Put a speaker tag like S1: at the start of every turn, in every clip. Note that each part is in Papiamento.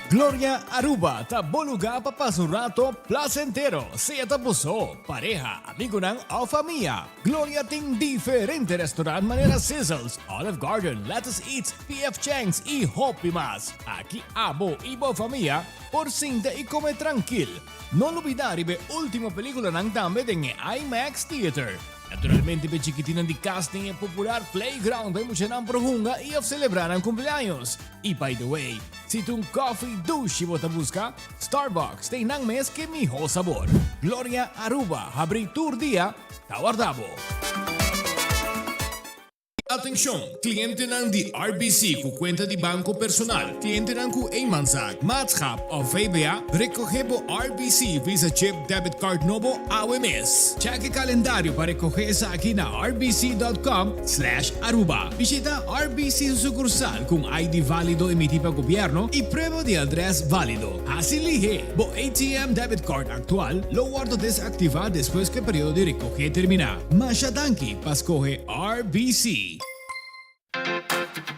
S1: Gloria Aruba ta bo lugar pa pasa un rato placentero, sea ta bo so, pareha, amigonan of famia. Gloria tin diferente restaurant manera Sizzles, Olive Garden, Lettuce Eats, PF Chang's y hopi mas. Aki abo y bo famia por sinta y come trankil. No lubida riba e ultimo peliculanan tambe den e IMAX Theater. Naturalmente p'e chikitinnan di cas tin e popular playground pa e muchanan por hunga y of celebra nan cumpleaños. Y by the way, si ta un coffee dushi bo ta busca, Starbucks ta einan mes ke miho sabor. Gloria Aruba habri tur dia ta warda bo. Atencion, clientenan di RBC cu cuenta di banco personal, clientenan cu eenmanszaak, maatschap of VBA, recoge bo RBC Visa Chip Debit Card nobo awe mes. Check e calendario pa recoge esaki na rbc.com slash aruba. Bishita RBC su sucursal cu un ID valido emiti pa gobierno y prueba di adres valido. Haci lihe! Bo ATM debit card actual lo wordo desactiva despues cu e periodo di recoge termina. Masha danki pa scoge RBC.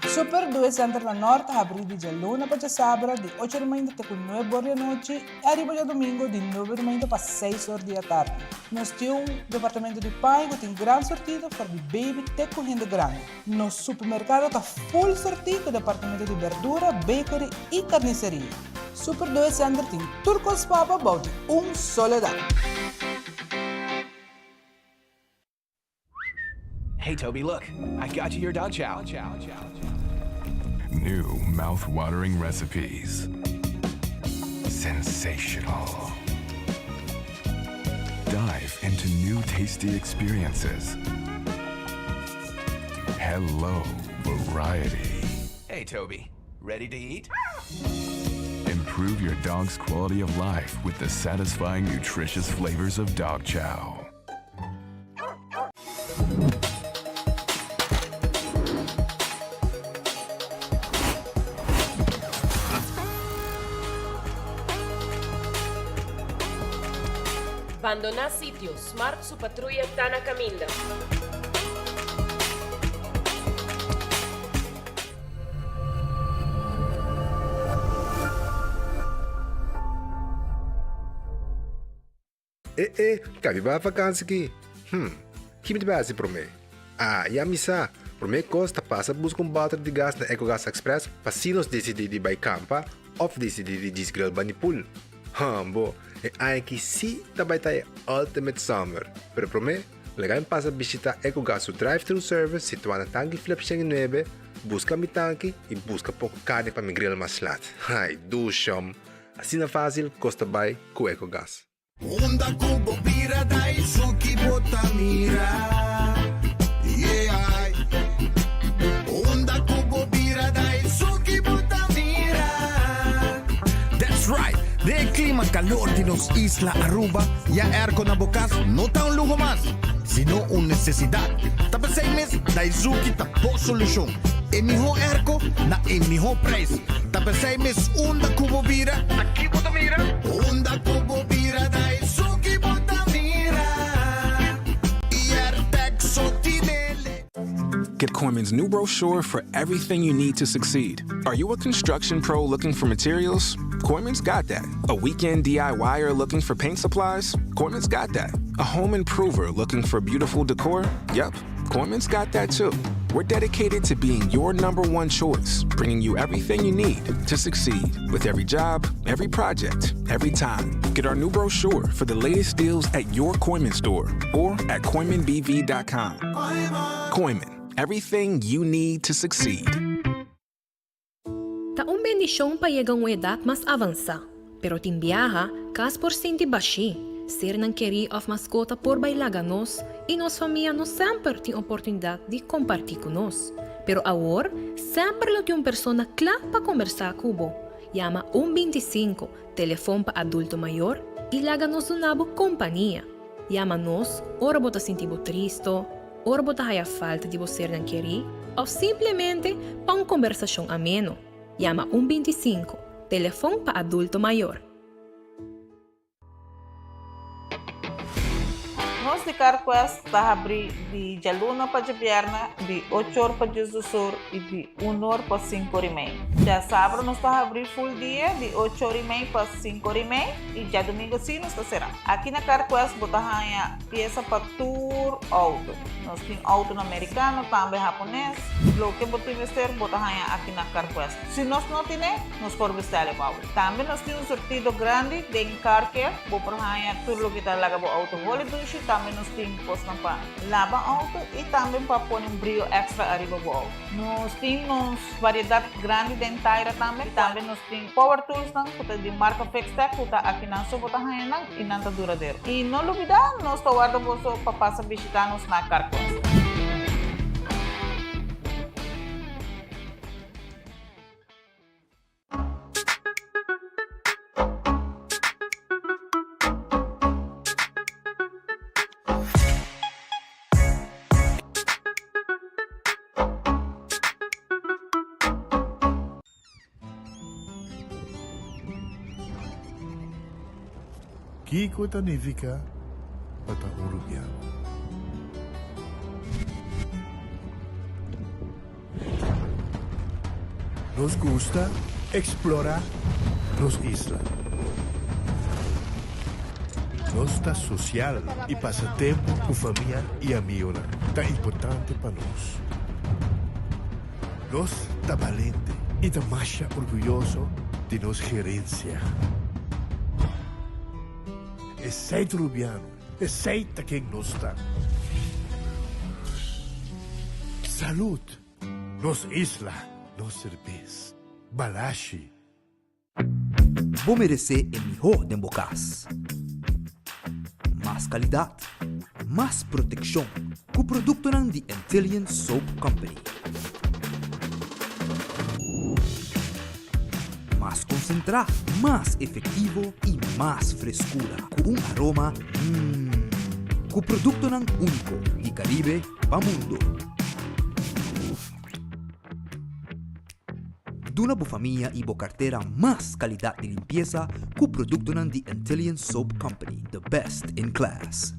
S2: Super Due Center na Nort ta habrí di djaluna pa djasabra di ocho di mainta te ku nuebe or di anochi i ariba djadumingu di nuebe di mainta pa seis or di atardi. Nos tin un departamento di paña ku tin gran sortido for di baby te ku hende grandi. Nos supermerkado ta full sortí ku departamento di berdura, bakery i karniseria. Super Due Center tin tur kos pa bo bou di un solo dak.
S3: Hey Toby, look, I got you your dog chow.
S4: New mouth-watering recipes. Sensational. Dive into new tasty experiences. Hello, variety.
S3: Hey Toby, ready to eat?
S4: Improve your dog's quality of life with the satisfying, nutritious flavors of dog chow.
S5: Bandoná sitio, Smart su patruya ta na kaminda.
S6: E e, ka mi bai vakansi ki? Hm, ki mi ta bai hasi promé? Ah, ya mi sa! Promé kos ta pasa buska un bòter di gas na Ecogas Express pa si nos disidí di bai kampa òf disidí di djis grill bani pool. Hambo, e aña aki sí ta bai ta e ultimate summer! Pero promé, laga mi pasa bishitá Ecogas su drive-thru service situá na Tanki Flip 109, buska mi tanki i buska poko karni pa mi grill mas lat. Ai, dushom! Asina fásil kos ta bai ku Ecogas.
S7: Unda ku bo bira Daisuki bo ta mira Yeah Unda ku bo bira Daisuki bo ta mira
S8: That's right! Den e klima kalor di nos isla Aruba, ya airco na bo kas no ta un luho mas, sino un nesesidat. Ta p'esei mes Daisuki ta bo solushon. E mihó airco na e mihó prijs. Ta p'esei mes unda ku bo bira,
S7: Ta ki bo ta mira? Unda ku bo bira ta esun ki bo ta mira.
S8: Airtec so tinele.
S9: Get Kooyman's new brochure for everything you need to succeed. Are you a construction pro looking for materials? Kooyman's got that. A weekend DIYer looking for paint supplies? Kooyman's got that. A home improver looking for beautiful decor? Yep, Kooyman's got that too. We're dedicated to being your number one choice, bringing you everything you need to succeed with every job, every project, every time. Get our new brochure for the latest deals at your Kooyman store or at KooymanBV.com. Kooyman, everything you need to succeed.
S10: Ta un bendishon pa yega un edat mas avansá, pero tin biaha kas por sinti bashí, sernan kerí òf maskota por bai laga nos i nos famia no semper tin oportunidat di kompartí ku nos. Pero awor semper lo tin un persona kla pa kombersá ku bo. Yama un 25, telefon pa adulto mayor, i laga nos duna bo kompania. Yama nos ora bo ta sinti bo tristo, ora bo ta haya falta di bo sernan kerí òf simplemente pa un kombersashon ameno. Yama un 25, telefon pa adulto mayor.
S11: Nos Nos di CarQuest ta habri di djaluna pa djabièrnè di ocho or pa diesdos or i di un or pa sinku or i mei. Djasabra nos ta habri full dia di ocho or i mei pa sinku or i mei i djadumingu si nos ta será. Aki na CarQuest bo ta haña piesa pa tur outo. Nos tin outonan merikano, tambe hapones. Loke bo tin mester bo ta haña aki na CarQuest. Si nos no tine, nos por bestèl e pa bo. Tambe nos tin un surtido grandi den car care. Bo por haña tur loke ta laga bo outo holi dushi. Tambe nos tin kosnan pa laba outo i tambe pa pone un brio extra ariba bo outo. Nos tin nos variedat grandi den taira tambe. Tambe nos tin power toolsnan ku ta di marka Fixtech ku ta akinan so bo ta haña nan i nan ta duradero. I no lubida nos ta warda boso pa pasa bishita nos na Carquest.
S12: Kiko ta nifiká pa ta un rubiano? Nos gusta explora nos isla. Nos ta social y pasa tempo cu famia y amigonan ta importante pa nos. Nos ta balente y ta masha orguyoso di nos gerencia. Esey ta Rubiano, esey ta ken nos ta. Salud! Nos isla, nos serbes. Balashi.
S13: Bo meresé e mihó den bo kas. Mas kalidat, mas protekshon ku produktonan di Antillian Soap Company. Mas konsentrá, mas efektivo i mas freskura ku un aroma mmm. Ku produktonan úniko di Karibe pa mundu. Duna bo famia i bo kartera mas kalidat di limpiesa ku produktonan di Antillian Soap Company, the best in class.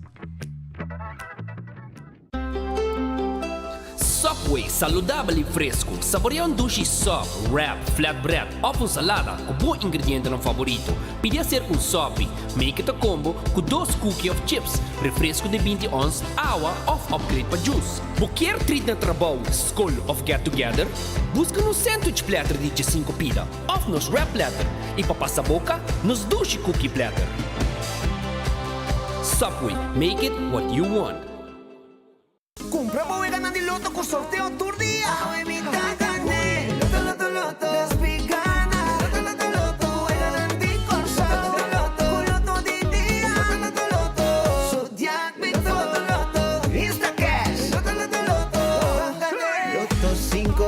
S14: Subway, saludabel i fresku. Saborea un dushi sub, wrap, flatbread òf un salada ku bo ingredientenan faborito. Pidi aser un sopi. Make it a combo ku dos cookie òf chips, refresku di 20 ons, awa òf upgrade pa juice. Bo kier treat na trabou, skol òf get together? Buska nos sandwich platter di 15 pida òf nos wrap platter i pa pasa boka, nos dushi cookie platter. Subway, make it what you want.
S7: Cumpra bo weganan di loto cu sorteo tur dia. Awe mi ta gane. Loto, loto, loto. Despi gana. Loto, loto, loto. Weganan di Corsou. Loto, loto, Cu loto di dia. Loto, loto, loto. Zodiac mi to. Loto, loto. Instacash. Loto, loto, loto. Loto cinco.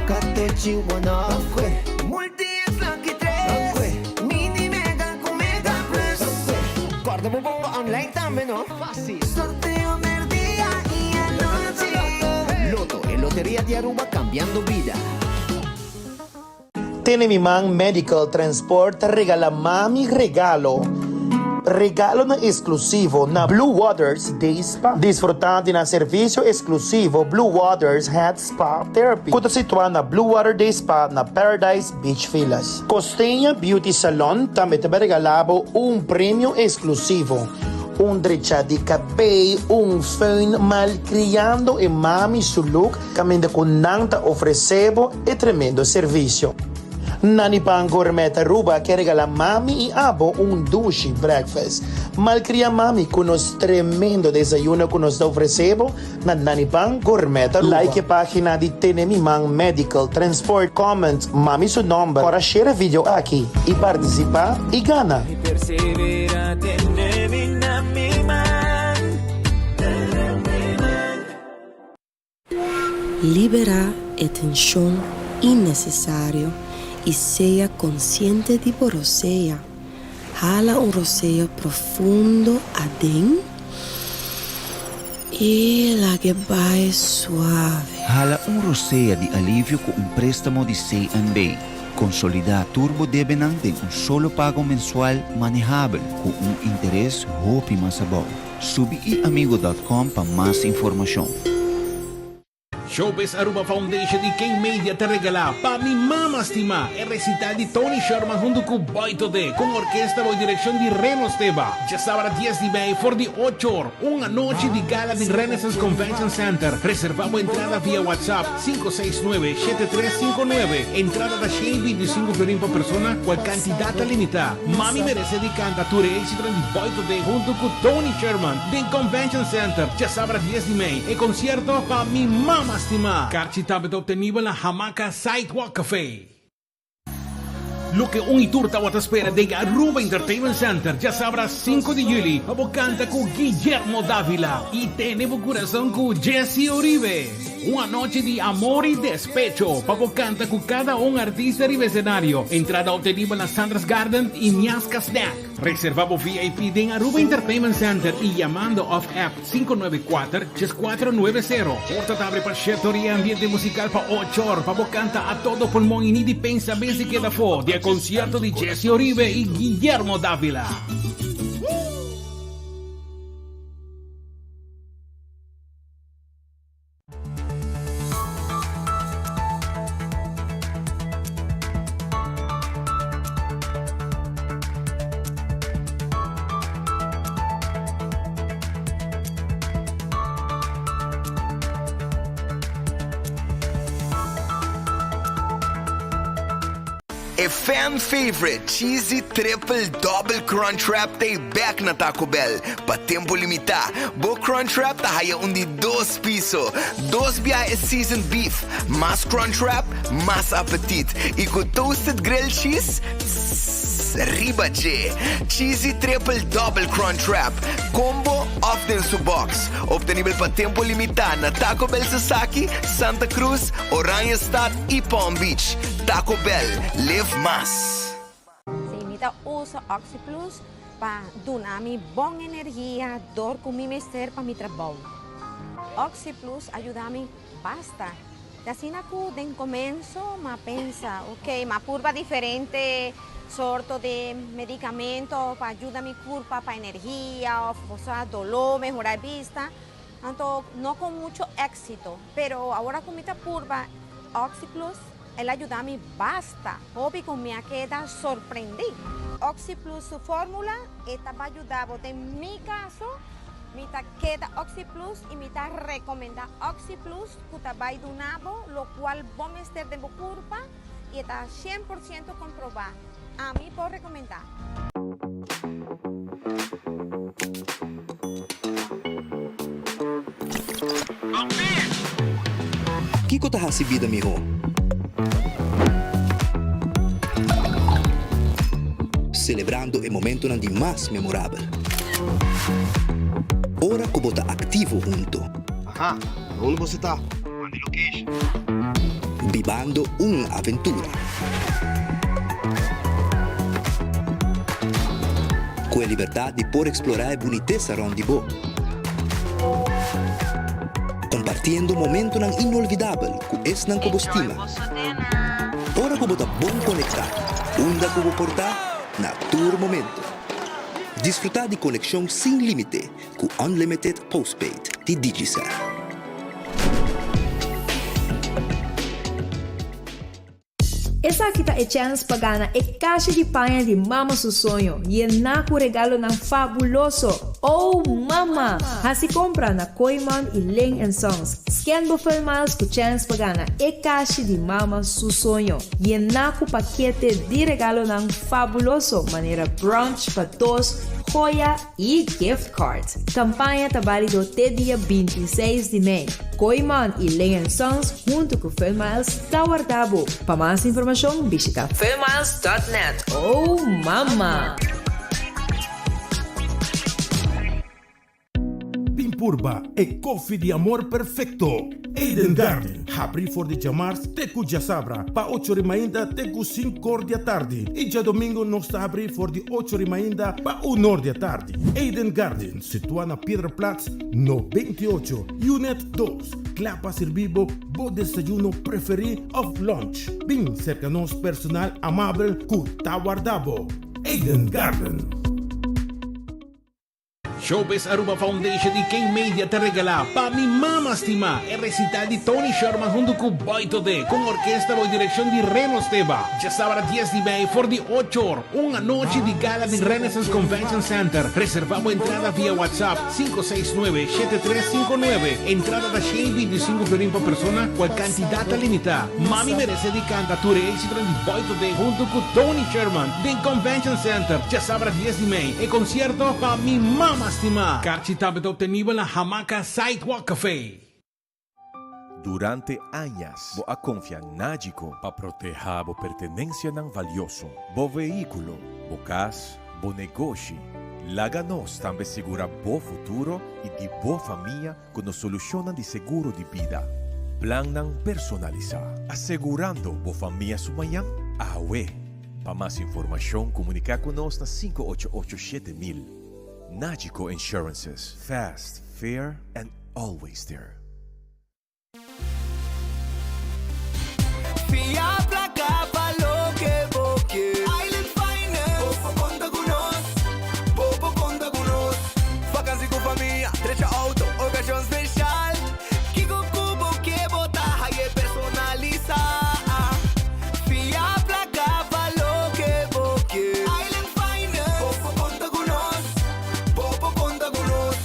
S7: Catochi one off. Multi X lucky tres. Mini mega cu mega plus. Corda bo bomba online tambe no. Sorteo merdia y anochi.
S15: Lotto, e loteria di Aruba cambiando bida.
S16: Tene Mi Man Medical Transport ta regala mami regalo. Regalonan exclusivo na Blue Waters Day Spa. Disfruta di nan servicio exclusivo Blue Waters Head Spa Therapy cu ta situa na Blue Water Day Spa na Paradise Beach Villas. Costeña Beauty Salon tambe ta bay regala bo un premio exclusivo, un drecha di cabey, un föhn malcriando e mami su look caminda cu nan ta ofrece bo e tremendo servicio. Nani Pan Gourmet Aruba ke regala mami y abo un dushi breakfast. Malcria mami cu nos tremendo desayuno cu nos ta ofrece bo na Nani Pan Gourmet Aruba. Like e pagina di Tene Mi Man Medical Transport, comment mami su nomber ora share e video aki y participa y gana.
S7: Persevera tene mi na mi man.
S17: Liberá e tenshon innesesario i sea konsiente di bo rosea. Hala un rosea profundo aden i lag'e bai suave.
S18: Hala un rosea di alivio ku un préstamo di CNB. Konsolidá tur bo debenan den un solo pago mensual manehabel ku un interes hopi mas abou. Subi iamigo.com pa mas informacion.
S19: Showbiz Aruba Foundation y King Media ta regala Pa Mi Mama Stima e recital di Tony Sherman hunto cu Boy Todé cu un orkesta bao direccion di Reno Steba. Djasabra dies di mei for di ocho or, un anochi di gala den Renaissance Convention Center. Reserva bo entrada via WhatsApp 569 7359. Entrada ta 125 florin pa persona, cual cantidad ta limita. Mami merece di canta tur e éxitonan di Boy Todé hunto cu Tony Sherman den Convention Center djasabra dies di mei. E concierto Pa Mi Mama Stima. Karchi tambe ta obtenibel na Hamaca Sidewalk Cafe. Loke un y tur tawata spera den Aruba Entertainment Center djasabra sinku di juli pa bo canta cu Guillermo Davila y tene bo curason cu Jessy Uribe. Un anochi di amor y despecho pa bo canta cu cada un artista riba escenario. Entrada obtenibel na Sandra's Garden y Miasca Snack. Reserva bo VIP den Aruba Entertainment Center y yamando of app 594 3490. Porta ta abri pa shete or y ambiente musical pa ocho or pa bo canta a todo pulmon y ni di pensa bes di keda afo di e concierto di Jessy Oribe y Guillermo Davila.
S20: E fan favorite Cheesy Triple Double Crunch Wrap ta e bek na Taco Bell pa tempo limita. Bo Crunch Wrap ta haya un di dos piso. Dos biaha e seasoned beef. Mas Crunch Wrap, mas apetit. Y cu toasted grilled cheese, tss, riba dje. Cheesy Triple Double Crunch Wrap, combo of den su box. Obtenibel pa tempo limita na Taco Bell Sasaki, Santa Cruz, Oranjestad y Palm Beach. Taco Bell, live mas.
S21: Si mi ta usa OxiPlus pa duna mi bon energia dor ku mi mester pa mi trabou. OxiPlus a yuda mi basta. Te asina ku den komenso m'a pensa, ok, m'a purba diferente sorto di medikamento pa yuda mi kurpa pa energia òf osea doló, mehorá e bista. Anto no ku mucho éksito, pero awor ku mi ta purba OxiPlus, El a yuda mi basta hopi ku mi a keda sorprendí. OxiPlus su fórmula e ta ba yuda bo. Den mi kaso mi ta keda OxiPlus i mi ta rekomendá OxiPlus ku ta bai duna bo lokual bo mester den bo kurpa i e ta 100% komprobá. Ami por rekomendá.
S13: Kiko ta hasi bida mihó? Selebrando e momentonan di mas memorabel. Ora ku bo ta aktivo hunto.
S22: Aha, na unda boso ta? Manda e location.
S13: Bibando un aventura. Ku e libertat di por eksplorá e bunitesa rònt di bo. Kompartiendo momentonan inolvidabel ku esnan ku bo stima. Ora ku bo ta bon konektá, unda ku bo por ta, na tur momento. Disfrutá di konekshon sin límite ku Unlimited Postpaid di Digicel.
S23: Esaki ta e chèns pa gana e kashi di paña di Mama su soño, yená ku regalonan fabuloso! Oh Mama! Hasi kompra na Kooiman i Ling and Sons. Scan bo Funmiles ku chèns pa gana e kashi di Mama su soño, yená ku pakete di regalonan fabuloso manera brunch pa dos, joya i gift cards. Kampaña ta bálido te dia 26 di mei. Kooiman i Ling and Sons huntu ku Funmiles ta warda bo. Pa mas informashon bishita funmiles.net. Oh mama!
S12: Bin purba e koffie di amor perfecto! Eden Garden, habri for di djamars te ku djasabra pa ocho ri mainta te ku sinkor di atardi i djadomingo nos ta habri for di ocho ri mainta pa unor di atardi. Eden Garden, situa na Piedraplaats no 28, Unit dos, kla pa sirbi bo bo desayuno preferi of lunch. Bin serka nos personal amabel ku ta warda bo. Eden Garden.
S19: Showbiz Aruba Foundation y King Media ta regala Pa Mi Mama Stima, e recital di Tony Sherman hunto cu Boy Todé, cu un orkesta bou direccion di Reno Steba. Djasabra dies di mei for di ocho or, un anochi di gala den Renaissance Convention Center. Reserva bo entrada via WhatsApp 569 7359. Entrada ta 125 florin pa persona, cual cantidad ta limita. Mami merece di canta tur e exitonan di Boy Todé hunto cu Tony Sherman den Convention Center, djasabra dies di mei. E concierto Pa Mi Mama Stima. Carchi tambe ta obtenibel na Hamaca Sidewalk Cafe.
S1: Durante añas bo a konfia Nagico pa protehá bo pertenensianan valioso, bo vehíkulo, bo kas, bo negoshi. Laga nos tambe sigurá bo futuro i di bo famia ku nos solushonnan di seguro di bida. Plannan personalisá, asegurando bo famia su mañan awe. Pa mas informashon komuniká ku nos na 588 7000. Nagico Insurances, fast, fair and always there.
S7: Fia placa pa loke bo ke. Island Finance. Bo por conta cu nos. Bo por conta cu nos. Vakantie cu famia, drecha auto, ocasion special. Kico cu bo ke bo ta haye personalisa. Fia placa pa loke bo ke. Island Finance. Bo por conta cu nos. Bo por conta cu nos.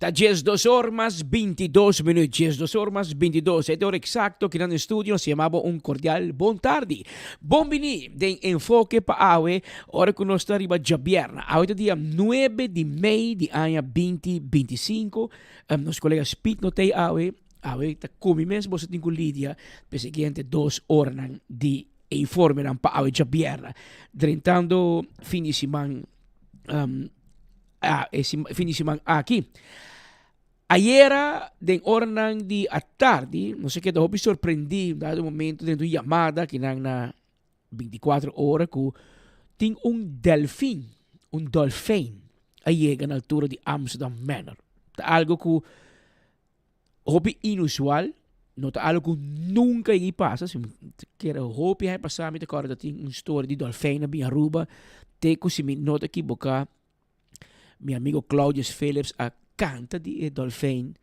S2: Ta 12 or mas 22 minuut. 12 or mas 22. E ora exacto ki nan estudio nos yamabo un cordial bon tardi. Bon bini den Enfoke pa awe, ora ku nos ta riba djabierna. Awe ta dia 9 di mei di aña 2025. Um, nos colega Speed no tei awe. Awe ta kumi mes boso tin ku lidia pe siguiente dos oranan di informenan pa awe djabierna. Drentando fin di siman um, Ah, e fin di siman aki. Ayera, den oranan di atardi, nos a keda hopi sorprendí, un dado momento den un yamada ki nan na 24 ora ku tin un delfin, un dolfijn, a yega na altura di Amsterdam Manor. Ta algo ku hopi inusual, no ta algo ku nunka i pasa, si mi kere hopi a pasa mi ta kòrda tin un story di dolfijn a bin Aruba, te ku si mi no ta kiboká Mi amigo Claudius Philips a canta di e dolfijn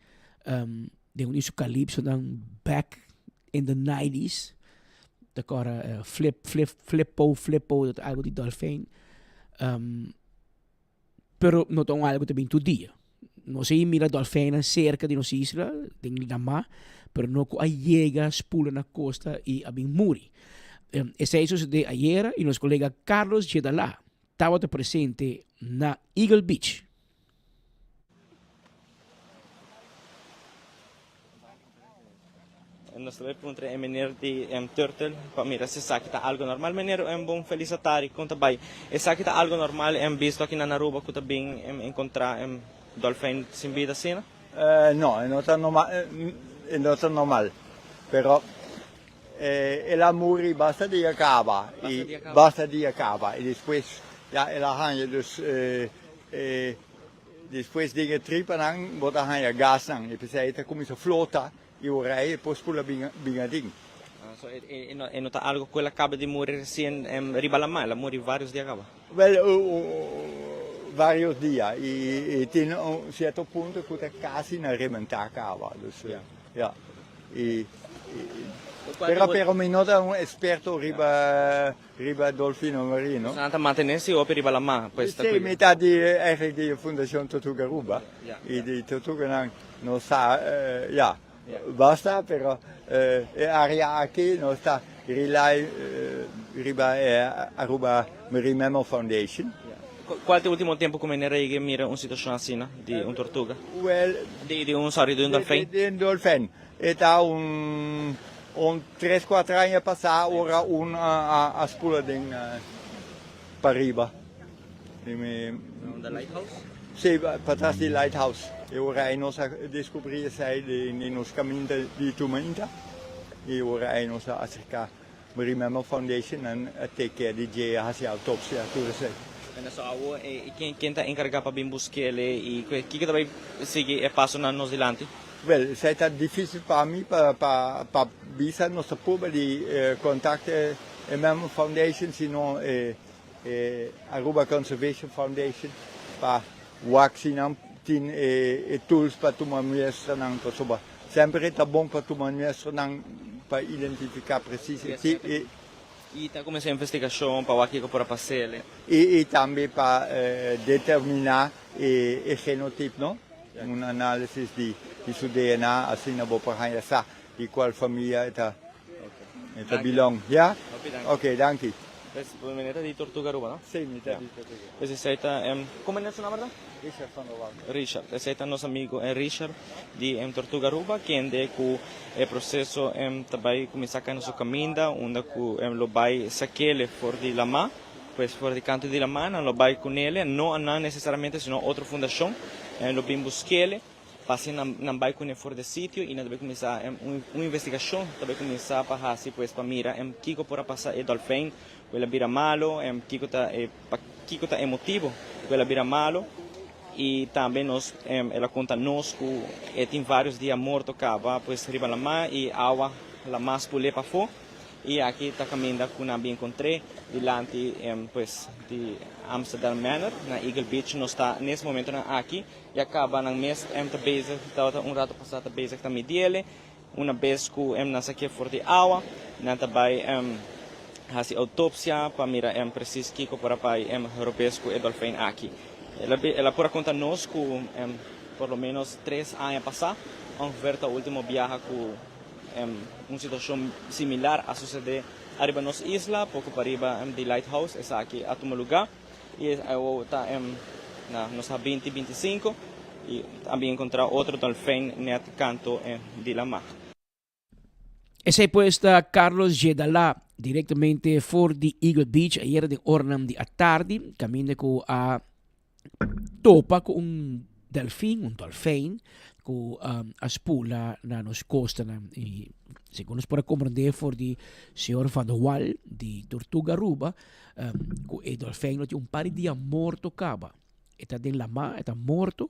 S2: um, den un di su calypsonan back in the 90s. Ta cora uh, flip, flip, flippo, flippo, dat algo di dolfijn. Um, pero no ta un algo ta bin tur dia. Nos a mira dolfijnnan cerca di nos isla, den Lama, pero no cu a yega spula na costa y a bin muri. Um, esey sucede ayera y nos colega Carlos Jedalá tabata presente na Eagle Beach.
S3: Nos ta bai puntra e meneer di Turtle pa mira si esaki ta algo normal. Meneer, un bon felis atari, kon ta bai? Esaki ta algo normal bisto aki na Aruba ku ta bin enkontra dolfijn sin bida asina?
S24: No, e no ta normal, e no ta normal. Pero El a muri basta dia caba y basta dia caba y despues ya el a hanja dus e Despues den e tripanan bo ta haña gasnan i p'esei e ta kuminsá flota i ora ei e por spula bin bin adin.
S3: So e e no ta algo ku el a kaba di muri resien riba lamá, el a muri vários dia kaba?
S24: Wèl, vários dia i tin un sierto punto ku ta kasi na rementá kaba. Dus ya. I pero pero mi no ta un eksperto riba Riba Dolfino Marino.
S3: Nan ta mantené si hopi riba lamá, pues ta
S24: Sí,
S3: cuida.
S24: mi ta di eigenlijk di Fundacion Tortuga Aruba y di tortuganan no sa, ya, basta, pero e area aki nos ta rely riba e Aruba Marine Mammal Foundation.
S3: Cual ta e ultimo tempo cu meneer Reyge mira un situacion asina di un tortuga?
S24: Well,
S3: Di un, sorry, di un dolfijn?
S24: Di un dolfijn. E ta un un tres cuatro aña pasá ora un a spula den pariba.
S3: The lighthouse?
S24: Sí, patras di lighthouse. E ora ei nos a descubrí esei den nos caminda di Tumainta y ora ei nos a acerca Marine Mammal Foundation, nan a take care di dje, a haci autopsia, tur esei.
S3: En eso awo ken ta encarga pa bin busquele y kiko ta bay sigui e pasonan nos dilanti?
S24: Wel, esei ta difícil pa mi pa pa pa bisa. Nos ta prueba di contact e e Mammal Foundation sino e e Aruba Conservation Foundation pa wak si nan tin e e tools pa tuma muestranan pasobra semper e ta bon pa tuma muestranan pa identifica precies e ti e
S3: I ta cuminsa investigacion pa wak kiko por a pasele.
S24: I i tambe pa determina e e genotype no. Un análisis di su DNA asina bo por haña sa di cual famia e ta e ta belong. Ya? Ok, danki.
S3: Pues bo meneer ta di Tortuga Aruba, no?
S24: Sí, mi ta di Tortuga.
S3: Pues esey ta, como meneer su nomber ta?
S24: Richard van der Wal.
S3: Richard, esey ta nos amigo Richard di Tortuga Aruba, kende cu e proceso ta bay cuminsa cay na su caminda, unda cu lo bay sakele for di lama. Pues for di kanto di laman nan lo bai ku nele, no a nan nesesariamente sino otro fundashon lo bin buskele pa asina nan nan bai kuné for di e sitio i nan ta bai kuminsá un un investigashon ta bai kuminsá pa hasi pues pa mira kiko por a pasa e dòlfein ku el a bira malo, kiko ta e pa kiko ta e motibu ku el a bira malo i tambe nos el a konta nos ku e tin vários dia morto kaba pues riba laman i awa laman spul'é pafó. I aki ta kaminda ku nan bin kontr'é dilanti pues di Amsterdam Manor na Eagle Beach. Nos ta nes momentonan aki ya kaba nan mes ta bezig, tabata un rato pasá ta bezig ta midiele. Una bes ku nan sakié for di awa nan ta bai hasi outopsia pa mira presis kiko por a bai robes ku e dolfijn aki. El a por a konta nos ku por lo menos tres aña pasá ongeveer ta ultimo biaha ku Un situacion similar a sucede ariba nos isla, poco pariba di Lighthouse esaki a tuma lugar y awo ta na nos a binti binti sinku y a bin encontra otro dolfijn net canto di lama.
S2: Esey pues ta Carlos Jedalá directamente for di Eagle Beach ayera den oranan di atardi caminda cu a topa ku un delfin, un dolfijn, ku a spula na nos kostanan. I segun nos por a komprendé for di señor Van der Wal di Tortuga Aruba, ku e dolfijn lo tin un par di dia morto kaba. E ta den lamá, e ta morto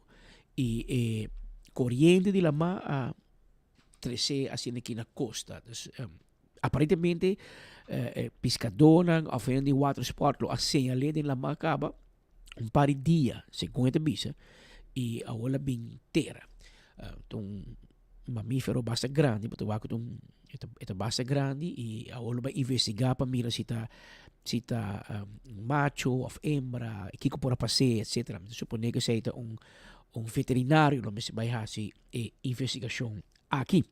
S2: i e koriente di lamá a tres'é asina aki na kosta. Dus aparentemente e piskadónan òf hende di watersport lo a señal'é den lamá kaba. un par di dia, segun e ta bisa, y awor la bin tera. Ta un mamífero basta grandi, bo ta wak ku ta un e ta basta grandi y awor lo bai investiga pa mira si ta si ta un macho of hembra, kiko por a pas'é, etcetera. Mi ta suponé ku esei ta un un veterinario lo mester bai hasi e investigashon aki.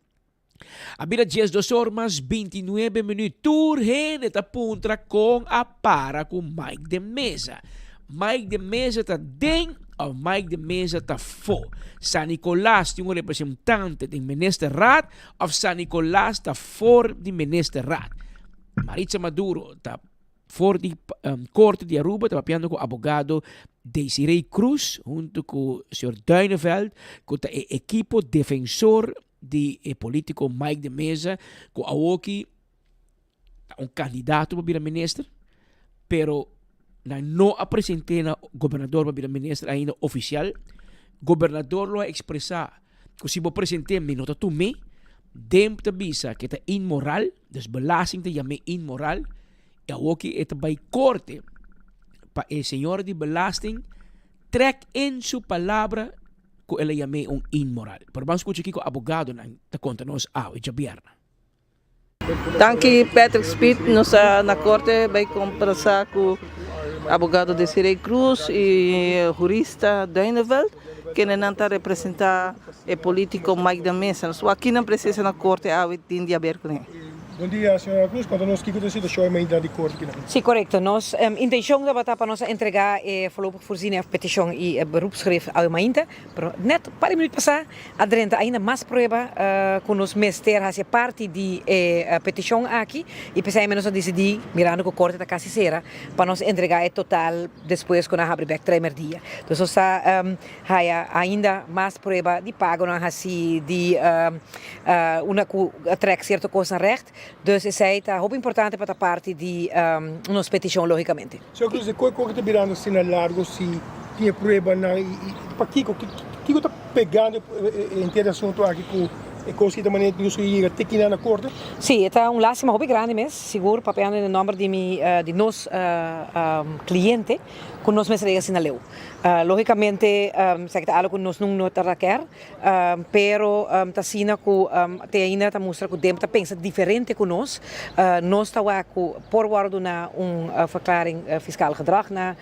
S2: A bira diesdos or mas bintinuebe minuut. Tur hende ta puntra kon a para ku Mike de Meza. Mike de Meza ta den of Mike de Meza ta fo? San Nicolas tin un representante den Ministerraad of San Nicolas ta for di Ministerraad? Maritza Maduro ta For di Corte di Aruba ta papiando cu abogado Desiree Cruz hunto cu señor Duineveld cu ta e equipo defensor di e politico Mike de Meza cu awoki ta un candidato pa bira minister pero nan no a presente na gobernador pa bira minister ainda oficial. Gobernador lo a ekspresá ku si bo present'é mi no ta tum'é. Demp ta bisa ku e ta inmoral, dus belasting ta yam'é inmoral. I awoki e ta bai korte pa e señora di belasting trèk in su palabra ku el a yam'é un inmoral. Pero ban skucha kiko abogadonan ta konta nos awe djabièrnè.
S4: Danki Patrick Speed, nos ta na korte bai kombersa ku abogado Desiree Cruz i hurista Duineveld, kendenan ta representa e politico Mike de Meza. Nos wak kinan presencia na korte awe tin di haber kuné.
S5: Bon dia, señora Cruz. Konta nos kiko ta e situashon e mainta di korte kinan.
S6: Sí, korekto. Nos intencion tabata pa nos a entrega e voorlopig voorziening of peticion i e beroepschrift awe mainta, pero net un par di minuut pasá A drenta ainda mas prueba ku nos mester hasi parti di e petishon aki i p'esei nos a disidí, mirando ku korte ta kasi sera, pa nos entregá e total despues ku nan habri bèk trei merdia. Dus nos ta haya ainda mas prueba di pagonan hasí, di unda ku a trèk sierto kosnan règt. Dus esei ta hopi importante pa ta parti di nos petishon lógikamente.
S5: Señor Cruz, dikon e korte ta birando asina largo si tin e pruebanan i pakiko? Kiko ta pegando e henter e asunto aki ku e kos ki ta manera di nos yega te kinan na korte?
S6: Sí, e ta un lástima hopi grandi mes, sigur papiando den nòmber di mi di nos kliente ku nos mester yega asina leu. Lógikamente esaki ta algu ku nos nun no ta raker, Pero ta asina ku te ainda ta mustra ku Demp ta pensa diferente ku nos. Nos ta wak ku por wòrdu duna un verklaring fiskaal gedrag na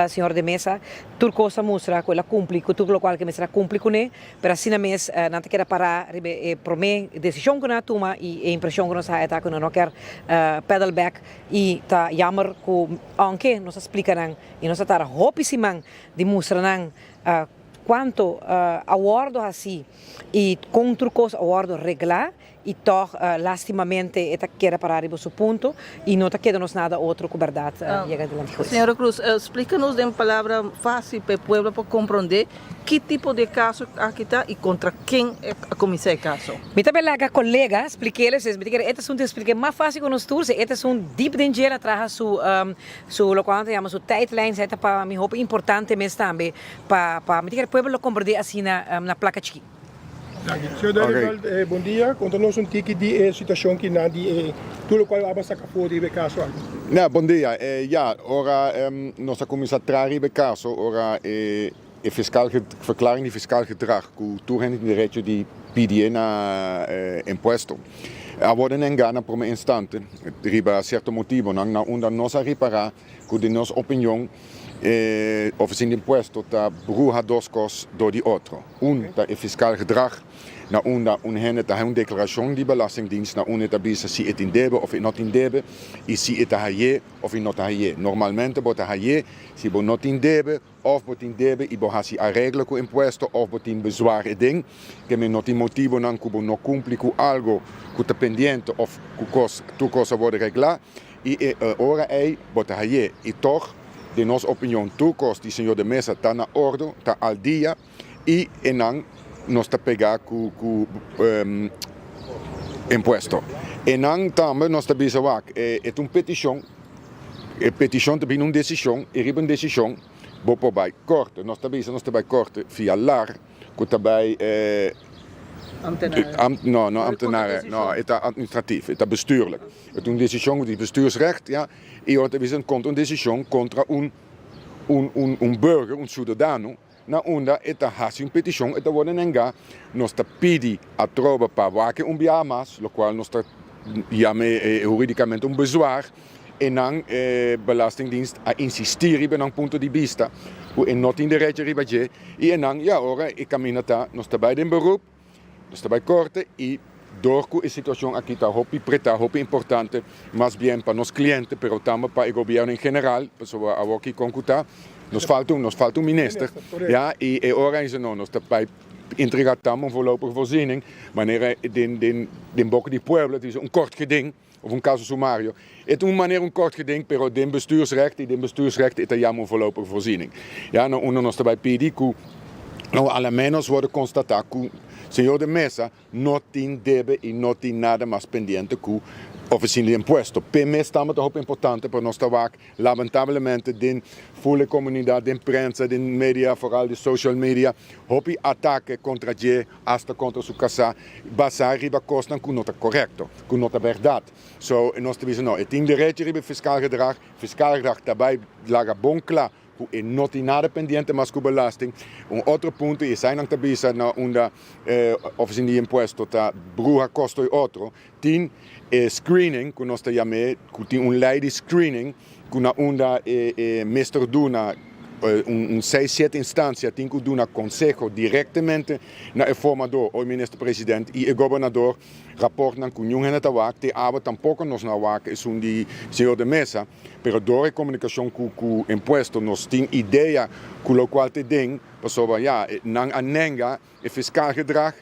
S6: señor De Meza. Tur kos ta mustra ku el a kumpli ku tur lokual ku e mester a kumpli kuné. Pero asina mes nan ta keda pará riba e promé desishon ku nan a tuma i e impreshon ku nos a haya ta ku nan no kier pedal back i ta jammer ku ounke nos a splika nan i nos a tarda hopi siman di mustra nan Cuanto a wordo haci y con tur cos a wordo regla y tog lastimamente e ta keda para riba su punto y no ta keda nos nada otro cu berdad yega dilanti huez.
S4: Señora Cruz, splica nos den palabra facil pa e pueblo por comprende ki tipo di caso aki ta y contra ken a cuminsa e caso.
S6: Mi ta belaga colega spliquele, mi ta kere e ta esun ta splique mas facil cu nos tur, si e ta esun diep den dje el a traha su Su locual nan ta yama su tijdlijn esei ta pa mi hopi importante mes tambe pa pa mi ta kere pueblo lo comprende asina na placa chiki.
S5: Danki. Señor Duijneveld, bon dia. Conta nos un tiki di e situacion ki nan di e tur locual aba saca for riba e caso aki.
S8: Ja, bon dia. Ja, ora nos a cuminsa traha riba e caso, ora e fiscal, verklaring di fiscal gedrag cu tur hende tin derecho di pidi na impuesto, a worde nenga na prome instante riba cierto motibonan na unda nos a ripara cu den nos opinion e oficina di impuesto ta bruha dos cos door di otro. Un ta e fiscal gedrag na unda un hende ta haña un declaracion di belastingdienst na unda e ta bisa si e tin debe of e no tin debe y si e ta haye of e no ta haye. Normalmente bo ta haye si bo no tin debe Of bo tin debe i bo hasi areglo ku impuesto of bo tin bezwaar eden, ke men no tin motibonan ku bo no kumpli ku algo ku ta pendiente of ku kos tur kos a wòrdu reglá i e ora ei bo ta hay'é. I tòg, den nos opinion tur kos di señor de Meza ta na ordo, ta al dia i enan nos ta pegá ku ku impuesto. Enan tambe nos ta bisa wak e ta un petishon. E petishon ta bini un desishon i riba un desishon bo por bai korte. Nos ta bisa nos ta bai korte via lar ku ta bai no no ambtenaar no e ta administratief e ta bestuurlijk. E ta un desishon di bestuursrecht ya i ora ta bisa kontra un desishon kontra un un un burger un ciudadano na unda e ta hasi un petishon e ta wòrdu nengá nos ta pidi atroba pa wak un biaha mas lokual nos ta yama huridikamente un bezwaar e nan belastingdienst a insistí riba nan punto di bista ku e no tin derecho riba dje i e nan ya ora e kaminda ta nos ta bai den beroep Nos ta bai korte i dor ku e situashon aki ta hopi pretá, hopi importante, mas bien pa nos kliente, pero tambe pa e gobièrnu en general, pasobra awor ki kon ku ta, nos falta un, nos falta un minister, ya, i e ora ei no, nos ta bai entregá tambe un voorlopige voorziening, manera den den den boka di pueblo ta bisa un kort geding of un kaso sumario. E ta un manera un kort geding, pero den bestuursrecht i den bestuursrecht e ta yama un voorlopige voorziening. Ya, no unda nos ta bai pidi ku. No, a la menos worde constata cu señor de Meza no tin debe y no tin nada mas pendiente cu Oficina di Impuesto. P'e mes tambe ta hopi importante pa nos ta wak lamentablemente den full e comunidad, den prensa, den media, vooral di social media, hopi atake contra dje, hasta contra su casa, basa riba cosnan cu no ta corecto, cu no ta berdad. So, nos ta bisa no, e tin derecho riba e fiscaal gedrag, fiscaal gedrag ta bay laga bon cla ku e no tin nada pendiente mas ku belasting. Un otro punto, i esainan ta bisa na unda e Ofisina di Impuesto ta bruha kosto i otro, tin e screening ku nos ta yam'é, ku tin un lei di screening ku na unda e e mester duna un seis siete instansia tin ku duna konseho direktemente na e formador o e minister president i e gobernador raportnan ku niun hende ta wak, te awe tampoko nos no a wak esun di señor de Meza. Pero door e comunicacion cu cu impuesto nos tin idea cu locual ta den, pasobra ya, nan a nenga e fiscaal gedrag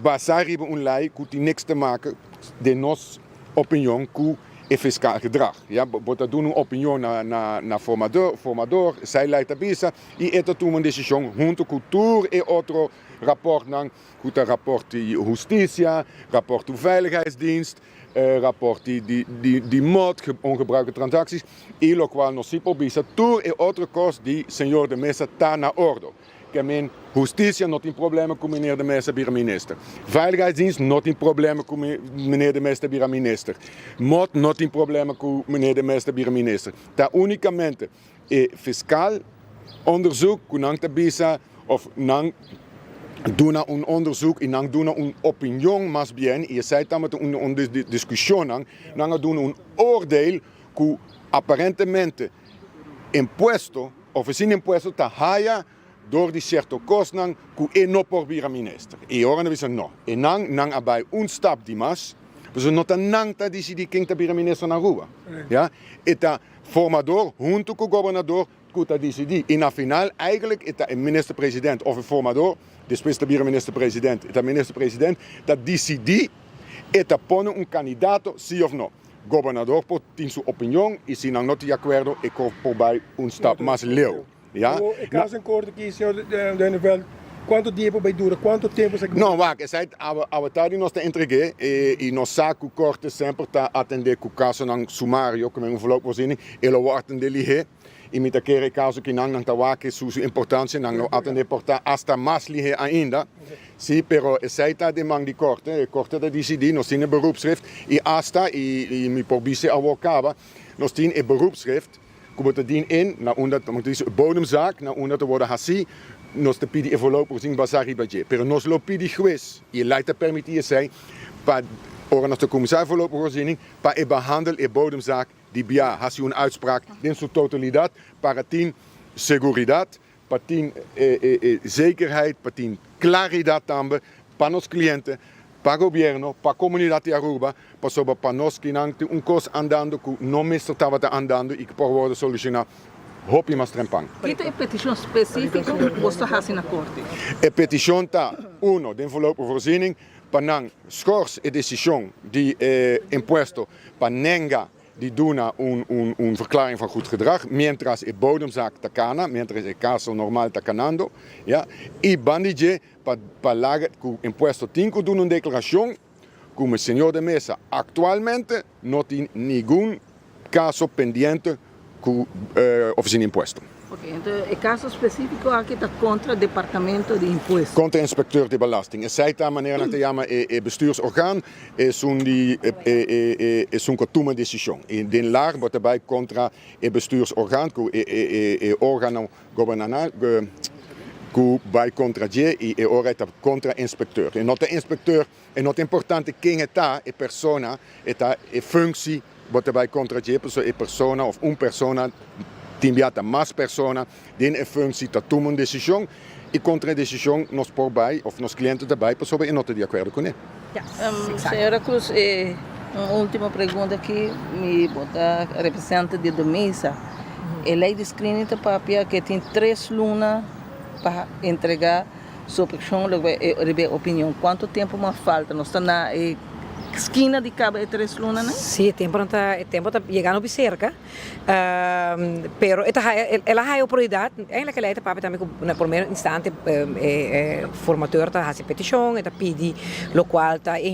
S8: basa riba un ley cu tin niks te maken den nos opinion cu e fiscaal gedrag. Ya, bo ta duna un opinion na na na formador, formador, esey ley ta bisa y e ta tuma un decision hunto cu tur e otro raportnan cu ta raport di husticia, raport di veiligheidsdienst, Rapport di di mot, ongebruikelijke transacties, y locual nos si por bisa tur e otro cos di señor de Meza ta na ordo. Ke men husticia no tin problema cu meneer de Meza bira minister. Veiligheidsdienst no tin problema cu meneer de Meza bira minister. Mot no tin problema cu meneer de Meza bira minister. Ta unicamente e fiscal onderzoek cu nan ta bisa of nan duna un onderzoek y nan duna un opinion mas bien y esey tabata un un di discusionnan, nan a duna un oordeel cu aparentemente impuesto, oficina impuesto ta haya door di cierto cosnan cu e no por bira minister. Y ora nan a bisa no, e nan nan a bay un stap di mas, pasobra no ta nan ta dicidi ken ta bira minister na Aruba, ya, e ta formador hunto cu gobernador cu ta dicidi y na final eigenlijk e ta e minister president of e formador, despues ta bira minister president, e ta minister president ta dicidi e ta pone un candidato si of no. Gobernador por tin su opinion y si nan no tin di acuerdo e por bay un stap mas leu. Ya.
S5: Awor e caso en corte aki, señor Duijneveld, cuanto dia por bay dura? Cuanto tempo esaki?
S8: No, wak, esei awe tardi nos ta entregu'é y nos sa cu corte semper ta atende cu casonan sumario, cu men un voorlopig e lo wor atende lihé y mi ta kere e caso ki nan nan ta wak su importancia, nan lo atende por ta hasta mas lihé ainda. Si, pero esei ta den man di corte, e corte ta dicidi, nos tin e beroepschrift y hasta, y mi por bis'e awor caba, nos tin e beroepschrift, Ku bo ta dien in na unda ta bisa e bodemzaak na unda ta wòrdu hasí, nos ta pidi e voorlopig sin basá riba dje. Pero nos lo pidi hues, i e lei ta permití esei, pa ora nos ta kuminsá e voorlopige voorziening, pa e behandel e bodemzaak di bia hasi un uitspraak den su totalidat para tin seguridat, pa tin e zekerheid, pa tin klaridat tambe pa nos kliente, pa gobierno, pa komunidat di Aruba, pasobra pa nos kinan tin un kos andando ku no mester tabata andando i ku por wòrdu solushoná hopi mas trempan.
S4: Ki ta e petishon spesífiko ku bos ta hasi na korte?
S8: E petishon ta, uno, den voorlopige voorziening pa nan schors e desishon di e impuesto pa nenga di duna un un verklaring van goed gedrag mientras e bodemzaak ta kana, mientras e caso normal ta kanando, ya, y bandi dje pa pa laga ku impuesto tin ku duna un declaracion ku mi señor de Meza actualmente no tin ningun caso pendiente ku Oficina di Impuesto.
S4: Ok, enton e caso specifico aki ta contra Departamento di Impuesto.
S8: Contra Inspecteur di Belasting. Esey ta manera nan ta yama e bestuursorgaan, esun di esun cu tuma decision. Y den lar bo ta bay contra e bestuursorgaan cu e organo gobernanal cu bay contra dje y e ora e ta contra inspecteur. E no ta inspecteur, e no ta importante ken e ta, e persona, e ta e functie. Bo ta bai kontra dje pasobra e persona òf un persona, tin bia ta mas persona, den e functie ta tuma un desishon i kontra e desishon nos por bai òf nos kliente ta bai pasobra e no ta di akuerdo kuné.
S4: Señora Cruz, e un ultimo pregunta aki, mi bo ta representante di de mesa. E ley di screening ta papia ke tin tres luna pa entrega su opcion riba e opinion. Cuanto tempo mas falta? Nos ta na e. skina di kaba e tres lunanan?
S6: Sí, e temponan ta, e tempo ta yegando hopi serka, pero e ta haya, el a haya oportunidat, eigenlijk el a papia tambe ku na primer instante e formateur ta hasi petishon, e ta pidi lokual ta e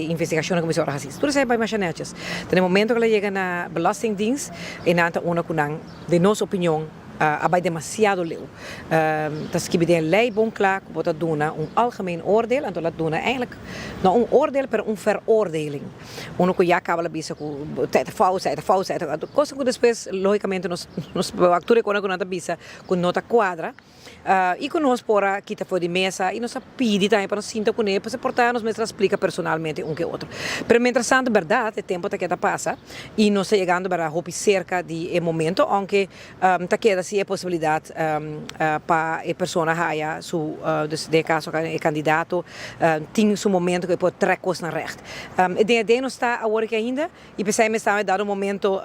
S6: investigashonnan ku mester ora hasi. Tur esei bai masha nètjes. Ta na e momento ku el a yega na Belastingdienst, e nan ta unda ku nan, den nos opinion, a bai demasiado leu. Ta skibi den e lei bon kla ku bo ta duna un algemeen oordeel, anto la duna eigenlijk no un oordeel pero un veroordeling. Uno ku ya kaba la bisa ku ta e fout, ta e fout, ta e fout, kosa ku despues logicamente nos nos wak tur e kosnan ku nan ta bisa ku no ta kuadra i ku nos por a kita for di mesa i nos a pidi tambe pa nos sinta kuné pasobra por ta nos mester a splika personalmente un ke otro. Pero mientrastanto bèrdat e tempu ta keda pasa i nos ta yegando bèrdat hopi serka di e momento ounke Ta keda si e posibilidad pa e persona haya su, dus den e caso acá e candidato tin su momento cu e por trek cosnan recht. E den e den nos ta awor aki ainda y p'esey mes tambe dado momento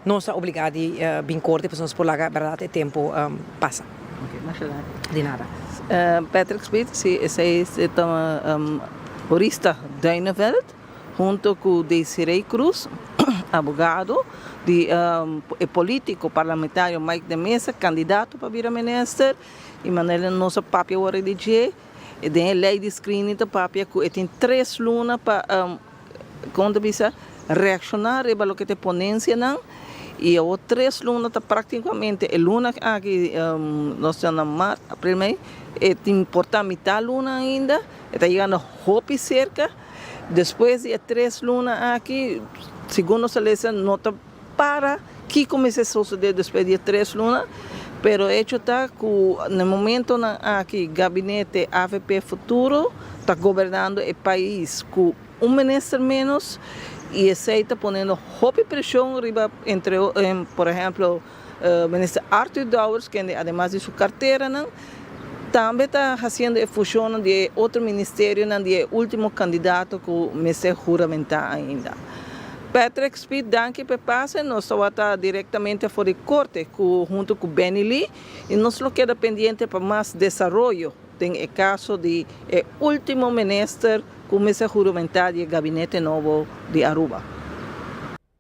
S6: nos ta obliga di bin corte pasobra nos por laga berdad e tempo pasa. Di nada.
S4: Patrick Smith, si esey ta hurista Duineveld. Hunto cu Desiree Cruz, abogado di e politico parlamentario Mike de Meza, candidato pa bira minister, y manera nos a papia awor di dje, den e ley di screening ta papia cu e tin tres luna pa, con ta bisa, reacciona riba loke ta e ponencianan, y awor tres luna ta practicamente e luna aki, nos ta na maart, april, mei, e tin por ta mitad luna ainda, e ta yegando hopi cerca. Despues di e tres luna aki, segun nos a lesa, no ta para kiko mester sosode despues di e tres luna, pero hecho ta ku na e momentonan aki gabinete avp Futuro ta gobernando e pais ku un minister menos y esey ta poniendo hopi presion riba entre por ehemplo Minister Arthur Dowers kende ademas di su carteranan tambe ta haciendo e fusionnan di e otro ministerionan di e ultimo candidato cu mester huramenta ainda. Patrick Speed danki p'e pase, nos tawata directamente for di corte cu hunto cu Benny Lee y nos lo keda pendiente pa mas desaroyo den e caso di e ultimo minister cu mester huramenta di e gabinete nobo di Aruba.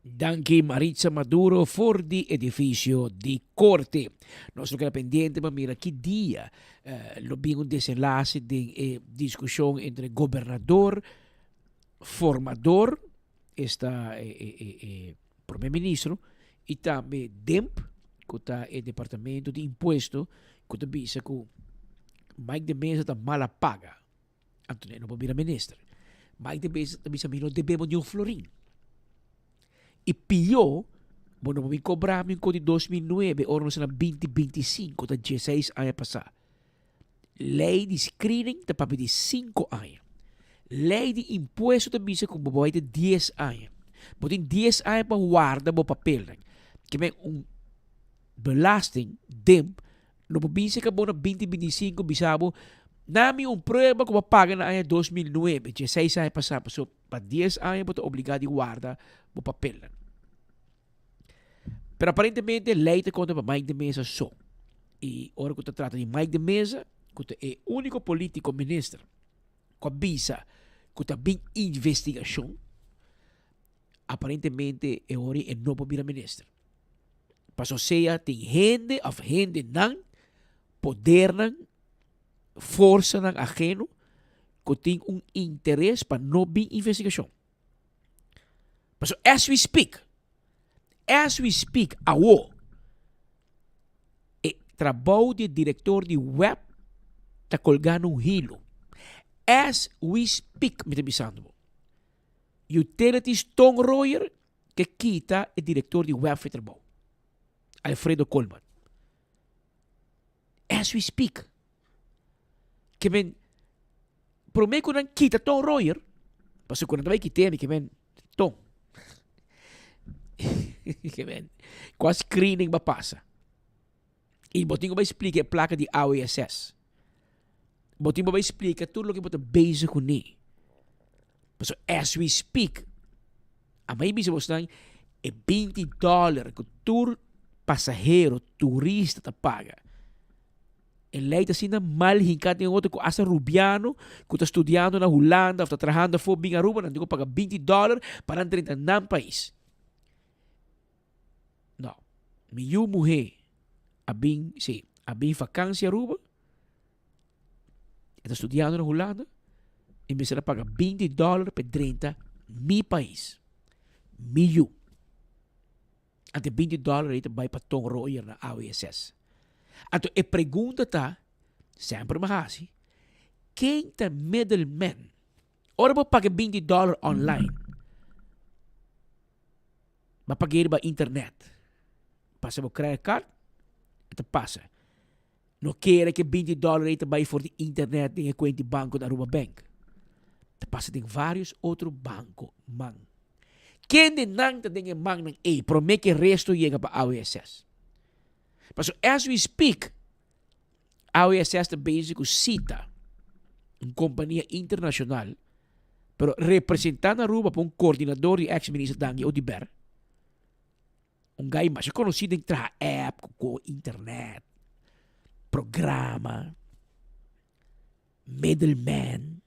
S2: Danki Maritza Maduro for di edificio di Corte. Nos lo keda pendiente pa mira ki dia lo bin un desenlace den e discusion entre gobernador, formador, esta e prome ministro, y tambe DIMP, cu ta e departamento di impuesto, cu ta bisa cu Mike de Meza ta mala paga. Anto e no por bira minister. Mike de Meza ta bisa mi no debe bo ni un florin. Y pio, bo no por bin cobra mi un co di 2009 ora nos na 2025, ta 16 aña pasá. Ley di screening ta papia di 5 aña. Ley di impuesto ta bisa cu bo bai te 10 aña. Bo tin 10 aña pa warda bo papelnan. Ke men un belasting, DIMP, No por bin seca bo na 2025 bisa bo, na mi un prueba cu bo a paga na aña 2009, dieseis aña pasa, paso pa dies aña bo ta obliga di warda bo papelnan. Pero aparentemente ley ta conta pa Mike de Meza so. Y ora cu ta trata di Mike de Meza, cu ta e unico politico minister cu a bisa cu ta bin investigacion, Aparentemente e ora e no por bira minister. Paso sea tin hende of hendenan, podernan, forsanan ajeno cu tin un interes pa no bin investigacion. Paso as we speak, as we speak awo, e trabou di e director di web ta colga na un hilo. As we speak mi ta bisando bo. Utilities Ton Royer ke kita e director di web Veterbouw, Alfredo Koolman. As we speak. Ke men prome ku nan kita Ton Royer, pasobra ku nan ta bai kit'é mi ke men Ton. Ke men kua screening ba pasa. I bo tin ku bai splika e plaka di AWSS. Bo tin ku bai splika tur loke bo ta bezig kuné. Pasobra as we speak, a mai bisa bosnan e binti dòler ku tur pasahero, turista ta paga. E lei ta asina mal hinká den otro ku asta rubiano ku ta studiando na Hulanda òf ta trahando afó bin Aruba nan tin ku paga binti dòler pa nan drenta nan pais. No, mi yu muhé a bin, sí, a bin vakansi Aruba, e ta studiando na Hulanda i mester a paga binti dòler pa e drenta mi pais. Mi yu. Anto e binti dòler ei ta bai pa Ton Royer na AWSS. Anto e pregunta ta, semper mi a hasi, ken ta middleman? Ora bo paga e binti dòler online, bo a pag'é riba internet, pasa bo credit card, e ta pasa. No kere ku e binti dòler ei ta bai for di internet den e kuenta di banko di Aruba Bank. Ta pasa den vários otro banko man. Kende nan ta den e mannan ei promé ku e resto yega pa AWSS? Pasobra as we speak, AWSS ta bezig ku sita un kompania internashonal, pero representá na Aruba pa un koordinador di eks minister Dangui Oduber, Un gai masha konosí den traha app ku internet, programa, middleman.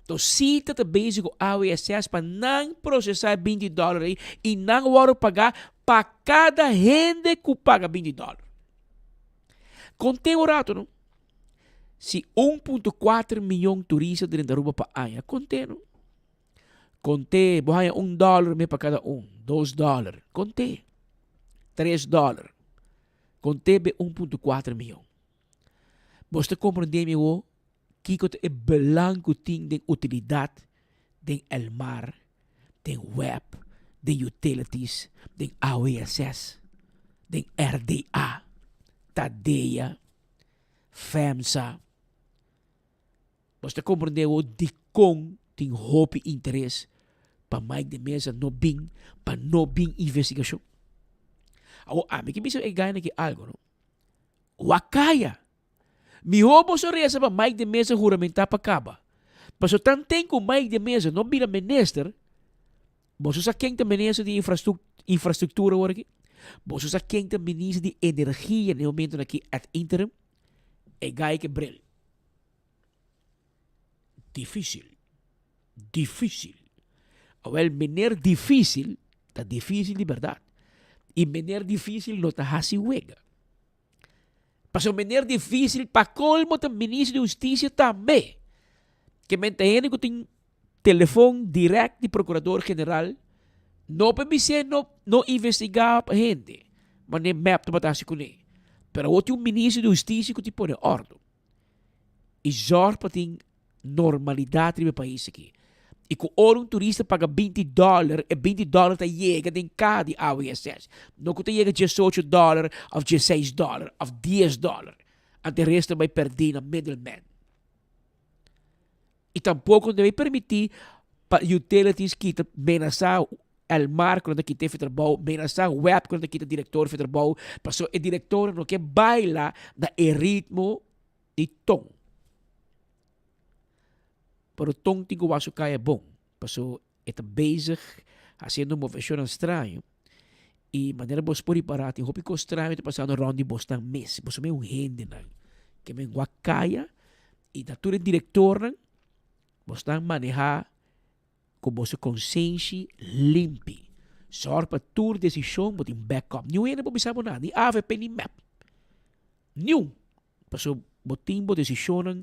S2: To sita ta bezig ku AWSS pa nan prosesá e binti dòler ei i nan wòrdu pagá pa kada hende ku paga binti dòler. Kont'é un ratu no. Si 1.4 miyon turista drenta Aruba pa aña, kont'é no. Kont'é, bo haña un dòler me pa kada un, dos dòler. Kont'é, tres dòler. Kont'é be 1.4 miyon. Bos ta komprendé mi awor kiko ta e belang ku tin den utilidat, den Elmar, den web, den utilities, den AWSS, den RDA, Tadea, FEMSA. Bos ta komprendé awor dikon tin hopi interes pa Mike de Meza no bin, pa no bin investigashon. Awor ami ke bisa e gainan aki algo no. Wakaya! Mihó boso resa pa Mike de Meza huramentá pa kaba. Pasobra tanten ku Mike de Meza no bira minister, boso sa ken ta minister di infrastruktura awor aki? Boso sa ken ta minister di energia na e momentonan aki ad interim? E gai ke bril. Difícil. Difícil. Awel, meneer difícil ta difícil di berdad. I meneer difícil no ta hasi wega. Pasobra meneer difícil pa colmo ta ministro di husticia tambe. Ke men ta hende ku tin telefon direct di procurador general no pa bis'é no no investiga pa hende. Mane mep tabata hasi kuné. Pero awor tin un ministro di husticia ku tin pone ordo. I zorg pa tin normalidat riba e pais aki. I ku ora un turista paga binti dòler, e binti dòler ta yega den kaha di AWSS. No ku ta yega diesocho dòler òf dieseis dòler òf dies dòler. Anto e resto ta bai pèrdí na middleman. I tampoko no debe permití pa utilities kita menasá Elmar ku nan ta kita e trabou, menasá web ku nan ta kita direktor fi trabou, pasobra e direktornan no ke baila na e ritmo di Ton. Pero Ton tin ku wak su kaya bon, pasobra e ta bezig hasiendo moveshonnan straño i manera bos por ripará tin hopi kos straño ta pasando rònt di bosnan mes. Boso men un hendenan ke men wak kaya i na tur e direktornan bosnan manehá ku boso konsenshi limpi. Sòrg pa tur desishon bo tin backup. Niun hende por bisa bo nada, ni avp ni mep. Niun. Pasobra bo tin bo desishonnan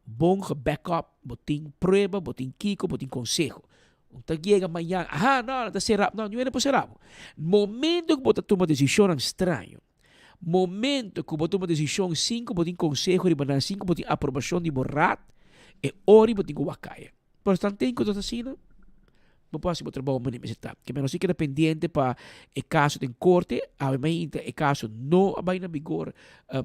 S2: bon gebackup, bo tin prueba, bo tin kiko, bo tin konseho. Un ta yega mañan, aha, no, nan ta sera, no, niun hende por sera bo. Momento ku bo ta tuma desishonnan straño, momento ku bo tuma desishon sin ku bo tin konseho riba nan, sin ku bo tin aprobashon di bo raad, e ora bo tin ku wak kaya. Pero tanten ku ta asina, bo por hasi bo trabou manera mester ta. Ke menos si keda pendiente pa e kaso den korte, awe mainta e kaso no a bai na bigor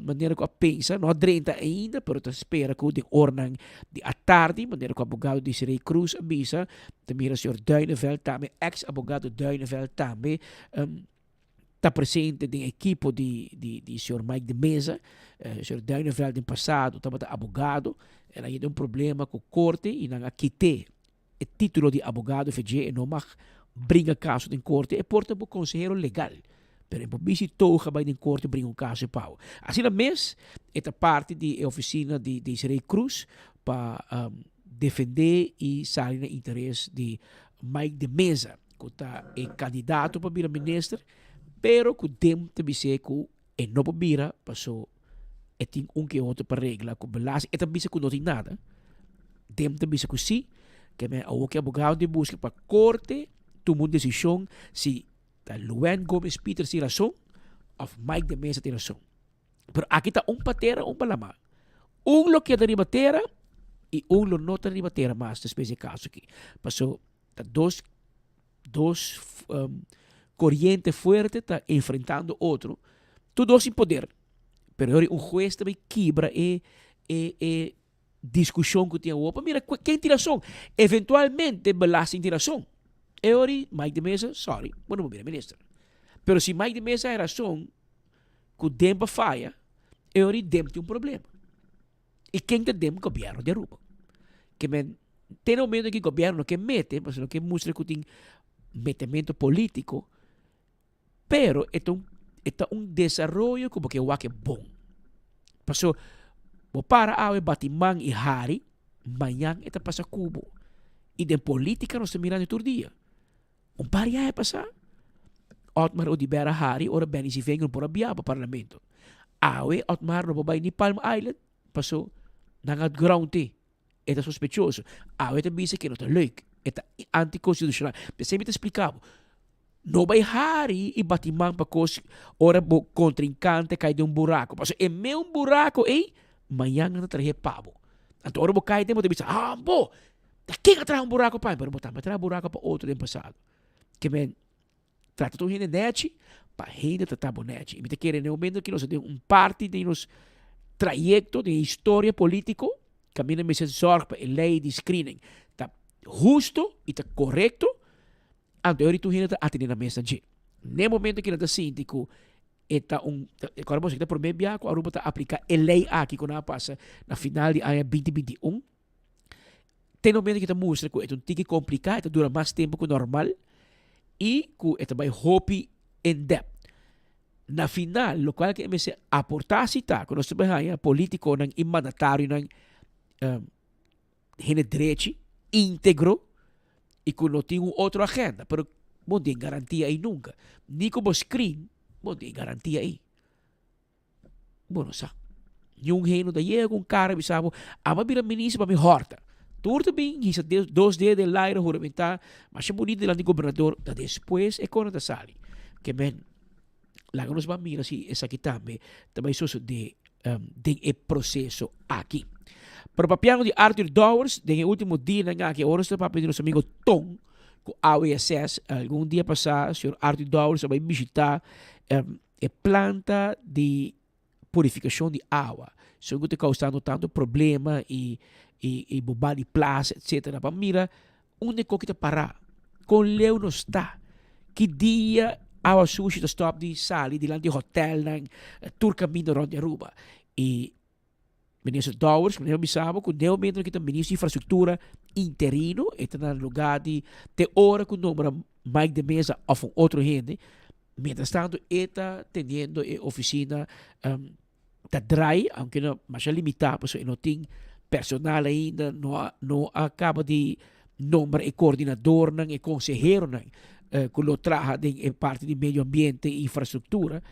S2: manera ku a pensa, no a drenta ainda, pero ta spera ku den oranan di atardi, manera ku abogado Desiree Cruz a bisa, ta mira señor Duineveld tambe, eks abogado Duineveld tambe ta presente den ekipo di di di señor Mike de Meza. Señor Duineveld den pasado tabata abogado, el a yega un problema ku korte i nan a kit'é e titulo di abogado fe dje e no mag bringa kaso den korte, e por ta bo konsehero legal. Pero e por bisti toga bai den korte bringa un kaso e pao. Asina mes e ta parti di e ofisina di Desiree Croes pa defende y sali na interes di Mike de Meza cu ta e candidato pa bira minister pero cu dem ta bis'é cu e no por bira paso e tin un ke otro pa regla cu belasting. E ta bisa cu no tin nada. Dem ta bisa cu si. Ke men awor ke abogado tin busca pa corte tuma un decision si ta Luan Gomez Pieters tin rason of Mike de Meza tin rason. Pero aki ta un pa tera, un pa lama. Un lo keda riba tera y un lo no ta riba tera mas despues di e caso aki. Paso ta dos dos um, coriente fuerte ta enfrentando otro. Tur dos sin poder. Pero yori un juez ta bay kibra e e e discusion cu tin awor pa mira ken tin razon. Eventualmente belasting tin razon. E ori Mike de Meza, sorry, bo no por bira minister. Pero si Mike de Meza hay razon cu Demp a faya, e ori Demp tin un problema. Y ken ta Demp? Gobierno di Aruba. Ke men te na momento ki gobierno no ke mete, pasobra no ke mustra cu tin metemento politico, Pero e ta un e ta un desaroyo ku bo ke wak e bon. Paso bo para awe bati man i hari, mañan e ta pasa ku bo. I den politika nos ta mirando tur dia. Un par di aña pasá, Otmar Oduber a hari ora Benny Zievinger no por a bia pa parlamento. Awe Otmar no por bai ni Palm Island paso nan a ground e. E ta sospechoso. Awe ta bisa ke no ta leuk. E ta antikonstitushonal. P'esei mi ta splika bo. No bai hari i bati man pa kos ora bo kontrinkante kai den un buraku. Pasobra e meun buraku ei, mañan nan ta trahe pa bo. Anto ora bo kai den bo ta bisa, Ah bo! Ta ken a traha un buraku pa mi? Pero bo tambe a traha buraku pa otro den pasado. Ke men trata tur hende nèchi, pa hende trata bo nèchi. I mi ta kere den e momento aki nos ta den un parti den nos trayekto, den e historia politiko, kaminda mester zòrg pa e lei di screening ta husto i ta korekto. Anto e ora tur hende ta atende nan mes na dje. N'e momento ku nan ta sinti ku e ta un, kòrda boso, e ta promé bia ku Aruba ta apliká e lei aki ku nan a pasa na final di aña binti binti i un. Te na momento ku e ta mustra ku e ta un tiki kompliká, e ta dura mas tempu ku normal i ku e ta bai hopi in depth. Na final, lokual ku e mester aportá si ta ku nos ta bai haña polítikonan i mandatarionan hende drechi, íntegro i ku no tin un otro agenda. Pero bo no tin garantia ei nunka. Ni ku bo screen, bo no tin garantia ei. Bo no sa. Niun hende no ta yega ku un kara bisa bo, Amo a bira minister pa mi hòrta. Tur ta bin hisa dos dedo den laira huramentá masha bunito dilanti gobernador, ta despues e kos no ta sali. Ke men, laga nos ban mira si esaki tambe ta bai sosodé den e proseso aki. Pero papiando di Arthur Dowers, den e ultimo dianan aki, ora nos ta papia di nos amigo Ton ku AWSS, algun dia pasá señor Arthur Dowers a bai bishitá e planta di purifikashon di awa. Esun ku ta kousando tantu problema i i bo ba di plasa etsetera. Ban mira unda e koki ta pará, kon leu nos ta, ki dia awa sushi ta stòp di sali dilanti hotèlnan, tur kaminda rònt di Aruba. I Minister Dowers, mi a bisa bo ku den momento ki ta Minister di Infrastruktura interino, e ta na lugá di te ora ku nombra Mike de Meza òf un otro hende. Mientras tanto e ta teniendo e oficina ta draai, aunke no masha limita pasobra e no tin personal ainda, no a no a caba di nombra e coordinadornan, e conseheronan cu lo traha den e parti di medio ambiente y infrastructura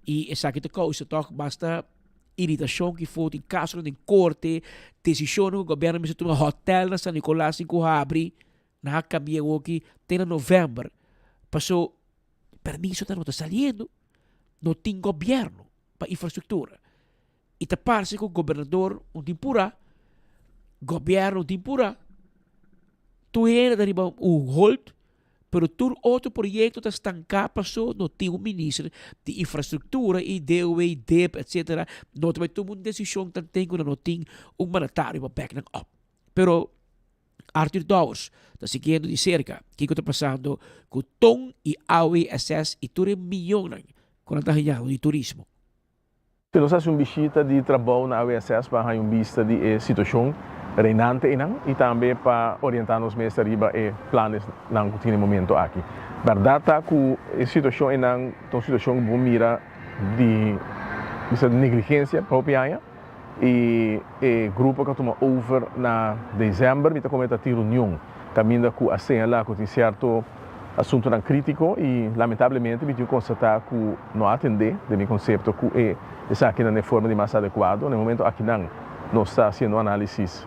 S2: y esaki ta causa toch basta iritacion ki for tin casonan den corte, decisionnan cu gobierno mester tuma, hotel na San Nicolas tin cu habri. Nan a cambia awoki te na november paso permiso ta no ta saliendo, no tin gobierno pa infrastructura y ta parce cu gobernador no tin pura, gobierno no tin pura, tur hende ta riba un hold pero tur otro proyecto ta stanca paso no tin un minister di infrastructura y DOW, dip etcetera no ta bay tuma un decision tanten cu nan no tin un mandatario pa back nan up pero. Arthur Dowers ta siguiendo di serka kiko ta pasando ku Ton i AWSS i tur e mionnan ku nan ta hañando di turismo.
S9: Nos hasi un bishita di trabou na AWSS pa haña un bista di e situashon. reinante einan i tambe pa orientá nos mes riba e planesnan ku tin e momento aki. Bèrdat ta ku e situashon einan ta un situashon ku bo mira di bisa negligensia pa hopi aña i e grupo ku a tuma over na desèmber mi ta komentá tin reunion kaminda ku a señalá ku tin sierto asuntunan krítiko i lamentablemente mi tin konstatá ku no a atendé den mi konsepto ku e esakinan den forma di mas adekuado. Na e momento akinan nos ta hasiendo un análisis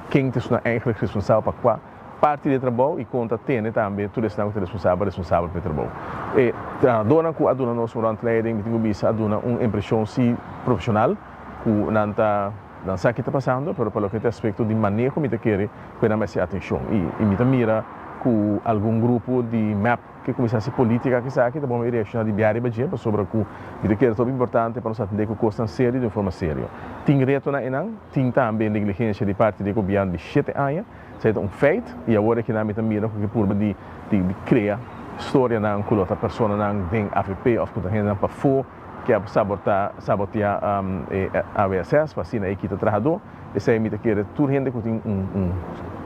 S9: ken ta esunnan eigentlik responsabel pa kua parti di e trabou i kon ta tene tambe tur esnan ku ta responsabel responsabel pa e trabou. E trahadónan ku a duna nos un rondleiding mi tin ku bisa a duna un impreshon si profeshonal ku nan ta Nan sa ki ta pasando, pero pa loke ta aspekto di maneho mi ta kere ku e nan mester atenshon. I mi ta mira ku algun grupo di mep ke kuminsá hasi politika ku esaki ta bon mi reakshoná di bia riba dje pasobra ku mi ta kere ta hopi importante pa nos atendé ku kosnan serio di un forma serio. Tin retonan einan, tin tambe negligensia di parti di e gobièrnu di shete aña, esei ta un feit i awor akinan mi ta mira ku ke purba di di krea storianan ku lo ta personanan den avp òf ku ta hendenan pafó. ke a sabortá, saboteá, e AWSS pa asina e kita trahadó. Esei mi ta kere tur hende ku tin un un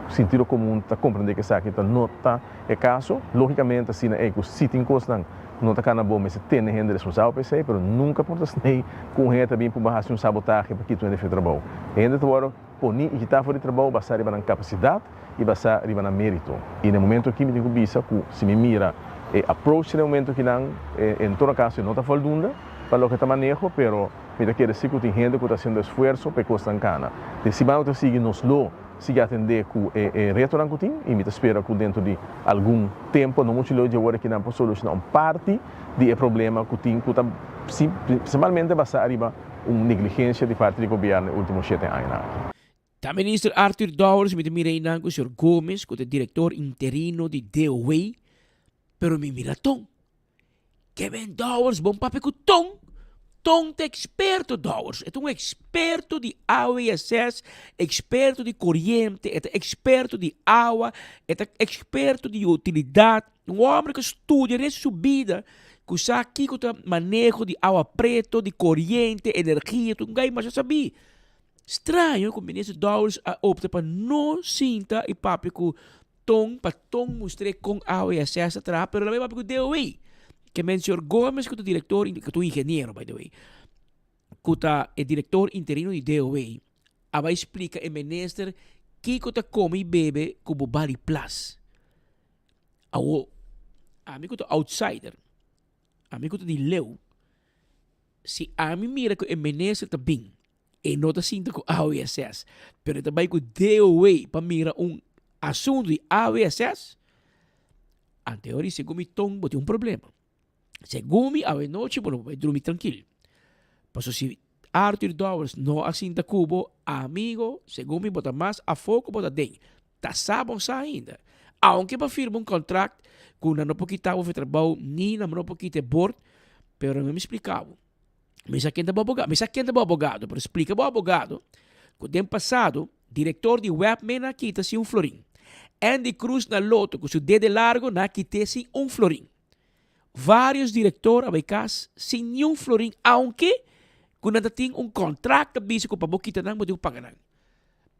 S9: sintido komun ta komprendé ku esaki ta no ta e kaso. Lógikamente asina ei ku si tin kosnan ku no ta kana bon mester tene hende responsabel pa esei, pero nunka por ta snei ku un hende ta bin purba hasi un sabotahe pa kita un hende for di trabou. E hende ta wòrdu poni i kitá for di trabou basá riba nan kapasidat i basá riba nan mérito. I na e momento aki mi tin ku bisa ku si mi mira e approach na e momento akinan, en todo kaso e no ta voldunda pa loke ta maneho, pero mi ta kere si ku tin hende ku ta hasiendo esfuerso pa e kosnan kana. Den siman ku ta sigui nos lo sigui atendé ku e e retonan ku tin i mi ta spera ku dentro di algun tempu, no muchu leu dje wor akinan por solushoná un parti di e problema ku tin ku ta prinsipalmente basá riba un negligensia di parti di gobièrnu e último shete añanan aki.
S2: Ta Minister Arthur Dowers mi ta mira einan ku señor Gomez ku ta direktor interino di DOW, pero mi mira Ton. Kevin Dowers bon papia ku Ton. Ton ta eksperto Dowers, e ta un eksperto di AWSS, eksperto di koriente, e ta eksperto di awa, e ta eksperto di utilidat. Un homber ku studia resto su bida, ku sa kiko ta maneho di awa preto, di koriente, energia, tur un gai masha sabí. Straño ku Minister Dowers a opta pa no sinta i papia ku Ton pa Ton mustr'é kon awa i ases ta traha, pero el a bai papia ku DOW. Ke men señor Gomez ku ta direktor, ku ta un ingeniero by the way, ku ta e direktor interino di DOW, a bai splika e minister kiko ta kome i bebe ku bo bali plas. Awo, ami ku ta outsider, ami ku ta di leu, si ami mira ku e minister ta bin E no ta sinta ku AWSS, pero e ta bai ku DOW pa mira un asuntu di AWSS. Anteori, segun mi ton, bo tin un problema. Segun mi, awenochi bo no por bai drumi trankil. Pasobra si Arthur Dowers no a sinta ku bo, amigo, segun mi bo ta mas afó ku bo ta den. Ta sa bon sa ainda. Aunke bo a firma un kontrakt ku nan no por kita bo for trabou ni nan no por kita e bord, pero mi splika bo. Mi sa ken ta bo abogado, mi sa ken ta bo abogado, pero splika bo abogado ku den pasado direktor di web men a kita sin un florin. Andy Cruz na Lotto ku su dede largo nan a kit'é sin un florin. Varios direktor a bai kas sin niun florin aunke ku nan ta tin un kontrakt ta bisa ku pa bo kita nan bo tin ku paga nan.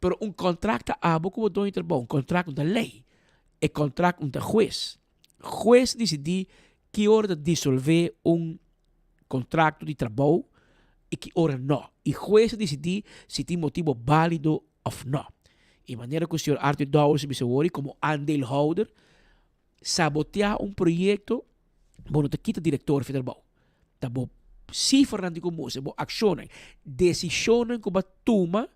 S2: Pero un kontrakt ta abo ku bo doño trabou, un kontrakt no ta lei, e kontrakt no ta hues. Hues disidí ki ora ta disolvé un kontrakto di trabou i ki ora nò. I hues ta disidí si tin motibo bálido òf nò. I manera ku señor Arthur Dowers a bisa wori komo aandeelhouder, saboteá un proyekto, bo no ta kita direktor for trabou. Ta bo sifranan tin ku mustra, bo akshonnan, desishonnan ku bo a tuma.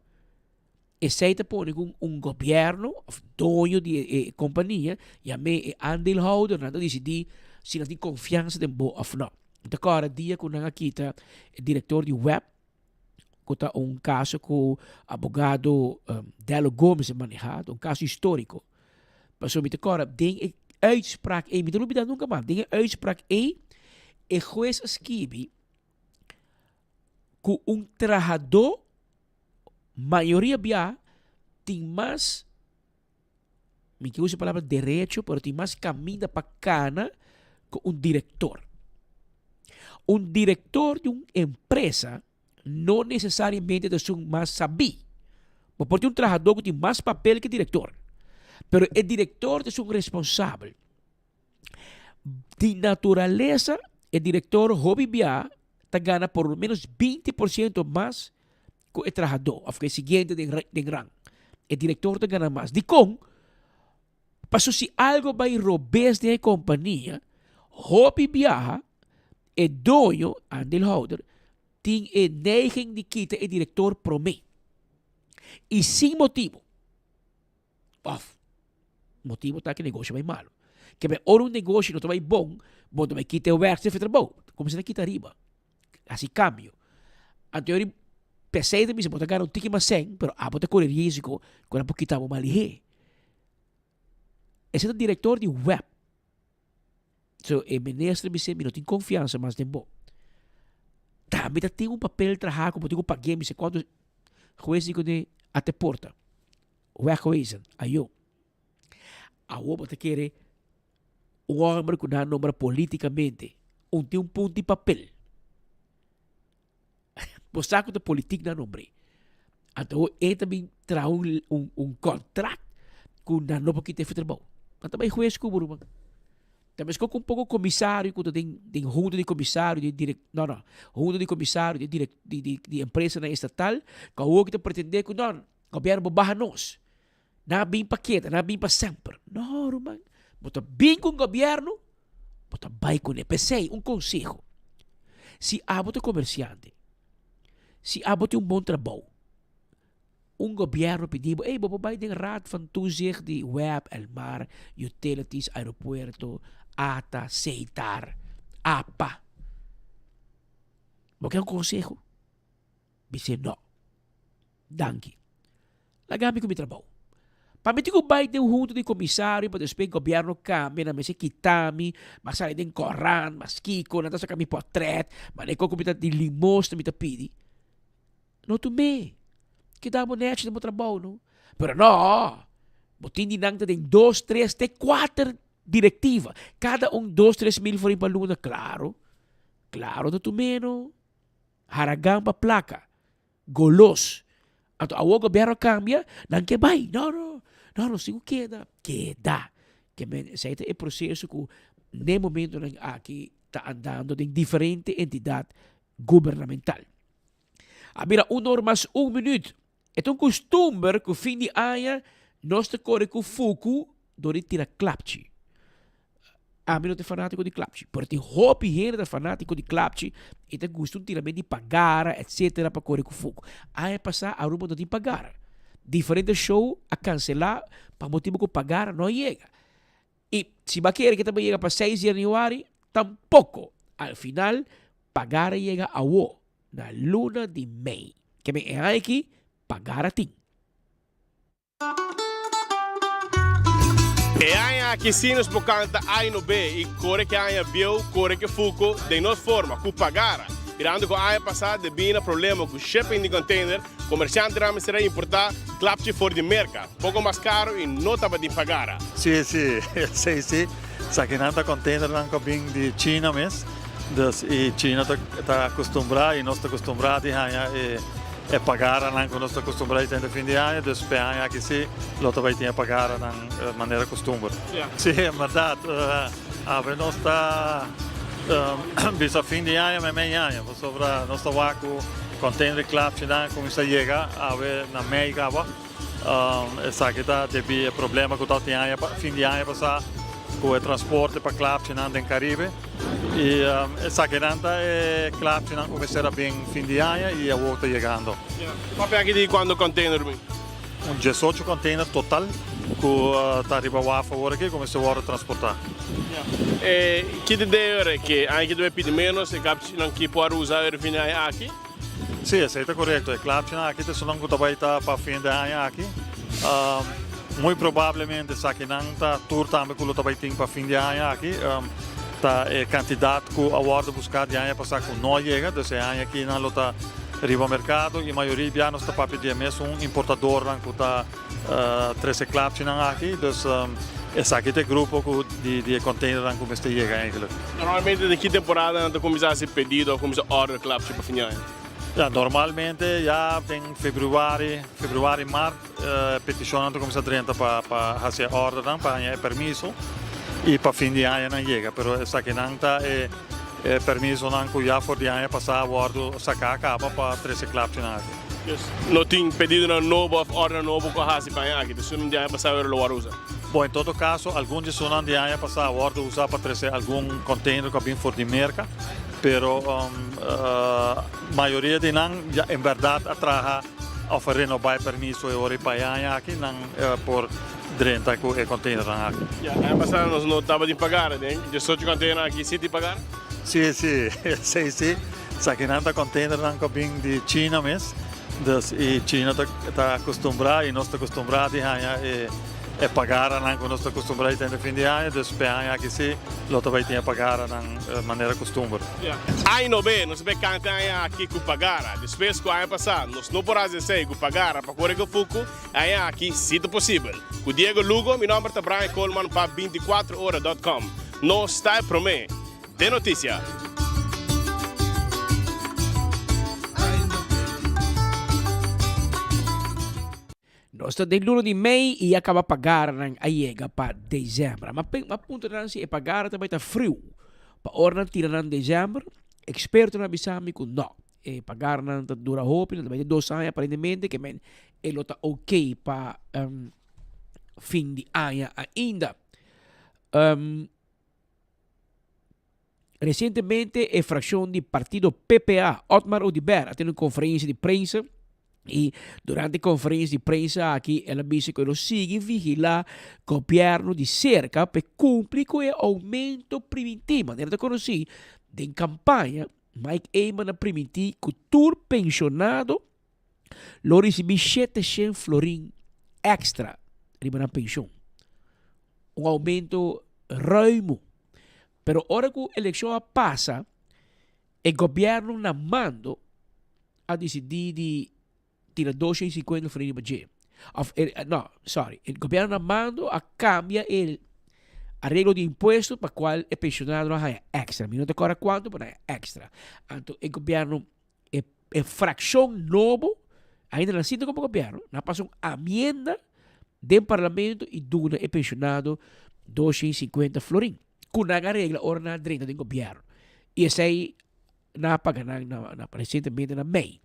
S2: Esei ta pone ku un gobièrnu òf doño di e kompania yam'é e aandeelhoudernan ta disidí si nan tin konfiansa den bo òf nò. Mi ta kòrda dia ku nan a kita e direktor di web ku ta un kaso ku abogado Dello Gomes a manehá, ta un kaso históriko. Pasobra mi ta kòrda den e uitspraak ei, mi ta lubidá nunka mas, den e uitspraak ei e hues a skibi ku un trahadó Mayoria bia tin mas, mi ke usa e palabra derecho, pero tin mas kaminda pa kana ku un direktor. Un direktor di un empresa no nesesariamente ta esun mas sabí. Bo por tin un trahadó ku tin mas papel ku e direktor, pero e direktor ta esun responsabel. Di naturalesa e direktor hopi bia ta gana por lo menos 20% mas ku e trahadó òf ku e siguiente den den rang. E direktor ta gana mas. Dikon? Pasobra si algo bai robes den e kompania, hopi biaha e doño, aandeelhouder, tin e neiging di kita e direktor promé i sin motibu. Òf, motibu ta ku e negoshi bai malu. Ke men ora un negoshi no ta bai bon, bo ta bai kita e wèrk di trabou. Kuminsá ta kita ariba, hasi kambio. Anto yori p'esei ta bisa bo ta gana un tiki mas sèn, pero abo ta kore risiko ku nan por kita bo mas lihé. Esei ta direktor di web. So e minister bis'é, mi no tin konfiansa mas den bo. Tambe ta tin un papel traha ku bo tin ku pag'é, mi se kuantu. Hues di kuné a te porta. Wegwezen, ayo. Awor bo ta kere un hòmber ku nan a nombra politikamente, un tin un punt di papel. Bo sa ku ta politik nan nombr'é. Anto e ta bin traha un un un kontrakt ku nan no por kita e trabou. Nan ta bai hues ku bo ruman. Ta meskos ku un poko komisario ku ta den den hunta di komisario di direk no no hunta di komisario di direk di di di empresanan estatal ku awor ki ta pretendé ku no gobièrnu bo baha nos. Nan a bin pa keda, nan a bin pa semper. No ruman, bo ta bin ku un gobièrnu, bo ta bai kuné. P'esei un konseho, si abo ta komersiante, si abo tin un bon trabou, un gobièrnu pidi bo, ey bo por bai den Raad van Toezicht di web, Elmar, Utilities, Aeropuerto, ata, Setar, apa. Bo ke un konseho? Bis'é no. Danki. Laga mi ku mi trabou. Pa mi tin ku bai den hunta di komisario pa despues gobièrnu kambia nan mester kita mi, m'a sali den korant, mas kiko, nan ta saka mi pòtrèt, manera ku mi ta di limosna mi ta pidi. No tum'é. Keda bo nèchi den bo trabou no. Pero no, bo tin di nan ta den dos, tres te kuater direktiva. Kada un dos, tres mil florin pa luna. Klaro, klaro ta tum'é no. Haragan pa plaka. Golos. Anto awor gobierno a cambia, nan ke bay. No, no, no, nos tin cu keda. Keda. Ke men, esey ta e proceso cu n'e momentonan aki ta andando den diferente entidad gubernamental. A bira un or mas un minuut. E ta un custumber cu fin di aña nos ta core cu fuku dor di tira klapchi. Ami no ta fanatico di klapchi, pero tin hopi hende ta fanatico di klapchi y ta gusta un tirament di pagara etcetera pa core cu fuku. Aña pasa Aruba no tin pagara. Diferente show a cancela pa motibo cu pagara no a yega. Y si bo a kere ke ta bay yega pa seis januari, tampoco. Al final pagara yega awo. Na luna di mei. Ke men e aña aki pagara tin.
S10: E aña aki si nos por canta Ay no be y core ke aña bieu, core ke fuco den nos forma, cu pagara. Mirando cu aña pasa debí na problema cu shipping di container, comerciantenan mester a importa klapchi for di Merca, poco mas caro y no tabatin pagara.
S11: Si, si, esey si. Esakinan ta containernan cu a bin di China mes. Dus y China ta ta acostumbrá y nos ta acostumbrá di haña e e pagaranan cu nos ta acostumbrá di tende fin di aña. Dus p'e aña aki si lo ta bay tin e pagaranan manera costumber. Si, en berdad awe nos ta bisa fin di aña meimei aña pasobra nos ta wak cu container di klapchinan a cuminsa yega awe na mei caba. Esaki ta debí e problema ku tabatin aña fin di aña pasá ku e transporte pa klapchinan den Karibe. I esakinan ta e klapchinan ku mester a bin fin di aña i awor ta yegando.
S10: Papia aki di kuantu container bin?
S11: Un diesocho container total ku ta riba waf awor aki ku mester wòrdu transportá.
S10: E ki ta idea ora ke aña ki ta bai pidi ménos e klapchinan ki por usa ora fin di aña aki?
S11: Sí, esei ta korekto. E klapchinan aki ta esunnan ku ta bai ta pa fin di aña aki. Muy probablemente esakinan ta tur tambe ku lo ta bai tin pa fin di aña aki. Ta e kantidat ku a wòrdu buská di aña pasá ku no a yega, dus e aña aki nan lo ta riba merkado i mayoria bia nos ta papia di e mesun importadornan ku ta trese klapchinan aki. Dus esaki ta e grupo ku di di e containernan ku mester yega eigenlijk.
S10: Normalmente den ki temporada nan ta kuminsá hasi pedido òf kuminsá order klapchi pa fin di aña?
S11: Ya, normalmente ya den februari, februari, mart, petishonnan ta kuminsá drenta pa pa hasi e òrdernan, pa haña e permiso i pa fin di aña nan yega. Pero esakinan ta e e permisonan ku ya for di aña pasá a wòrdu saká kaba pa trese klapchinan aki.
S10: Dus no tin pedidonan nobo òf òrdernan nobo ku a hasi pa aña aki? Dus esunnan di aña pasá wèr lo wòrdu usa?
S11: Bon, en todo kaso algun di esunnan di aña pasá a wòrdu usá pa trese algun kònteiner ku a bin for di Merka. Pero mayoria di nan ya en berdad a traha of a renoba e permiso e ora y pa e aña aki nan por drenta cu e containernan aki.
S10: Ya, aña pasado nos no tabatin pagar den diesocho containernan aki si tin pagar?
S11: Si, si, esey si. Esakinan ta containernan cu a bin di China mes. Dus y China ta acostumbra y nos ta acostumbra di haña e. E pagaranan ku nos ta kustumbrá di tende fin di aña, dus p'e aña aki sí lo ta bai tin e pagaranan manera kustumber.
S10: Aña nobe nos a bai kanta e aña aki ku pagara. Despues ku aña pasá nos no por hasi esei ku pagara pa kore ku fuku, e aña aki sí ta posibel. Ku Diego Lugo, mi nòmber ta Brian Koolman pa bintikuatro ora dòt kòm. Nos ta e promé den notisia.
S2: Nos ta den luna di mei y ya caba pagarnan a yega pa december. Ma ma puntra nan si e pagar ta bay ta friu pa ora nan tira nan december. Expertonan a bisa mi cu no, e pagarnan ta dura hopi, nan ta bay te dos aña aparentemente, ke men e lo ta ok pa fin di aña ainda. Recientemente e fraccion di partido PPA, Otmar Oduber, a tene un conferencia di prensa y durante e conferencia di prensa aki el a bisa cu e lo sigui vigila gobierno di cerca pa e cumpli cu e aumento priminti. Manera ta conoci den campaña Mike Eman a priminti cu tur pensionado lo ricibi 700 florin extra riba nan pension. Un aumento ruimo. Pero ora cu eleccion a pasa, e gobierno na mando a dicidi di tira 250 florin riba dje. Of, no, sorry, e gobierno na mando a cambia e areglo di impuesto pa cual e pensionado a haya extra. Mi no ta acorda cuanto, pero haya extra. Anto e gobierno E e fraccion nobo ainda nan sinta como gobierno, nan pasa un amienda den parlamento y duna e pensionado 250 florin cu nan a regla ora nan a drenta den gobierno. Y esey nan a paga nan na na recientemente na mei.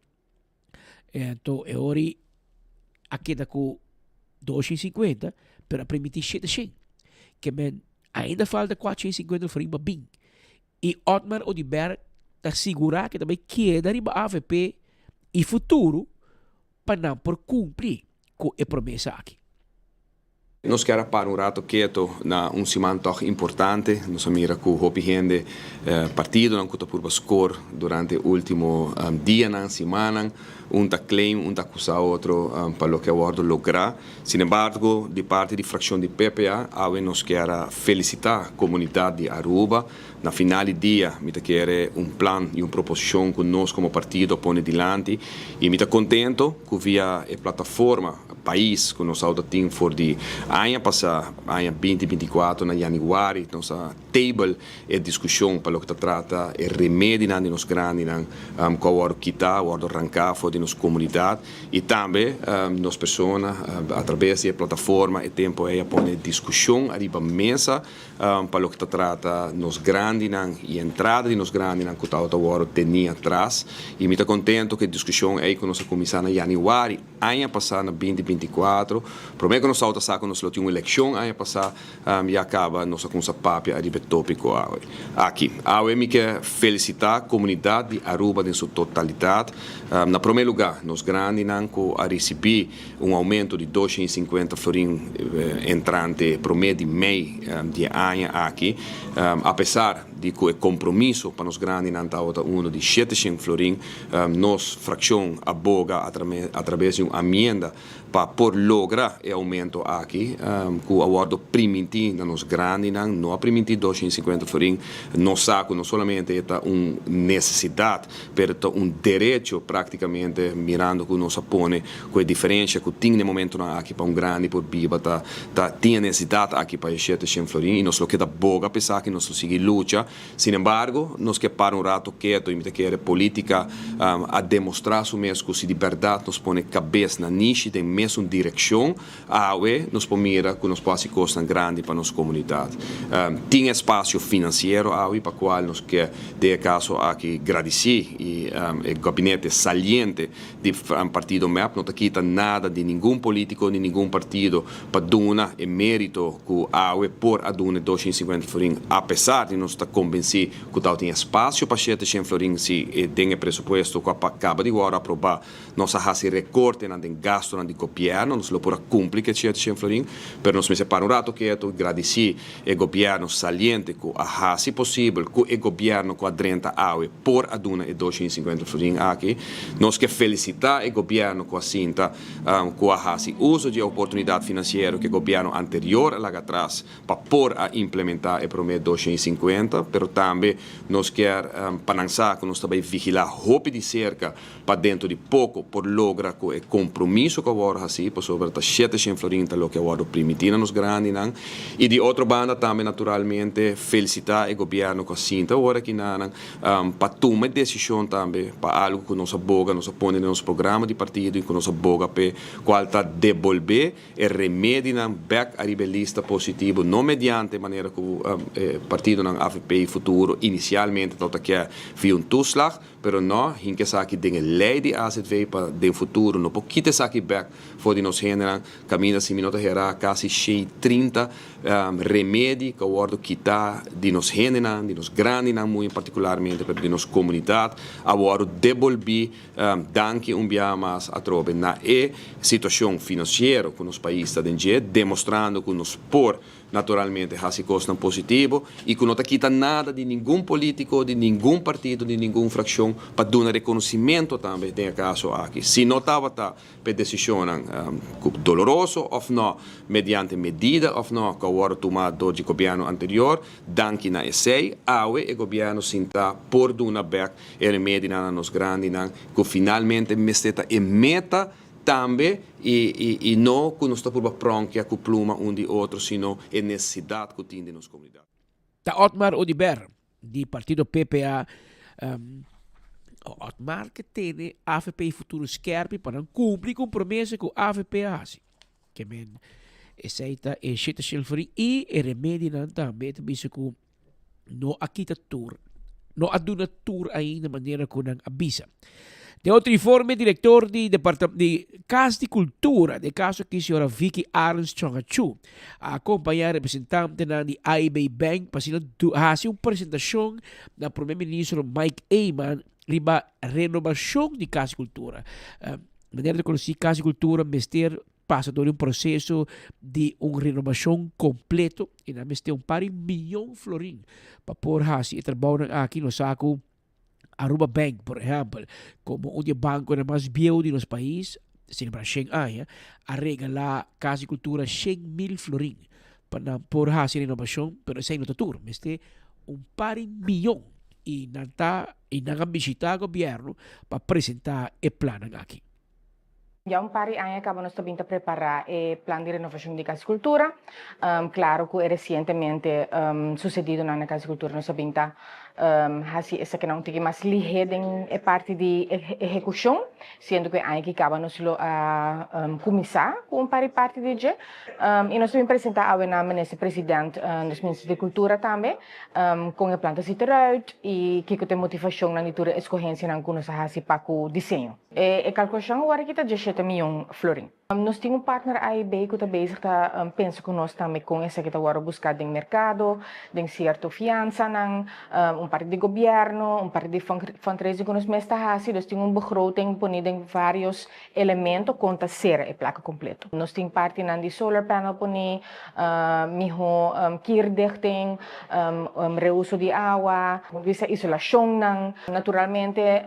S2: Anto e ori a keda cu 250 pero a permiti 700. Ke men ainda falta 450 florin pa bin. Y Otmar Oduber ta sigura cu ta bay keda riba avp y futuro pa nan por cumpli cu e promesa aki.
S14: Nos kier a para un rato keto na un siman tog importante. Nos a mira cu hopi hende, partidonan cu ta purba score durante e ultimo dianan, simannan. Un ta claim, un ta acusa otro pa loke a wordo logra. Sinembargo, di parti di fraccion di PPA, awe nos kier a felicita comunidad di Aruba. Na final di dia, mi ta kere un plan y un proposicion cu nos como partido a pone dilanti y mi ta contento cu via e plataforma pais cu nos auto tin for di aña pasa, aña binti binticuatro na januari, nos a table e discusion pa loke ta trata e remedinan di nos grandinan cu a wordo kita, a wordo ranca for di nos comunidad y tambe nos persona a traves di e plataforma e tempo ey a pone discusion ariba mesa pa loke ta trata nos grandinan y entrada di nos grandinan cu tabata wordo teni atras y mi ta contento cu e discusion ey cu nos a cuminsa na januari aña pasa na binti binticuatro, prome cu nos tabata sa cu nos lo tin un eleccion aña pasa ya caba nos a cuminsa papia ariba e topico awe aki. Awe mi ke felicita comunidad di Aruba den su totalidad. Na prome lugar nos grandinan cu a ricibi un aumento di 250 florin entrante prome di mei di e aña aki, apesar di cu e compromiso pa nos grandinan tabata uno di 700 florin, nos fraccion a boga atrabes di un amienda Pa por logra e aumento aki cu a wordo priminti na nos grandinan, no a priminti 250 florin, nos sa cu no solamente e ta un necesidad, pero ta un derecho practicamente, mirando cu nos a pone cu e diferencia cu tin na e momentonan aki pa un grandi por biba ta ta tin e necesidad aki pa e 700 florin y nos lo keda boga pa esaki, nos lo sigui lucha. Sinembargo, nos ke para un rato keto y mi ta kere politica a demostra su mes cu si di berdad nos pone cabes na nishi den mesun direccion, awe nos por mira cu nos por haci cosnan grandi pa nos comunidad. Tin espacio financiero awe pa cual nos ke den e caso aki gradici y e gabinete saliente di partido mep no ta kita nada di ningun politico ni ningun partido pa duna e merito cu awe por a duna e 250 florin apesar di nos ta convenci cu tabatin espacio pa 700 florin si den e presupuesto cu a caba di worde aproba nos a haci recortenan den gastonan di gobierno nos lo por a cumpli cu e 700 florin pero nos mester para un rato keto y gradici e gobierno saliente cu a haci posibel cu e gobierno cu a drenta awe por a duna e 250 florin aki. Nos ke felicita e gobierno cu a sinta cu a haci uso di e oportunidad financiero cu e gobierno anterior a laga atras pa por a implementa e prome 250, pero tambe nos kier pa nan sa cu nos ta bay vigila hopi di cerca pa dentro di poco por logra cu e compromiso cu a wordo haci, pasobra ta 700 florin ta loke a wordo primiti na nos grandinan. Y di otro banda tambe naturalmente felicita e gobierno cu a sinta awor aki nanan pa tuma e decision tambe pa algo cu nos a boga, nos a pone den nos programa di partido y cu nos a boga p'e cual ta debolbe e remedinan bek ariba e lista positivo, no mediante manera cu e partidonan avp y Futuro inicialmente tabata kier via un toeslag, Pero no hinka esaki den e lei di azv pa den futuro no por kita esaki bek for di nos hendenan. Kaminda si mi no ta hera kasi shei 30 remedi ku a wòrdu kita di nos hendenan, di nos grandinan muy partikularmente, pero di nos komunidat a wòrdu debolbí danki un biaha mas atrobe na e situashon finansiero ku nos pais ta den dje, demostrando ku nos por Naturalmente haci cosnan positivo y cu no ta kita nada di ningun politico, di ningun partido, di ningun fraccion pa duna reconocimento tambe den e caso aki. Si no tabata p'e decisionnan cu doloroso of no, mediante medida of no cu a wordo tuma door dje gobierno anterior, danki na esey, awe e gobierno sinta por duna bek e remedinan na nos grandinan cu finalmente mester ta e meta Tambe, i i no ku nos ta purba pronkia ku pluma un di otro, sino e nesesidat ku tin den nos komunidat.
S2: Ta Otmar Oduber di partido PPA Otmar ke tene avp Futuro skerpi pa nan kumpli ku un promesa ku avp a hasi. Ke men esei ta e shete shilferi i e remedinan tambe ta bisa ku no a kita tur, no a duna tur ainda manera ku nan a bisa. Den otro informe, direktor di departa di Kas di Kultura, den kaso aki señora Vicky Arends Chongachu, a akompañá representantenan di AIB Bank pa asina hasi un presentashon na Prome Ministro Mike Eman riba renobashon di Kas di Kultura. Manera ta konosí Kas di Kultura mester pasa dor di un proseso di un renobacion completo y nan mester un par di miyon florin pa por haci e trabounan aki. Nos sa cu Aruba Bank, por ehempel, como un di e banconan mas bieu di nos pais, celebra shen aña, a regala Cas di Cultura 100,000 florin pa nan por haci renobacion, pero esey no ta tur, mester un par di miyon y nan ta y nan a bishita gobierno pa presenta e plannan aki.
S15: Ya un par di aña kaba nos ta bin ta prepará e plan di renovashon di Kas di Kultura. Klaro ku e resientemente susedidonan na Kas di Kultura nos a bin ta hasi esakinan un tiki mas lihé den e parti di ehekushon, siendo ku e aña ki kaba nos lo a kuminsá ku un par di parti di dje. I nos ta bin presentá awe na Minister President, nos Minister di Kultura tambe, kon e plan ta sit eruit i kiko ta e motivashonnan di tur e eskohensianan ku nos a hasi pa ku diseño. E kalkulashon awor aki ta dieshete miyon florin. Nos tin un partner AIB ku ta bezig ta pensa ku nos tambe kon esaki ta wòrdu buská den merkado, den sierto fiansanan, un parti di gobièrnu, un parti di fundraising ku nos mes ta hasi. Dus tin un begroting poní den vários elemento kon ta sera e plaka kompleto. Nos tin partinan di solar panel poní, mihó kierdichting, reuso di awa, bisa isolashonnan. Naturalmente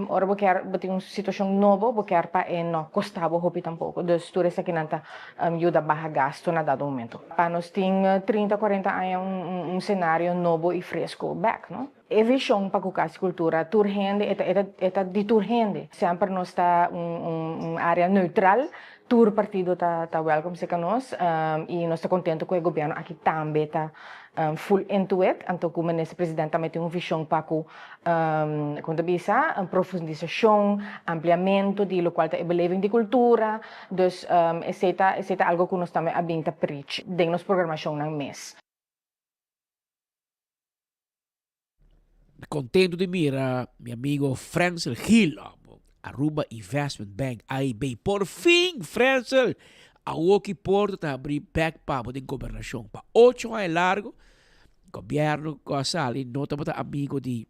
S15: ora bo kier bo tin un situashon nobo bo kier pa e no kosta bo hopi tampoko. Dus tur esakinan ta yuda baha gasto na dado momento. Pa nos tin 30, 40 aña un senario nobo i fresco bek, no? E vishon pa ku Kas di Kultura tur hende e ta e ta di tur hende. Semper nos ta un un area neutral. Tur partido ta ta welcome cerca nos y nos ta contento cu e gobierno aki tambe ta full into it, anto cu Minister President tambe tin un vision pa cu con ta bisa profundisacion, ampliamento di locual ta e beleving di cultura, dus esey ta esey ta algo cu nos tambe a bin ta preach den nos programacionnan mes.
S2: Contento di mira mi amigo Frensel Gil, Aruba Investment Bank, AIB. Por fin, Frensel! Awoki porta ta habri bek pa bo den gobernacion. Pa ocho aña largo, gobierno cu a sali no tabata amigo di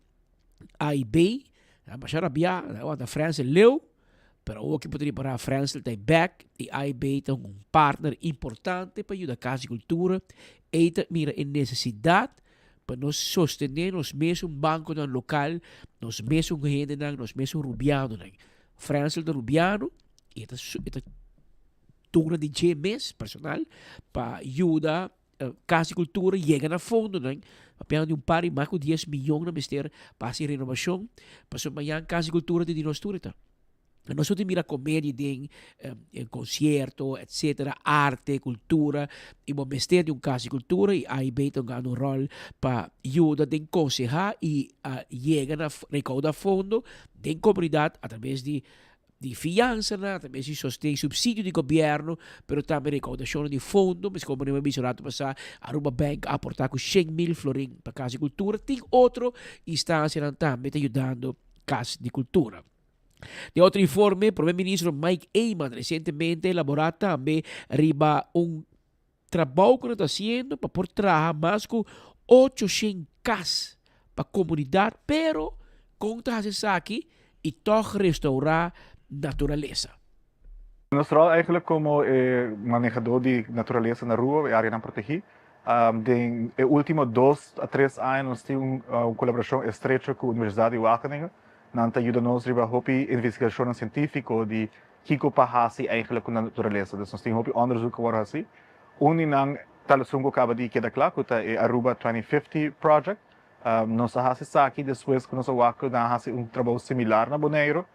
S2: AIB. Nan masha rabia, nan a wanta Frensel leu. Pero awoki bo ta ripara Frensel ta bek y AIB ta un partner importante pa yuda Cas di Cultura. Ey ta mira e necesidad Pa nos sostené nos mesun bankonan lokal, nos mesun hendenan, nos mesun rubianonan. Frensel ta rubiano i e ta e ta duna di dje mes personal pa yuda Kas di Kultura yega na fondonan. Papiando di un par di mas ku dies miyon nan mester pa hasi renovashon, pasobra mañan Kas di Kultura ta di nos tur e ta. Nos no tin mira comedia den concierto etcetera, arte, cultura y bo mester di un cas di cultura y AIB ta hungando un rol pa yuda den conseha y yega na recauda fondo den comunidad a traves di di fiansanan, a traves di sosten subsidio di gobierno, pero tambe recaudacionnan di fondo, mescos como mi a bisa un rato pasa Aruba Bank a aporta cu 100 mil florin pa cas di cultura, tin otro instancianan tambe ta yudando cas di cultura. Den otro informe, Prome Ministro Mike Eman recientemente elabora tambe riba un trabou cu nan ta haciendo pa por traha mas cu 800 cas pa comunidad, pero con ta haci esaki y tog restaura naturalesa.
S16: Nos rol eigenlijk como e manehador di naturalesa na Aruba, e areanan protegi, den e ultimo dos a tres aña nos tin un colaboracion estrecho cu Universidad di Wageningen. Nan ta yuda nos riba hopi investigashonnan sientífiko di kiko pa hasi eigenlijk ku naturalesa. Dus nos tin hopi onderzoek ku wòrdu hasi. Un di nan ta esun ku kaba di keda kla ku ta e Aruba 2050 Project. Nos a hasi esaki despues ku nos a wak ku nan a hasi un trabou similar na Boneiru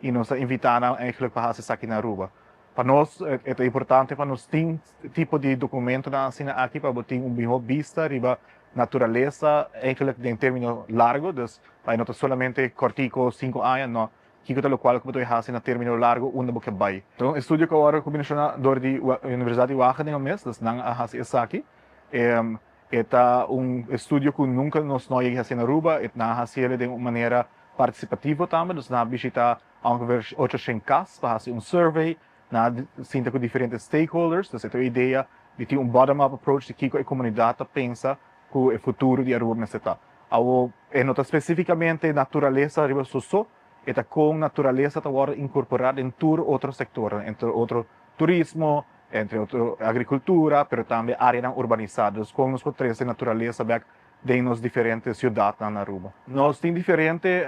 S16: i nos a invitá nan eigenlijk pa hasi esaki na Aruba. Pa nos e ta importante pa nos tin tipo di dokumentonan asina aki pa bo tin un mihó bista riba naturalesa eigenlijk den termino largo, dus pa e no ta solamente kòrtico sinku aña, no, kiko ta lokual ku bo ta hasi na termino largo unda bo ke bai. Ta un estudio ku a wòrdu kombinashoná dor di Universidat di Wageningen mes, dus nan a hasi esaki. E ta un estudio ku nunka nos no a yega hasi na Aruba, e nan a hasi el den un manera partisipativo tambe, dus nan a bishita ongeveer 800 kas pa hasi un survey, nan a sinta ku diferente stakeholders, dus e ta e idea di tin un bottom up approach di kiko e komunidat ta pensa ku e futuro di Aruba mester ta. Awo e no ta spesifikamente naturalesa riba su so, e ta kon naturalesa ta wòrdu inkorporá den tur otro sektornan, entre otro turismo, entre otro agrikultura, pero tambe áreanan urbanisá. Dus kon nos por trese naturalesa bèk den nos diferente siudatnan na Aruba. Nos tin diferente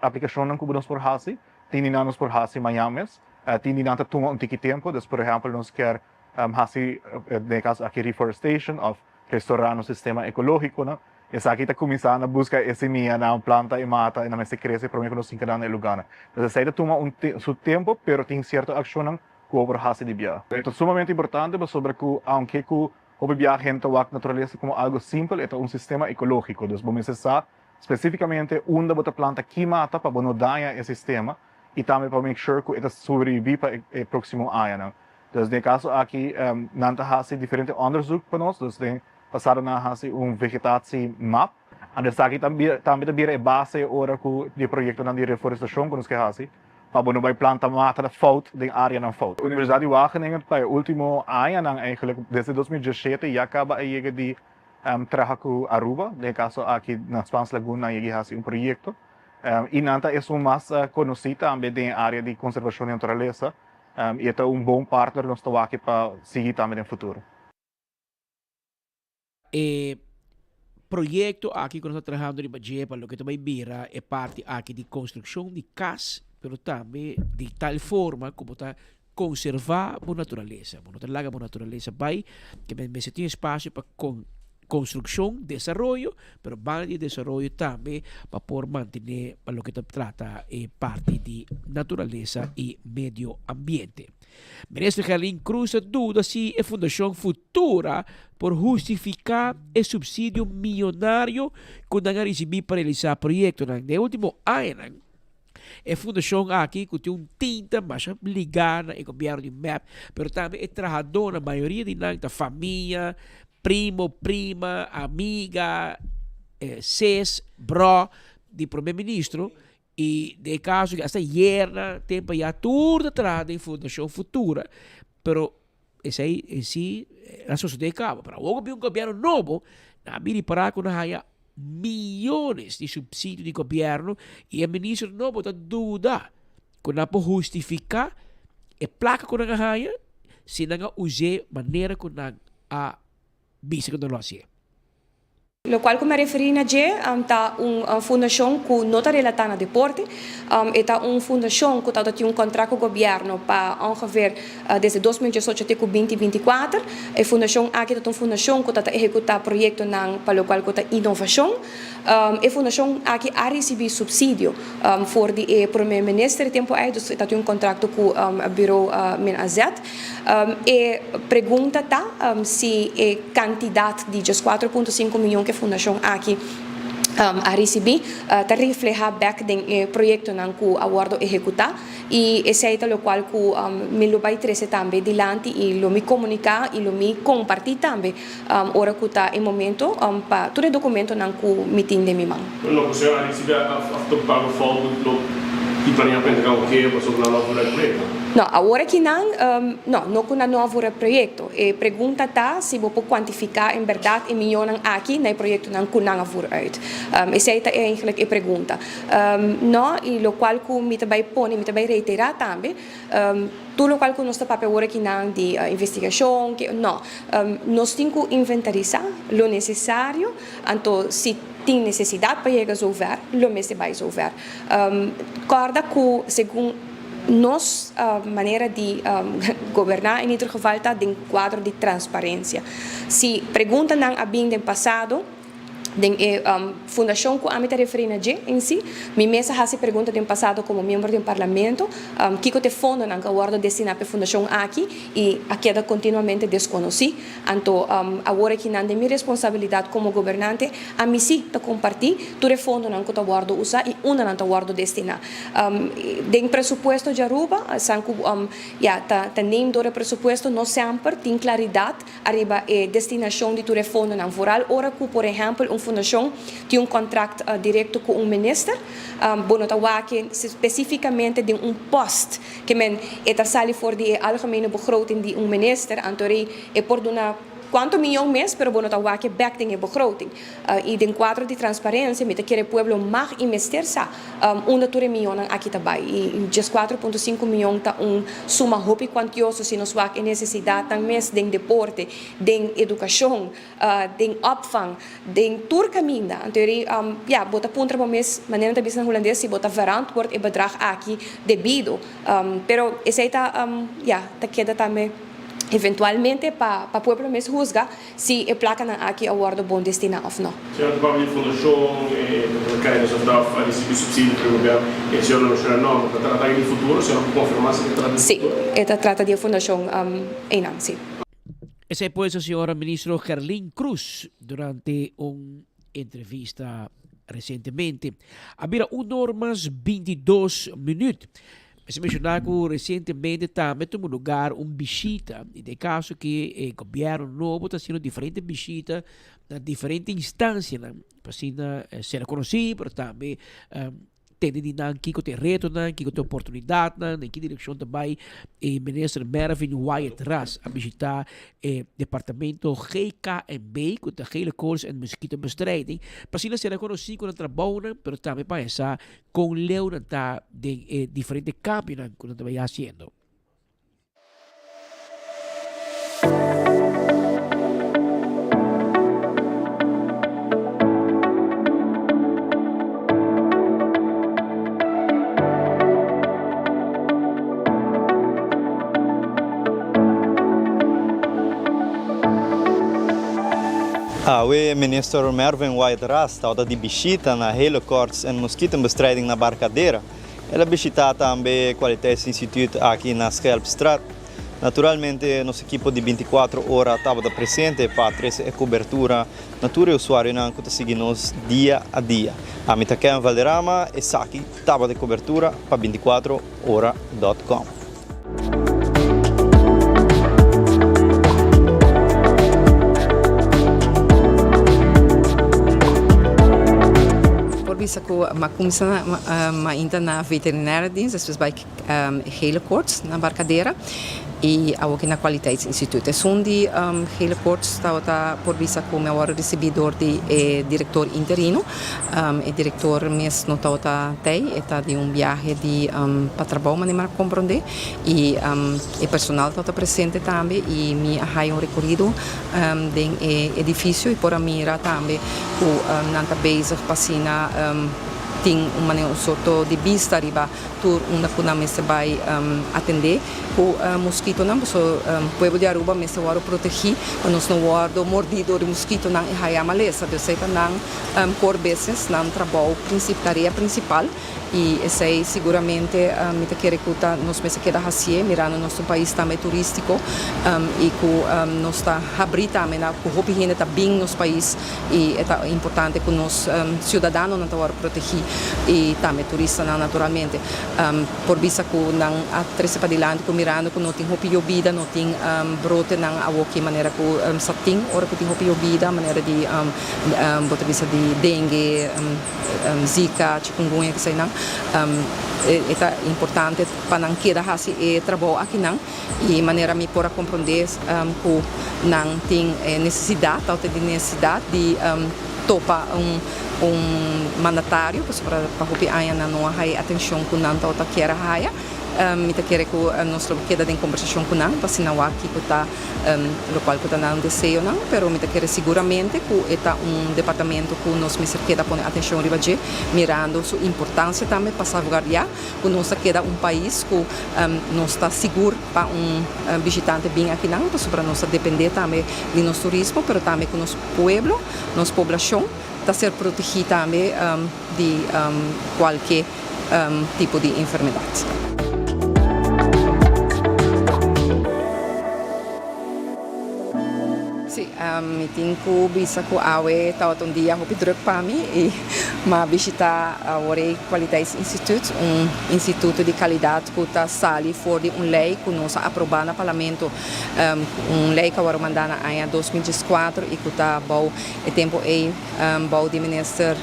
S16: aplikashonnan ku nos por hasi. Tin di nan nos por hasi mañan mes, tin di nan ta tuma un tiki tempu. Dus por ehèmpel nos kier hasi den e kaso aki reforestation òf restorá nos sistema ekológikonan. Esaki ta kuminsá na buska e simianan, planta e mata i nan mester krese promé ku nos hinka nan na e lugánan. Dus esei ta tuma un su tempu pero tin sierto akshonnan ku bo por hasi di bia. E ta sumamente importante pasobra ku aunke ku Hopi biaha hende ta wak naturalesa komo algu simpel, e ta un sistema ekológiko. Dus bo mester sa spesífikamente unda bo ta planta ki mata pa bo no daña e sistema i tambe pa make sure ku e ta sobrebibí pa e próksimo añanan. Dus den e kaso aki nan ta hasi diferente onderzoek pa nos. Dus den pasado nan a hasi un vegetatie map. Anto esaki tambe ta bira e base ora ku di e proyektonan di reforestashon ku nos ke hasi. Pa bo no bai planta mata na fout den areanan fout. Universidad di Wageningen pa e ultimo añanan eigenlijk desde 2017 ya caba a yega di traha cu Aruba, den e caso aki na Spaans Lagoon nan yega di haci un proyecto y nan ta esun mas conoci tambe den e area di conservacion di naturalesa y e ta un bon partner nos ta wak pa sigui tambe den futuro.
S2: E proyecto aki cu nos ta trahando riba dje pa loke ta bay bira e parti aki di construccion di cas, pero tambe di tal forma cu bo ta conserva bo naturalesa. Bo no ta laga bo naturalesa bay, ke mester tin espacio pa con. Construccion, desaroyo, pero banda di desaroyo tambe pa por mantene pa loke ta trata e parti di naturalesa y medio ambiente. Minister Gerlin Cruz ta duda si e Fundacion Futura por hustifica e subsidio miyonario cu nan a ricibi pa realisa proyectonan. Den e ultimo añanan, e fundacion aki cu tin un tinta masha liga na e gobierno di mep, pero tambe e trahadornan, mayoria di nan ta famia, primo, prima, amiga, sis, bro di prome ministro y den e caso hasta yerna tempo ya tur ta traha den Fundacion Futura, pero esey en si a sosode caba, pero awor cu bin un gobierno nobo nan a bini para cu nan haya miyones di subsidio di gobierno y e ministro nobo ta duda cu nan por hustifica e placa cu nan a haya si nan a use manera cu nan a bisa cu nan lo hacié.
S17: Locual cu mi a referi na dje ta un fundacion cu no ta relata na deporte. E ta un fundacion cu tabata tin un contract cu gobierno pa ongeveer desde 2018 te cu 2024. E fundacion aki ta un fundacion cu ta ta ehecuta proyectonan pa locual cu ta innovacion. E fundacion aki a ricibi subsidio for di e prome minister e tempo ey, dus e ta tin un contracto cu bureau MinAZ. E pregunta ta si e kantidat di djes 4.5 mion ku e fundashon aki a risibí ta reflehá bèk den e proyektonan ku a wòrdu ehekutá i esei ta lokual ku mi lo bai trese tambe dilanti i lo mi komuniká i lo mi kompartí tambe ora ku ta e momento pa tur e dokumentonan ku mi tin den mi man.
S10: Lo ku señor a risibi a topa ku fout lo di planea pa entrega un keo pasobra nan no a vura e proyekto?
S17: No, awor aki nan no, no ku nan no a vura e proyekto. E pregunta ta si bo por kuantifiká en bèrdat e miónnan aki na e proyektonan ku nan a vur uit. Esei ta eigentlik e pregunta. No, i lokual ku mi ta bai pone, mi ta bai reiterá tambe, Tur lokual ku nos ta papia awor akinan di investigashon, ke no. Nos tin ku inventarisá lo nesesario, anto si tin nesesidat pa yega zover, lo mester bai zover. Kòrda ku segun nos manera di goberná in ieder geval ta den kuadro di transparensia. Si preguntanan a bin den pasado, Den e fundashon ku ami ta referí na dje en si, mi mes a hasi pregunta den pasado komo miembro den parlamento, kiko ta e fondonan ku a wòrdu destiná pa e fundashon aki i a keda kontinuamente deskonosí. Anto awor akinan den mi responsabilidat komo gobernante, ami si ta kompartí tur e fondonan ku ta wòrdu usá i unda nan ta wòrdu destiná. Den presupuesto di Aruba, san ku ya ta neem dor e presupuesto no semper tin klaridat ariba e destinashon di tur e fondonan, vooral ora ku por ehèmpel un fundashon tin un kontrakt direkto ku un minister, bo no ta wak spesífikamente den un pòst ke men e ta sali for di e algemene begroting di un minister, anto rei e por duna kuantu miyon mes pero bo no ta wak bèk den e begroting. I den kuadro di transparensia mi ta kere pueblo mag i mester sa unda tur e mionnan aki ta bai. I 14.5 mion ta un suma hopi kuantioso si nos wak e nesesidatnan mes den deporte, den edukashon, den opvang, den tur kaminda. Anto eri, ya, bo ta puntra bo mes, manera nan ta bisa na hulandes, si bo ta verantwoord e bedrag aki debido. Pero esei ta, ya, ta keda tambe eventualmente pa pueblo mes husga. Si e plakanan aki a wòrdu bon destiná òf nò.
S10: Señor ta papia di fundashon e ta kai nos afdaf a risibí supsidio for di gobièrnu. E señor no menshoná nòmber. Ta trata aki di futuro? Señor por konfirmá si ta trata di
S17: Sí,
S10: futuro?
S17: e ta trata di e fundashon einan, sí.
S2: Esei pues a señora ministro Gerlin Cruz durante un entrevista recientemente. A bira un or mas 22 minuut. Mester menciona cu recientemente tambe tuma lugar un bishita y den caso ki e gobierno nobo ta haciendo diferente bishita na diferente instancianan pa asina ser conoci pero tambe tende di nan kiko ta e retonan, kiko ta e oportunidadnan, den ki direccion ta bay. E minister Mervin Wyatt Ras a bishita e departamento GKMB cu ta Gele Koorts en Muskietenbestrijding pa asina ser conoci cu nan trabounan pero tambe pa hesa Kon leu nan ta den e diferente kambionan ku nan ta bai hasiendo.
S18: Awe Minister Mervin Wyatt Ras tabata di bishita na Hele Koorts en Moskietenbestrijding na Barcadera. El a bishita tambe Kwaliteitsinstituut aki na Schelpstraat. Naturalmente nos ekipo di bintikuatro ora tabata presente pa trese e kobertura na tur e usuarionan ku ta sigui nos dia a dia. Ami ta Ken Valderrama, esaki tabata e kobertura pa bintikuatro ora dòt kòm.
S20: Por bisa ku m'a kuminsá mainta na veterinaire dienst, despues bai Gele Koorts na Barcadera y awoki na Kwaliteitsinstituut. Esun di Gele Koorts tabata por bisa cu mi a worde ricibi door di e director interino. E director mes no tabata tey, e ta di un biahe di pa trabou manera mi a comprende y e personal tabata presente tambe y mi a haya un recorido den e edificio y por a mira tambe cu nan ta bezig pa asina tin un manera un sorto di bista riba Tur unda ku nan mester bai atendé ku moskitonan, pasobra pueblo di Aruba mester wòrdu protegí pa nos no wòrdu mordí dor di moskitonan i haya malesa. Dus esei ta nan core business, nan trabou tarea prinsipal i esei siguramente mi ta kere ku ta nos mester keda hasié mirando nos ta un pais tambe turístiko i ku nos ta habrí tambe na ku hopi hende ta bin nos pais i e ta importante ku nos siudadanonan ta wòrdu protegí i tambe turistanan naturalmente. Por bisa ku nan a trese padilanti ku mirando ku no tin hopi yobida, no tin brotenan awoki manera ku sa tin ora ku tin hopi yobida, manera di bo ta bisa di dengue, zika, chikungunya eseinan. E ta importante pa nan keda hasi e trabou akinan. I manera mi por a komprondé ku nan tin e nesesidat, tabata di nesesidat di topa un un mandatario, pasobra pa hopi aña nan no a haya e atenshon ku nan tabata kier a haya. Mi ta kere ku nos lo keda den kombersashon ku nan pa asina wak kiko ta lokual ku ta nan deseonan, pero mi ta kere siguramente ku e ta un departamento ku nos mester keda pone atenshon riba dje, mirando su importansia tambe pa salvaguardiá. Ku nos ta keda un pais ku nos ta sigur pa un bishitante bin akinan, pasobra nos ta dependé tambe di nos turismo, pero tambe ku nos pueblo, nos poblashon ta ser protegí tambe di kualke tipo di enfermedat. Sí, mi tin ku bisa ku awe tabata un dia hopi drùk pa mi i mi a bishitá awor e Kwaliteitsinstituut, un instituto di kalidat ku ta sali for di un lei ku nos a aprobá na parlamento, un lei ku a wòrdu mandá na aña 2014 i ku ta bou e tempu ei bou di minister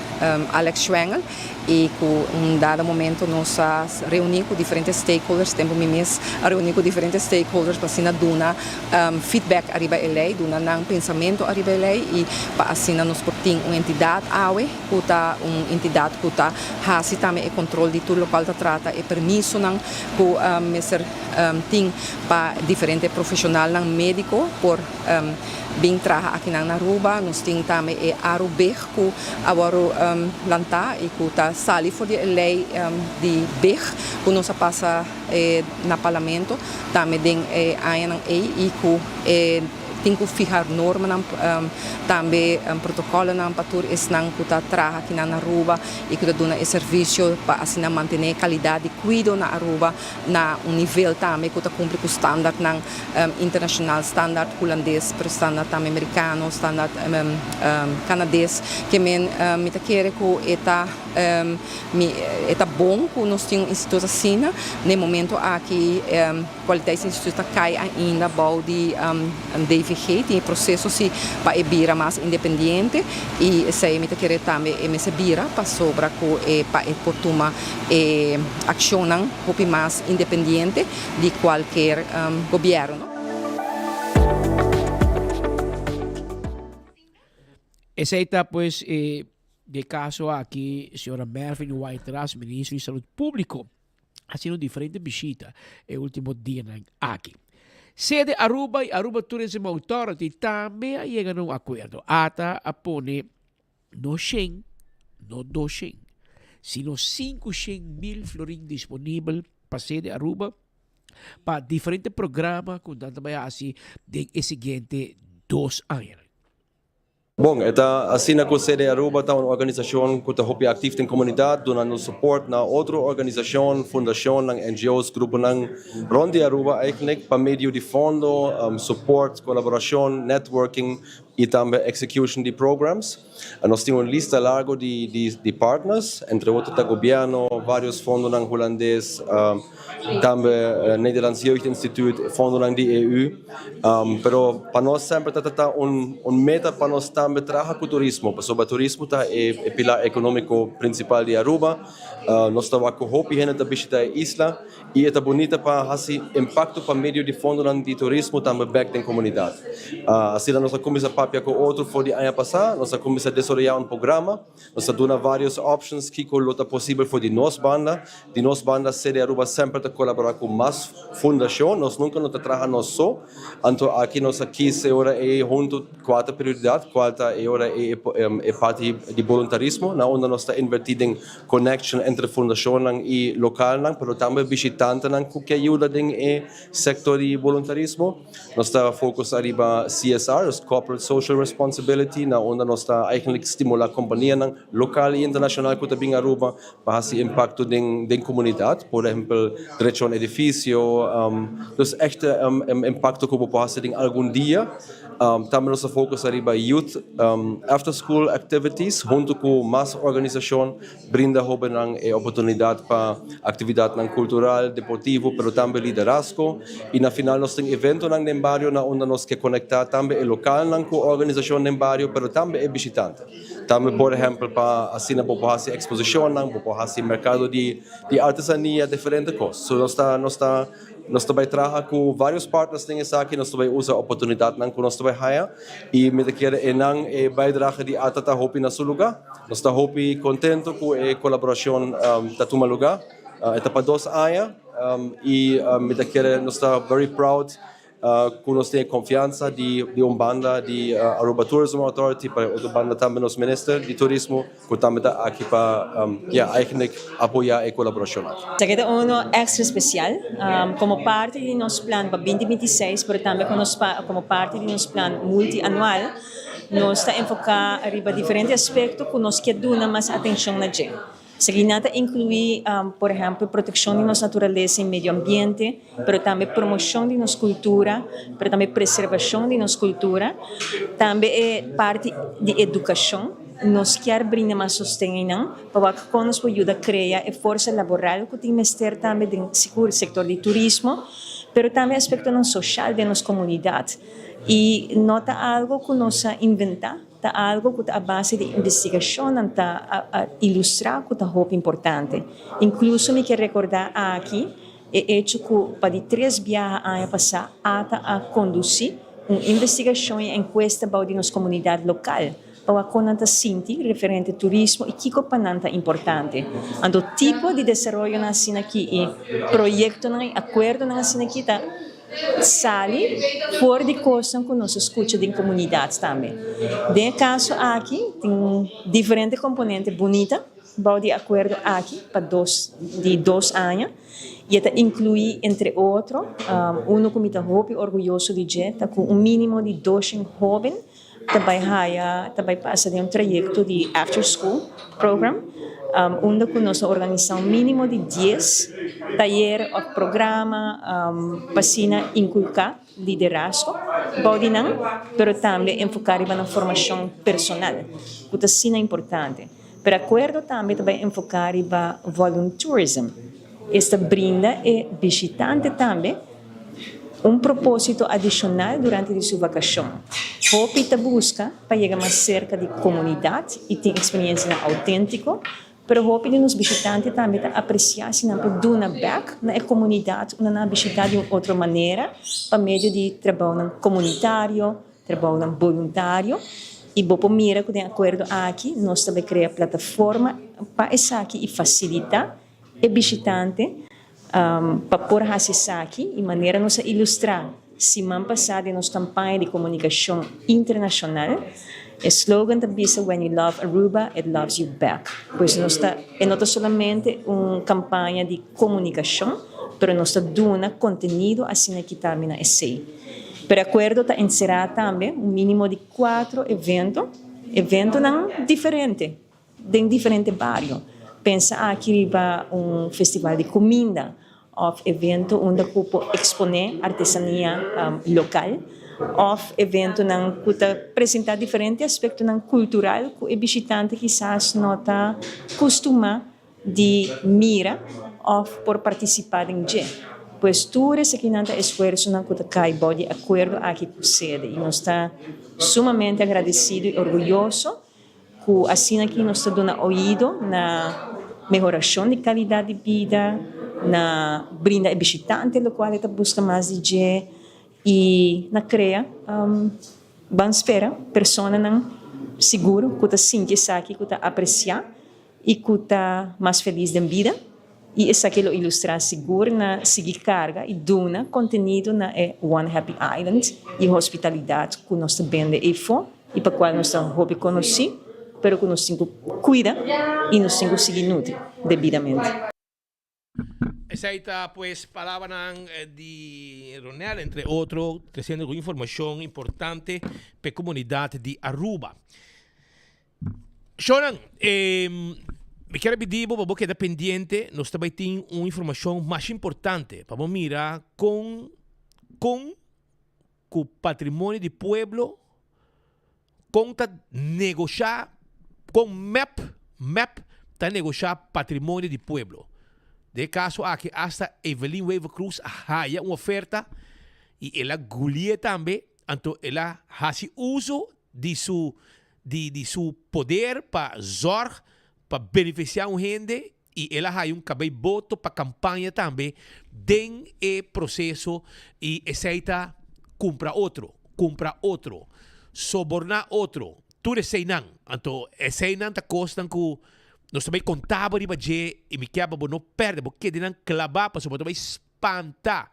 S20: Alex Schwengle. I ku un dado momento nos a reuní ku diferente stakeholders, tempu mi mes a reuní ku diferente stakeholders pa asina duna feedback ariba e lei, duna nan pensamentu ariba e lei i pa asina nos por tin un entidat awe ku ta un entidat ku ta hasi tambe e kontrol di tur lokual ta trata e permisonan ku mester tin pa diferente profeshonalnan médiko por bin traha akinan na Aruba. Nos tin tambe e Arubig ku a wòrdu lantá i ku ta sali for di e lei di big ku nos a pasa na parlamento tambe den e añanan ei i ku e tin ku fiha normanan tambe protokòlonan pa tur esnan ku ta traha akinan na Aruba i ku ta duna e servisio pa asina mantené e kalidat di kuido na Aruba na un nivel tambe ku ta kumpli ku standardnan internashonal, standard hulandes, pero standard tambe merikano, standard kanades. Ke men mi ta kere ku e ta mi e ta bon ku nos tin un instituto asina. Na e momento aki Kwaliteitsinstituut ta kai ainda bou di DVG, tin e proseso si pa e bira mas independiente i esei mi ta kere tambe e mester bira pasobra ku e pa e por tuma e akshonnan hopi mas independiente di kualker gobièrnu.
S2: Esei ta pues e de kaso aki señora Mervin White-Ras, ministro di Salud Públiko, hasiendo diferente bishita e último dianan aki. Sede Aruba i Aruba Tourism Authority tambe a yega na un akuerdo. Ata a pone No shen, no dos shen, sino sinku shen mil florin disponibel pa sede Aruba pa diferente programa ku nan ta bai hasi den e siguiente dos añanan.
S13: Bon, e ta asina ku CD Aruba ta un organisashon ku ta hopi aktif den komunidat, dunando support na otro organisashon, fundashonnan, NGO's, gruponan rond di Aruba eigenlijk pa medio di fondo, support, kolaborashon, networking i tambe execution di programs. Nos tin un lista largo di di partners, entre otro ta gobierno, varios fondonan Hulandes, tambe Nederlands Jeugdinstituut, fondonan di EU. Pero pa nos semper ta ta un un meta pa nos tambe traha ku turismo, pasobra turismo ta e e pilar ekonómiko prinsipal di Aruba. Nos ta wak ku hopi hende ta bishita e isla i e ta bunita pa hasi impakto pa medio di fondonan di turismo tambe bèk den komunidat. Asina nos a kuminsá papia ku otro for di aña pasá, nos a kuminsá desaroyá un programa. Nos ta duna varios options kiko lo ta posibel for di nos banda. Di nos banda CD Aruba semper ta colabora cu mas fundacion, nos nunca no ta traha nos so. Anto aki nos a kies e ora ey hunto cua ta prioridad, cual ta e ora ey e parti di boluntarismo, na unda nos ta inverti den connection entre fundacionnan y localnan, pero tambe bishitantenan cu ke yuda den e sector di boluntarismo. Nos ta focus ariba CSR, dus Corporate Social Responsibility, na unda nos ta eigenlijk stimula companianan local y internacional cu ta bin Aruba pa haci impacto den den comunidad, por ehempel drecha un edificio, dus echt impacto cu bo por haci den algun dia. Tambe nos ta focus ariba youth after school activities hunto cu mas organisacion. Brinda hobennan e oportunidat pa aktividatnan kultural, deportivo, pero tambe liderazgo. I na final nos tin eventonan den bario na unda nos ke konektá tambe e lokalnan ku organisashon den bario, pero tambe e bishitante. Tambe por ehèmpel pa asina bo por hasi eksposishonnan, bo por hasi merkado di artesania, diferente kos. So nos ta nos ta. Nos ta bai traha ku vários partners den esaki, nos ta bai usa oportunidatnan ku nos ta bai haya i mi ta kere enan e bijdrage di ata ta hopi na su lugá. Nos ta hopi kontento ku e kolaborashon ta tuma lugá. E ta pa dos aña i mi ta kere nos ta very proud ku nos tin e konfiansa di di un banda di Aruba Tourism Authority pa e otro banda tambe nos minister di turismo. Cu tambe ta aki pa ya eigenlijk apoya e colaboracion aki.
S21: Esaki ta uno extra special como parti di nos plan pa binti binti seis pero tambe como parti di nos plan multianual nos ta enfoca riba diferente aspecto cu nos kier duna mas atencion na dje. Esaki nan ta inclui por ehempel proteccion di nos naturalesa y medio ambiente pero tambe promocion di nos cultura pero tambe preservacion di nos cultura tambe e parti di educacion. Nos kier brinda mas sosten einan pa wak kon nos por yuda krea e forsa laboral ku tin mester tambe den sigur sektor di turismo, pero tambe aspektonan soshal den nos komunidat. I no ta algo ku nos a inventá, ta algo ku ta a base di investigashonnan ta a ilustrá ku ta hopi importante. Inkluso mi kier rekordá aki e echo ku pa di tres biaha aña pasá ata a kondusí un investigashon i enkuesta bou di nos komunidat lokal. Pa wak kon nan ta sinti referente turismo i kiko pa nan ta importante. Anto tipo di desaroyonan asina aki i proyektonan i akuerdonan asina aki ta sali for di kosnan ku nos a skucha den komunidat tambe. Den e kaso aki tin diferente komponente bunita bou di e akuerdo aki pa dos di dos aña i e ta inkluí entre otro uno ku mi ta hopi orguyoso di dje ta ku un minimo di doshen hóben ta bai haya ta bai pasa den un trayecto di after school program unda cu nos a organisa un minimo di dies tayer of programa pa asina inculca liderazgo bou di nan pero tambe enfoca riba nan formacion personal cu ta asina importante. Pero acuerdo tambe ta bai enfoca riba voluntourism. Esta brinda e bishitante tambe un propósito adishonal durante di su vakashon. Hopi ta buska pa yega mas serka di komunidat i tin eksperiencianan outéntiko, pero hopi di nos bishitante tambe ta apresiá si nan por duna bèk na e komunidat unda nan a bishitá di un otro manera pa medio di trabounan komunitario, trabounan boluntario. I bo por mira ku den akuerdo aki nos ta bai krea plataforma pa esaki i fasilitá e bishitante pa por hasi esaki i manera nos a ilustrá siman pasá den nos kampaña di komunikashon internashonal, e slogan ta bisa When you love Aruba, it loves you back. Pues nos ta, e no ta solamente un kampaña di komunikashon, pero nos ta duna kontenido asina ki ta mina esei. Pero e akuerdo ta enserá tambe un mínimo di kuatro evento. Eventonan diferente den diferente bario. Pensa aki riba un festival di kuminda òf evento unda ku por eksponé artesania lokal òf eventonan ku ta presentá diferente aspektonan kultural ku e bishitante kisas no ta kustumá di mira òf por partisipá den dje. Pues tur esakinan ta esfuersonan ku ta kai bou di akuerdo aki ku sede i nos ta sumamente agradesido i orguyoso ku asina aki nos ta duna oido na mehorashon di kalidat di bida, na brinda e bishitante lokual e ta buska mas di dje i na krea ban spera personanan sigur ku ta sinti esaki, ku ta apresiá. I ku ta mas felis den bida, i esaki lo ilustrá sigur na sigui karga i duna kontenido na e One Happy Island i hospitalidat ku nos ta bende eifó i pa kual nos ta hopi konosí, pero ku nos tin ku kuida i nos tin ku sigui nutri debidamente.
S10: Esei ta pues palabranan di Ronel, entre otro, treciendo cu informacion importante p'e comunidad di Aruba. Shonan, eh, mi kier a pidi bo pa bo keda pendiente, nos ta bay tin un informacion mas importante pa bo mira con, con cu patrimonio di pueblo, Kon ta negoshá, kon mep, mep, ta negoshá patrimonio di pueblo. Den e kaso aki asta Evelyn Wever-Croes a haya un oferta i el a gulié tambe, anto el a hasi uso di su di di su poder pa zòrg pa benefisiá un hende i el a haya un kabei boto pa kampaña tambe den e proseso i esei ta kumpra otro, kumpra otro, soborná otro, tur eseinan. Anto eseinan ta kosnan ku nos ta bai konta bo riba dje i mi kier pa bo no pèrdè, bo keda nan klabá pasobra bo ta bai spanta,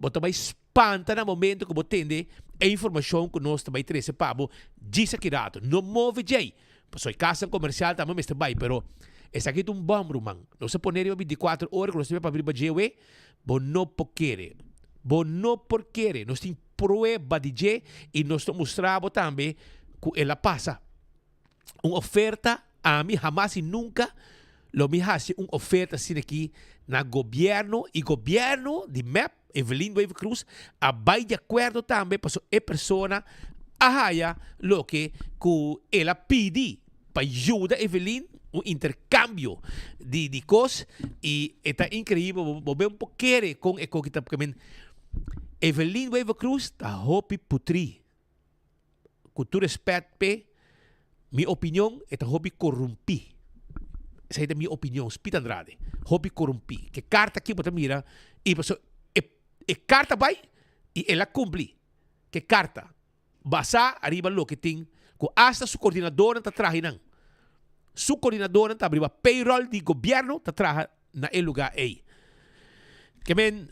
S10: bo ta bai spanta na momento ku bo tende e informashon ku nos ta bai trese pa bo djis aki rato. No move djei, pasobra e kasnan komersial tambe mester bai, pero esaki ta un bòm ruman. Nos a pone riba bintikuater ora ku nos ta bai papia riba dje awe, bo no por kere. Bo no por kere. Nos tin prueba di dje i nos ta mustra bo tambe ku el a pasa. Un oferta, ami hamas y nunca lo mi haci un oferta asina aki na gobierno y gobierno di mep, Evelyn Wever Croes, a bay di acuerdo tambe pasobra e persona a haya loke cu el a pidi pa yuda Evelyn, un intercambio di di cos y e ta increibel, bo ben por kere con e coki ta, Evelyn Wever Croes ta hopi putri. Ku tur respet p'e, mi opinion e ta hopi korumpí. Esei ta mi opinion, Speed Andrade. Hopi korumpí. Ke karta aki bo ta mira i pasobra e e karta bai i el a kumpli ke karta basá ariba loke tin ku asta su koordinadornan ta traha einan. Su koordinadornan ta riba payroll di gobièrnu ta traha na e lugá ei. Ke men,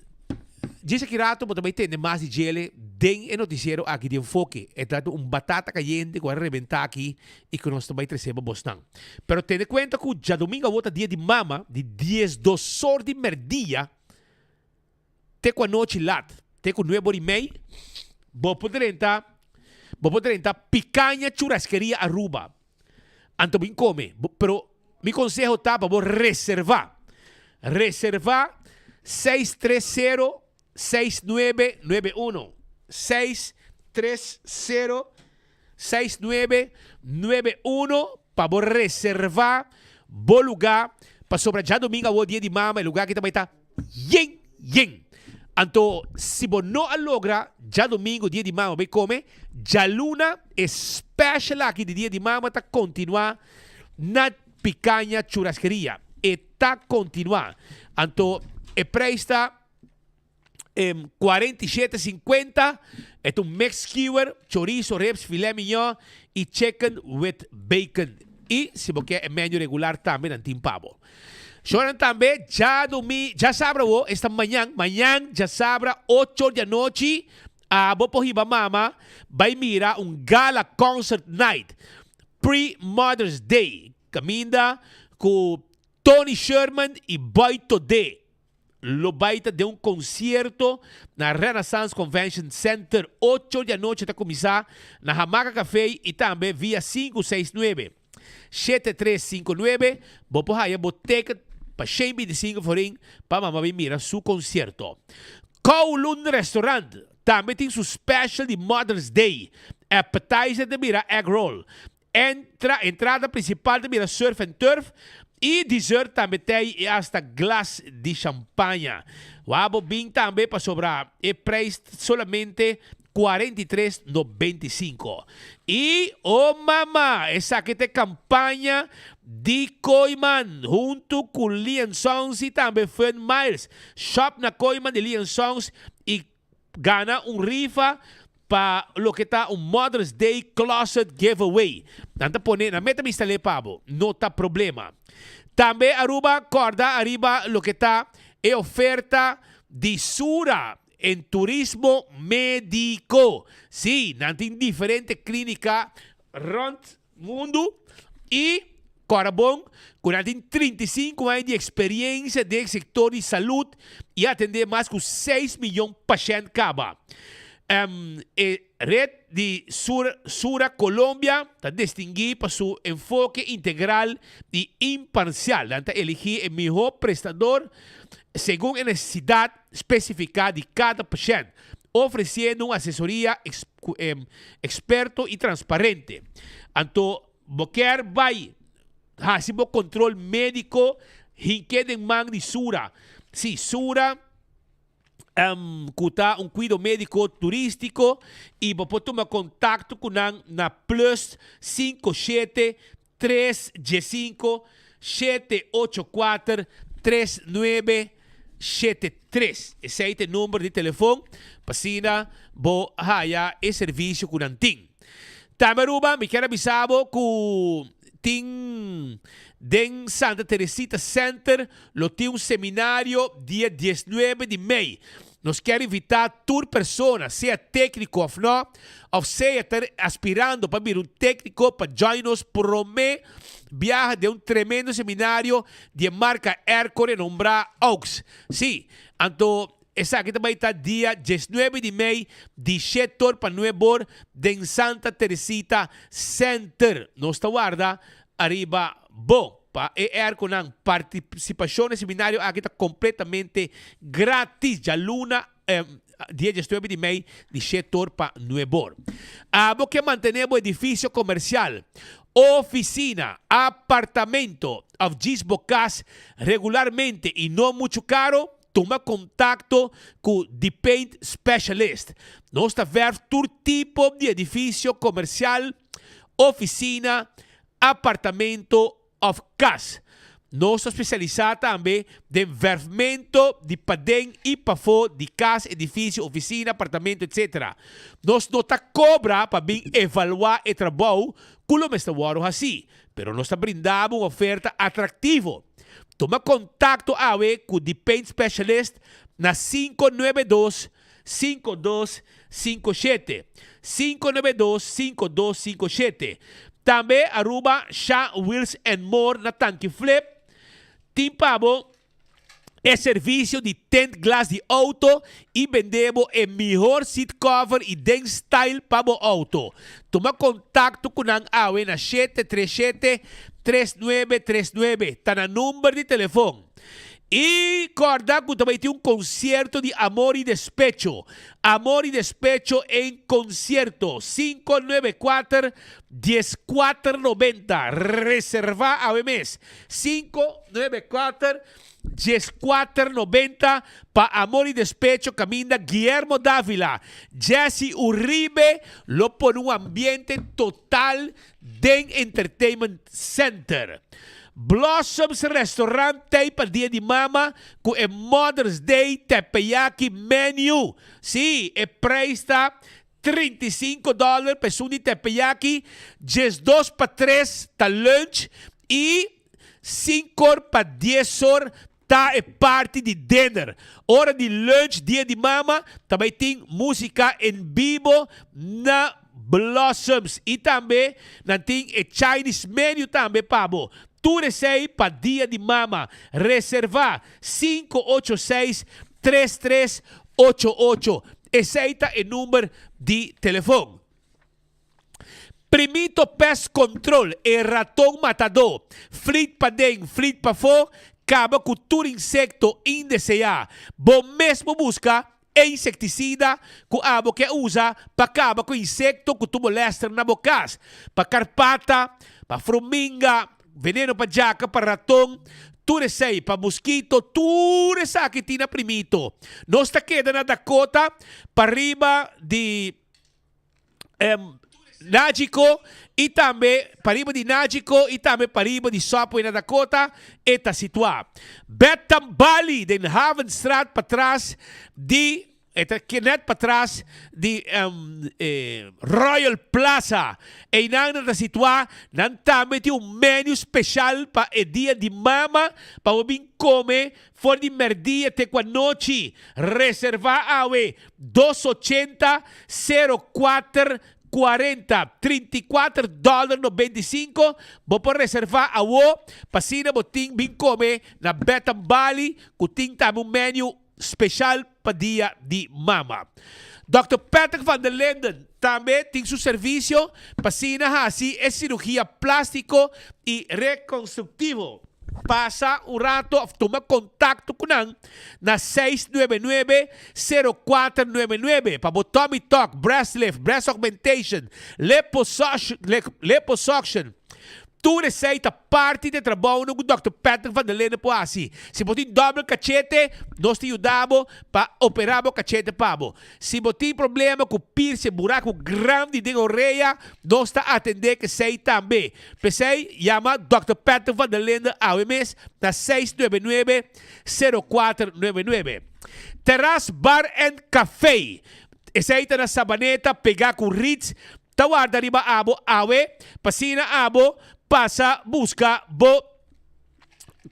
S10: djis aki rato bo ta bai tende mas di djele den e notisiero aki di Enfoke. E ta un batata kayente ku a rebentá aki i ku nos ta bai trese pa bosnan. Pero tene kuenta ku djadumingu awor ta dia di mama, di diesdos or di mèrdia te ku anochi lat, te ku nuebe or i mei, bo por drenta, bo por drenta Picaña Churrasqueria Aruba. Anto bin come, pero mi conseho ta pa bo reserva. Reserva 630 6991. 630 6991 pa bo reserva bo lugar pasobra djadomingo awor dia di mama e lugar aki ta bai ta yen yen. Anto si bo no a logra djadomingo dia di mama bai come, djaluna e special aki di dia di mama ta continua na Picaña Churrasqueria. E ta continua. Anto e prijs ta 47.50, e ta un mixed skewer, chorizo, ribs, filet mignon y chicken with bacon. Y si bo kier e menu regular tambe nan tin pa bo. Shonan tambe djadomi, djasabra awo, esta mañan, mañan djasabra ocho di anochi, abo por hiba mama bai mira un gala concert night, pre-Mother's Day, caminda cu Tony Sherman y Boy Todé.
S12: lo bai ta den un konsierto na Renaissance Convention Center. Ocho di anochi ta kuminsá na Hamaca Café i tambe via 569 7359 bo por haya bo ticket pa 125 florin pa mama bin mira su konsierto. Kowloon Restaurant tambe tin su special di Mother's Day. Appetizer ta bira egg roll. Entra, entrada principal ta bira surf and turf y dessert tambe tei y hasta glas di champaña. Wou bo bin tambe pasobra e prijs solamente 43,95. Y oh mama, esaki ta e campaña di Kooyman hunto cu Lian Songs y tambe Fun Miles. Shop na Kooyman di Lian Songs y gana un rifa pa loke ta un Mother's Day Closet Giveaway. Nan ta pone, nan meta mi instal'é pa bo, no ta problema. Tambe Aruba corda ariba loke ta e oferta di Sura en turismo medico. Sí, nan tin diferente clinica rond mundu y corda bon cu nan tin 35 aña di experiencia den e sector di salud y a atende mas cu 6 miyon pashent caba. E red di Sura Colombia ta distingui pa su enfoke integral y imparcial. Nan ta eligi e miho prestador segun e necesidad spesifiká di kada pashènt, ofresiendo un asesoria eksperto i transparente. Anto bo kier bai hasi bo kontrol médiko hink'é den man di Sura. Sí, Sura ku ta un kuido médiko turístiko i bo por tuma kontakto ku nan na plus 57 3 15 7 8 4 3 9 7 3. Esei ta e number di telefon pa asina bo haya e servisio ku nan tin. Tambe Aruba mi kier a bisa bo ku tin den Santa Teresita Center lo tin un seminario dia 19 di mei. Nos kier invitá tur persona, sea tékniko òf nò, òf sea ta aspirando pa bira un tékniko pa join nos promé biaha den un tremendo seminario di e marka airco renombrá Aux. Sí, anto esaki ta bai ta dia 19 di mei di shetor pa nuebor den Santa Teresita Center. Nos ta warda ariba bo. Pa e airconan, partisipashon na e seminario aki ta kompletamente gratis djaluna dia 19 di mei di shetor pa nuebor. Abo ke mantené bo edifisio komersial, ofisina, apartamento òf djis bo kas regularmente i no muchu karo? Tuma kontakto ku The Paint Specialist. Nos ta verf tur tipo di edifisio komersial, ofisina, apartamento of kas. Nos ta spesialisá tambe den verfmento di paden i pafó di kas, edifisio, ofisina, apartamento, etc. Nos no ta kobra pa bin evaluá e trabou ku lo mester wòrdu hasí, pero nos ta brinda bo un oferta atraktivo. Tuma kontakto awe ku The Paint Specialist na 592 5257. 592 5257. Tambe Aruba Sha Wheels and More na Tanki Flip tin pa bo e servicio di tint glas di auto y bende bo e mihor seat cover y den style pa bo auto. Tuma contacto cu nan awe na 737 3939 ta nan number di telefon. I kòrda ku ta bai tin un konsierto di Amor i Despecho. Amor i Despecho en konsierto, 594 1490. Reservá awe mes, 594 1490 pa Amor i Despecho kaminda Guillermo Davila, Jesse Uribe lo pone un ambiente total den Entertainment Center. Blossoms Restaurant t'ei pa Dia di Mama ku e Mother's Day Teppanyaki Menu. Sí, e prijs ta 35 dòler pa esun di teppanyaki, 12 pa tres ta lunch i 5 or pa 10 or ta e parti di dinner. Ora di lunch Dia di Mama ta bai tin músika en bibo na. Blossoms y tambe nan tin e Chinese menu tambe pa bo. Tur esey pa Dia di Mama. Reserva 586 3388. Esey ta e number di telefon. Primito Pest Control, e raton matadó. Flit paden, flit pafó, kaba ku tur insekto indeseá. Bo mes por buska e insektisida ku abo ke usa pa kaba ku insekto ku tur molèster na bo kas. Pa karpata, pa fruminga, veneno pa djaka, pa raton, tur esei, pa muskito, tur esaki tin na Primito. Nos ta keda na Dakota, pariba di. Nagico y tambe pariba di Nagico y tambe pariba di Subway na Dakota e ta situa. Betham Bali den Havenstraat patras di e ta net patras di Royal Plaza. Eynan nan ta situa, nan tambe tin un menu special pa e dia di mama pa bo bin come For di merdia te ku anochi, reservá awe dos ochenta sero kuater kuarenta, 34 dòler 95, bo por reservá awo pa asina bo tin bin kome na Betham Bali ku tin tambe un menu speshal pa dia di mama. Dòkter Patrick van der Linden tambe tin su servisio pa asina hasi e sirugia plástiko i rekonstruktivo. Pasa un rato of tuma contacto cu nan na seis nuebe nuebe, sero kuater nuebe nuebe pa bo tummy tuck, breast lift, breast augmentation, liposuction. Tur esey ta parti di e trabounan cu Dòkter Patrick van der Linden por haci. Si bo tin dobbel cachete, nos ta yuda bo pa opera bo cachete pa bo. Si bo tin problema cu piercing, buraco grandi den orea, nos ta atende cu esey tambe. P'esei, yama Dòkter Patrick van der Linden awe mes na seis nuebe nuebe, sero kuater nuebe nuebe. Terras Bar and Café, esei ta na Sabaneta pegá ku Ritz, ta warda riba abo awe pa asina abo pasa buska bo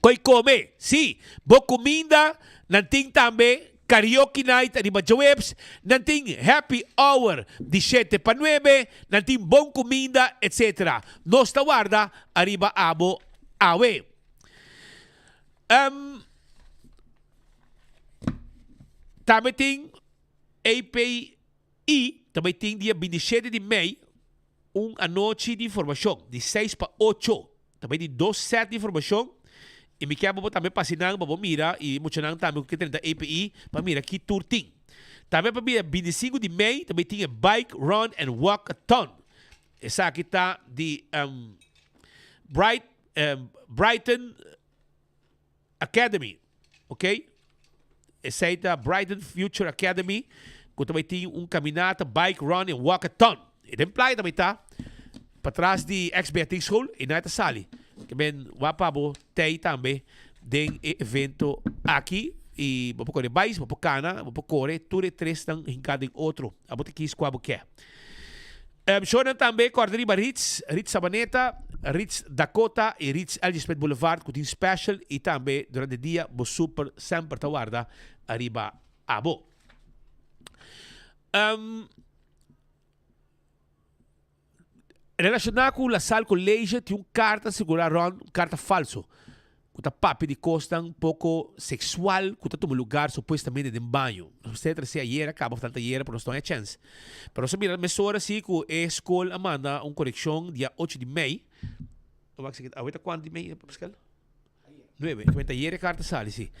S12: koi kome. Sí, bo kuminda nan tin tambe Karaoke night riba djaweps, nan tin happy hour di shete pa nuebe, nan tin bon kuminda etc. Nos ta warda ariba abo awe. Um, tambe tin API, tambe tin dia 27 di mei un anochi di informashon di seis pa ocho. Ta bai di dos set di informashon i mi kier pa bo tambe pasa nan pa bo mira i muchanan tambe ku ke drenta API pa mira ki tur tin. Tambe pa bia 25 di mei ta bai tin e Bike, Run and Walk-a-thon. Esaki ta di Bright Brighton Academy, ok? Esei ta Brighton Future Academy ku ta bai tin un kaminata, bike, run en walkathon. E den playa ta bai ta patras di ex Beatrix School i nan ta sali. Ke men wak pa bo tei tambe den e evento aki i bo por kore bais, bo por kana, bo por kore, tur e tresnan hinká den otro. Abo ta kis kua bo ke. Shownan tambe kòrda riba Ritz, Ritz Sabaneta, Ritz Dakota i Ritz LG Smith Boulevard ku tin special i tambe durante dia bo super semper ta warda ariba abo. Relashoná ku La Salle College tin un karta sirkulá rònt, un karta falso, ku ta papia di kosnan poko seksual ku ta tuma lugar supuestamente den baño. Nos mester trese ayera kaba òf tanta ayera pero nos no haña chèns. Pero nos a mira mesora si ku e skol a manda un korekshon dia ocho di mei. Wak si awe ta kuantu di mei, Pascal? Nuebe. Entonces ayera e karta sali si.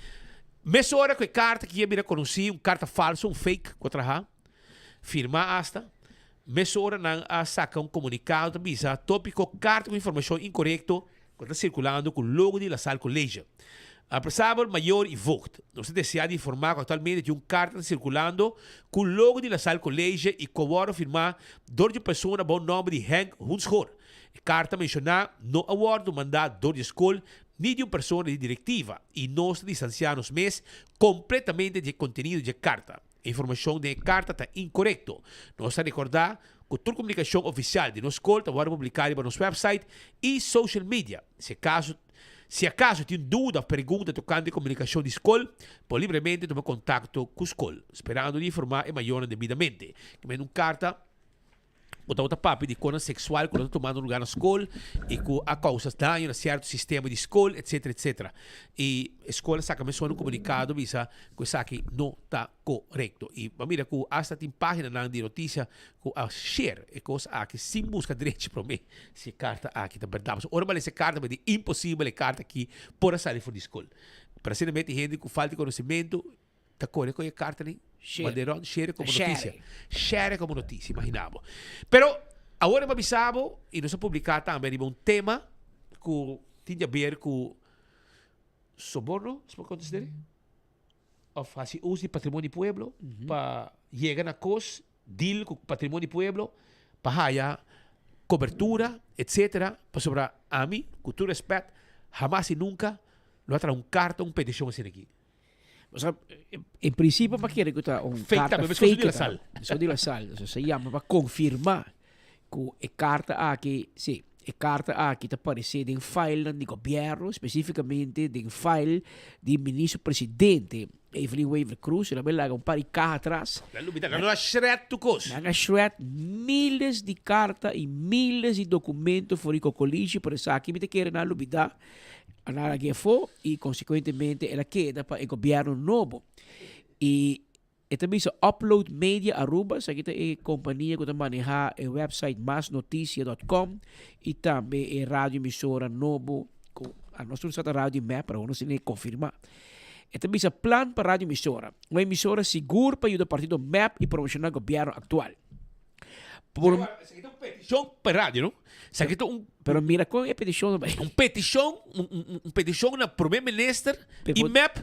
S12: Mesora ku e karta ki a bira konosí, un karta falso, un fake ku a traha, firmá asta, mesora nan a saka un komunikado ta bisa, Tópiko, Karta ku informashon inkorekto ku ta sirkulando ku logo di La Salle College. Apresabel Mayor i Voogd, nos ta deseá di informá ku aktualmente tin un karta ta sirkulando ku logo di La Salle College i ku a wòrdu firmá dor di un persona bou nòmber di Henk Hoenschoor. E karta menshoná no a wòrdu mandá dor di e skol ni di un persona di direktiva i nos ta distansiá nos mes kompletamente di e kontenido dje karta. E informashon den e karta ta inkorekto. Nos ta rekordá ku tur komunikashon ofisial di nos skol ta wòrdu publiká riba nos wèpsait i social media. Si akaso Si akaso tin duda òf pregunta tokante komunikashon di skol, por libremente tuma kontakto ku skol, sperando di informá e mayornan debidamente. Ke manda un karta. Ku tabata papia di konan seksual ku lo ta tumando lugar na skol i ku a kousa daño na sierto sistema di skol etsetera etsetera. I e skol a saka mesora un komunikado bisa ku esaki no ta korekto. I bo a mira ku asta tin paginanan di notisia ku a share e kos aki sin buska drechi promé si e karta aki ta bèrdat. Pasobra ora bo a lesa e karta bo di imposibel e karta aki por a sali for di skol. Pero asina mete hende ku falta di konosementu ta kore ku e karta ni manda rond, share komo notisia. Share komo notisia, imagina bo. Pero awor mi a bisa bo i nos a publiká tambe riba un tema ku tin di haber ku soborno, si por konsider'é, òf hasi uso di patrimonio di pueblo pa yega na kos, deal ku patrimonio di pueblo pa haya kobertura, etsetera, pasobra ami, ku tur rèspèt, hamas i nunka lo a traha un karta, un petishon asina aki.
S2: Osea, en principio pa kere ku ta un
S12: Fake
S2: karta
S12: tambe, meskos
S2: fake
S12: di la
S2: ta.
S12: sal.
S2: Meskos di la sal. Osea, se yama pa konfirmá ku e karta aki, si, e karta aki ta paresé den filenan di gobièrnu, spesífikamente den file di ministro presidente Evelyn Wever-Croes. Nan a laga un par di kaha atras.
S12: Nan lubida, nan no a shred tur kos.
S2: Nan a shred miles di karta i miles di dokumento for di Cocolishi, pero esaki mi ta kere nan a lubida. A laga aki afó i konsekuentemente el a keda pa e gobièrnu nobo. I e ta bisa Upload Media Aruba, esaki ta e kompania ku ta manehá e wèpsait masnoticia dòt kòm i tambe e radio emisora nobo ku a nos tur sa ta Radio Mep, pero awor nos tin e konfirmá. E ta bisa plan pa radio emisora, un emisora sigur pa yuda partido mep i promoshoná gobièrnu aktual.
S12: Por, Esaki ta un petishon pa radio, no? Esaki ta un
S2: Pero mira kon e petishon ta bai.
S12: Un petishon, un, un, un petishon na prome minister i mep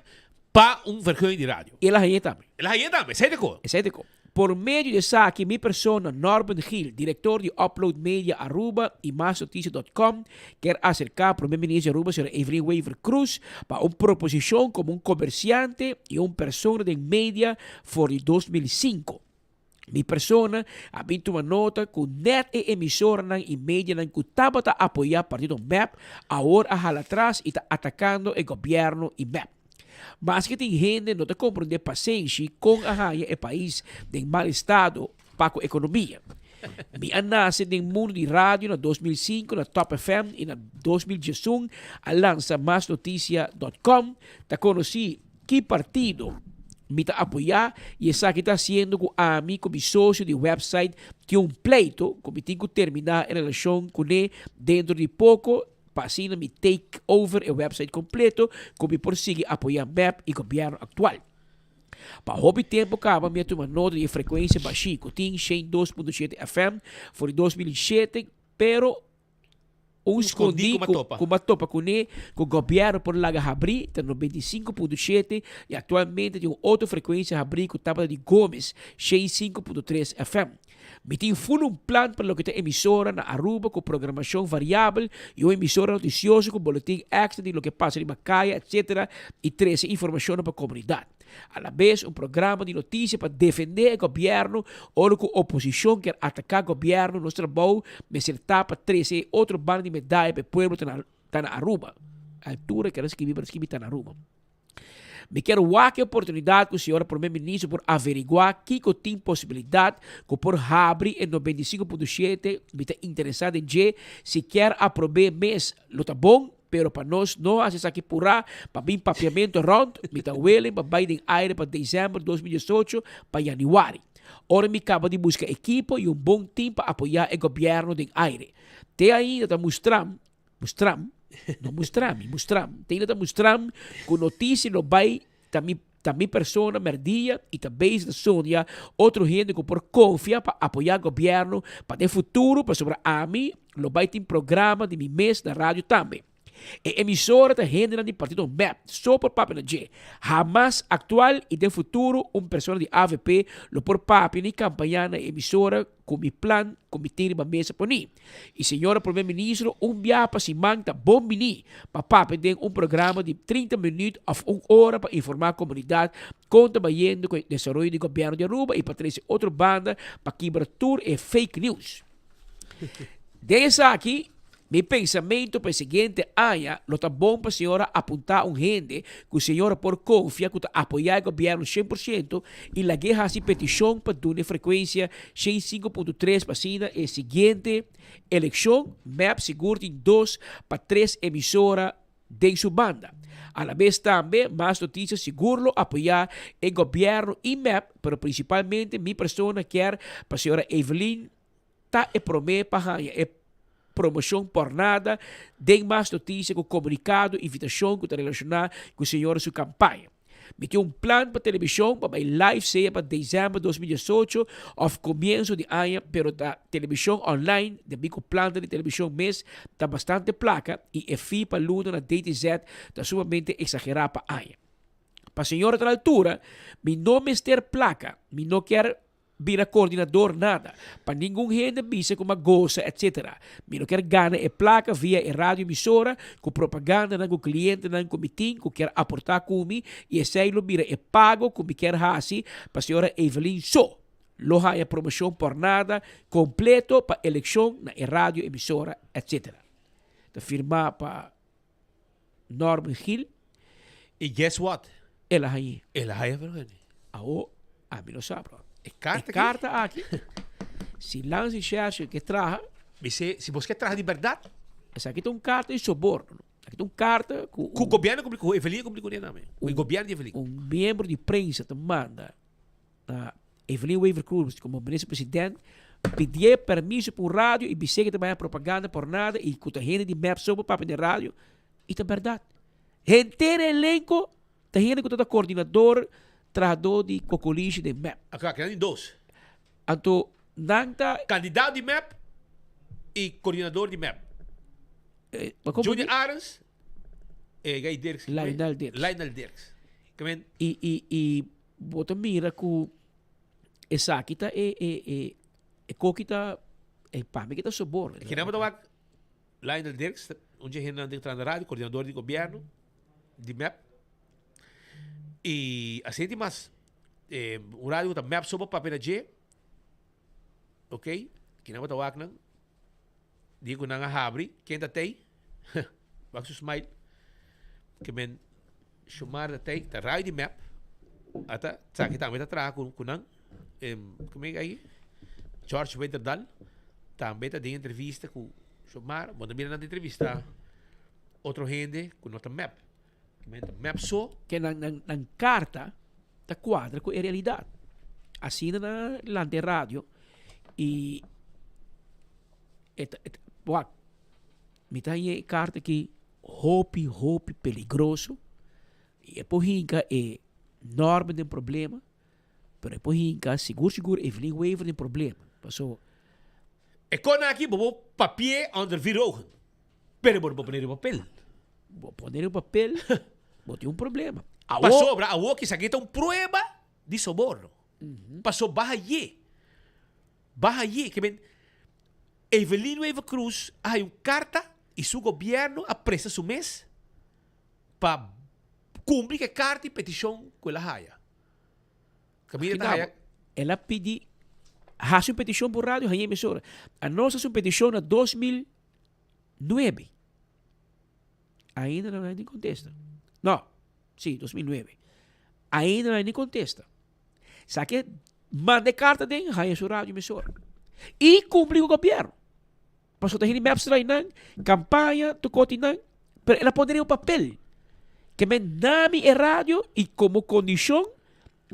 S12: pa un vergunning di radio.
S2: I el a hañ'é tambe.
S12: El a hañ'é tambe, esei ta ko.
S2: Esei ta ko. Por medio di esaki mi persona Norben Gil, director di Upload Media Aruba i Masnoticia dot com, kier acerca Prome Minister di Aruba señora Evelyn Wever Croes pa un proposicion como un comerciante i un persona den media for di 2005. Mi persona a bin tuma nota ku nèt e emisoranan i medianan ku tabata apoyá partido mep awor a hala atras i ta atakando e gobièrnu i mep. Maske tin hende no ta komprondé pasenshi kon a haña e pais den mal estado pa ku ekonomia. Mi a nase den mundu di radio na 2005 na Top FM i na 2011 a lansa masnoticia dot com ta konosí Ki partido mi ta apoyá i esaki ta hasiendo ku ami ku mi sosio di website tin un pleito ku mi tin ku terminá e relashon kuné dentro di poko pa asina mi take over e website kompleto ku mi por sigui apoyá mep i gobièrnu aktual. Pa hopi tempu kaba mi a tuma nota di e frekuensia bashí ku tin 102.7 FM for di 2007 pero Un skondí ku bo a topa kuné ku gobièrnu por laga habrí ta 95.7 i aktualmente tin un otro frekuensia habrí ku tabata di Gomes, 105.3 FM. Mi tin ful un plan pa loke ta emisora na Aruba ku programashon variabel i un emisora notisioso ku boletin èkstra di loke pasa riba kaya etc. I trese informashonnan pa komunidat. Alabes un programa di notisia pa defendé e gobièrnu ora ku oposishon kier ataká gobièrnu nos trabou mester ta pa trese e otro banda di medaya pa e pueblo ta na ta na Aruba. Altura kier a skibi pero skibi ta na Aruba. Mi kier wak e oportunidat ku señora Prome Minister por averiguá kiko tin posibilidat ku por habri e 95.7 mi ta interesá den dje si kier aprob'é mes lo ta bon Pero pa nos no hasi esaki purá pa bin papiamento rond, mi ta willing pa bai den aire pa december 2018 pa januari. Ora mi kaba di buska ekipo i un bon team pa apoyá e gobièrnu den aire. Te ainda ta mustram, mustram, no mustrami, mustram, te ainda ta mustram ku notisia lo bai ta mi ta mi persona merdia i ta bezig ta sondia otro hende ku por konfia pa apoyá gobièrnu pa den futuro pasobra ami lo bai tin programa di mi mes na radio tambe. E emisora ta hendenan di partido mep so por papia na dje. Hamas aktual i den futuro un persona di avp lo por papia ni kampañá na e emisora ku mi plan ku mi tin riba mesa poni. I señora Primer Ministro un biaha pa siman ta bon bini pa papia den un programa di 30 minuut of un ora pa informa comunidad con ta bayendo cu e desaroyo di gobierno di Aruba y pa trece otro banda pa kibra tur e fake news. Den esaki. Mi pensamento pa e siguiente aña lo ta bon pa señora apuntá un hende ku señora por konfia ku ta apoyá e gobièrnu 100% i lag'é hasi petishon pa duna e frekuensia 105.3 pa asina e siguiente elekshon mep sigur tin dos pa tres emisora den su banda. Alabes tambe Mas Noticias sigur lo apoyá e gobièrnu i mep pero prinsipalmente mi persona kier pa señora Evelyn Ta e promé pa haña e promoshon pòrnada den Mas Notisia ku komunikado invitashon ku ta relashoná ku señora su kampaña. Mi tin un plan pa telebishon pa bai live sea pa desèmber 2018 òf komienso di aña pero ta telebishon online debí ku planta di telebishon mes ta bastante plaka i e fee pa luna na DTZ ta sumamente eksagerá pa aña. Pa señora ta na altura mi no mester plaka mi no kier bira coordinador nada, pa ningun hende bisa cu m'a goza etc. Mi no kier gana e placa via e radio emisora cu propagandanan cu clientenan cu mi tin cu kier aporta cu mi y esey lo bira e pago cu mi kier haci pa señora Evelyn so lo haya promocion por nada completo pa eleccion na e radio emisora etc. Ta firma pa Norman Gil.
S12: Y guess what?
S2: El a hañ'é.
S12: El a haña vergunning.
S2: Awo, ami no sa, bro.
S12: E karta
S2: E karta aki, si Landsrecherche ke traha.
S12: Mi se, si bos ke traha di bèrdat.
S2: Esaki ta un karta di soborno, no? Aki ta un karta ku
S12: un. Ku gobièrnu kumpli ku, Evelyn a kumpli kuné tambe. Ku e gobièrnu di Evelyn.
S2: Un miembro di prensa ta manda na Evelyn Wever-Croes komo minister president pidié permiso pa un radio i bis'é ke ta bai propaganda por nada i ku ta hende di mep so por papia den radio i ta bèrdat. Henter e elenko ta hende ku ta ta koordinador trahadó di kokolishi den mep.
S12: Aka keda di dos.
S2: Anto nan ta.
S12: Kandidato di mep i koordinador di mep. Junior Arends e Guy Dirks.
S2: Lionel Dirks.
S12: Lionel Dirks.
S2: I i i. Bo ta mira ku esaki ta e e e e koki ta e pa mi ki ta soborno.
S12: Kina bo ta wak Lionel Dirks, un dje hendenan den trahando radio, koordinador di gobièrnu di mep. I asina tin mas. Un radio ku ta mep so bo papia na dje. Ok, kina bo ta wak nan. Di ku nan a habri, ken ta tei? Wak su smile. Ke men Shomar ta tei, ta radio di mep. Ata, esaki tambe ta traha ku ku nan. Kome ai? George Winterdal tambe ta den entrevista ku Shomar. Bo ta mira nan ta entrevista otro hende ku no ta mep. Ke men ta mep so.
S2: Ke nan nan nan karta ta kuadra ku e realidat. Asina nan a lanta e radio i e ta e ta wak mi ta haña e karta aki hopi hopi peligroso i e por hinka e Norman den problema pero e por hinka sigur sigur Evelyn Wever den problema paso.
S12: E kona aki bo por papia onder vier ogen pero bo no por pone riba papel.
S2: Bo pone riba papel bo tin un problema.
S12: Pasobra awor kisaki ta un prueba di soborno. Paso baha ye. Baha ye. Ke men Evelyn Wever Croes a haya un karta y su gobierno a presta su mes pa cumpli cu e karta y peticion cu el a haya. Caminda ta haya.
S2: El a pidi haci un peticion por radio haya emisora. Anos haci un peticion na 2009. Ainda no hay ni contesta. No, sí, 2009. Ainda no hay ni contesta. Sa que manda e carta den, haya su radio emisora. Y cumpli cu gobierno. Pasobra ta hende mep sra nan, campaña, tocoti nan. Pero el a pone riba papel. Que men nami e radio y como condicion,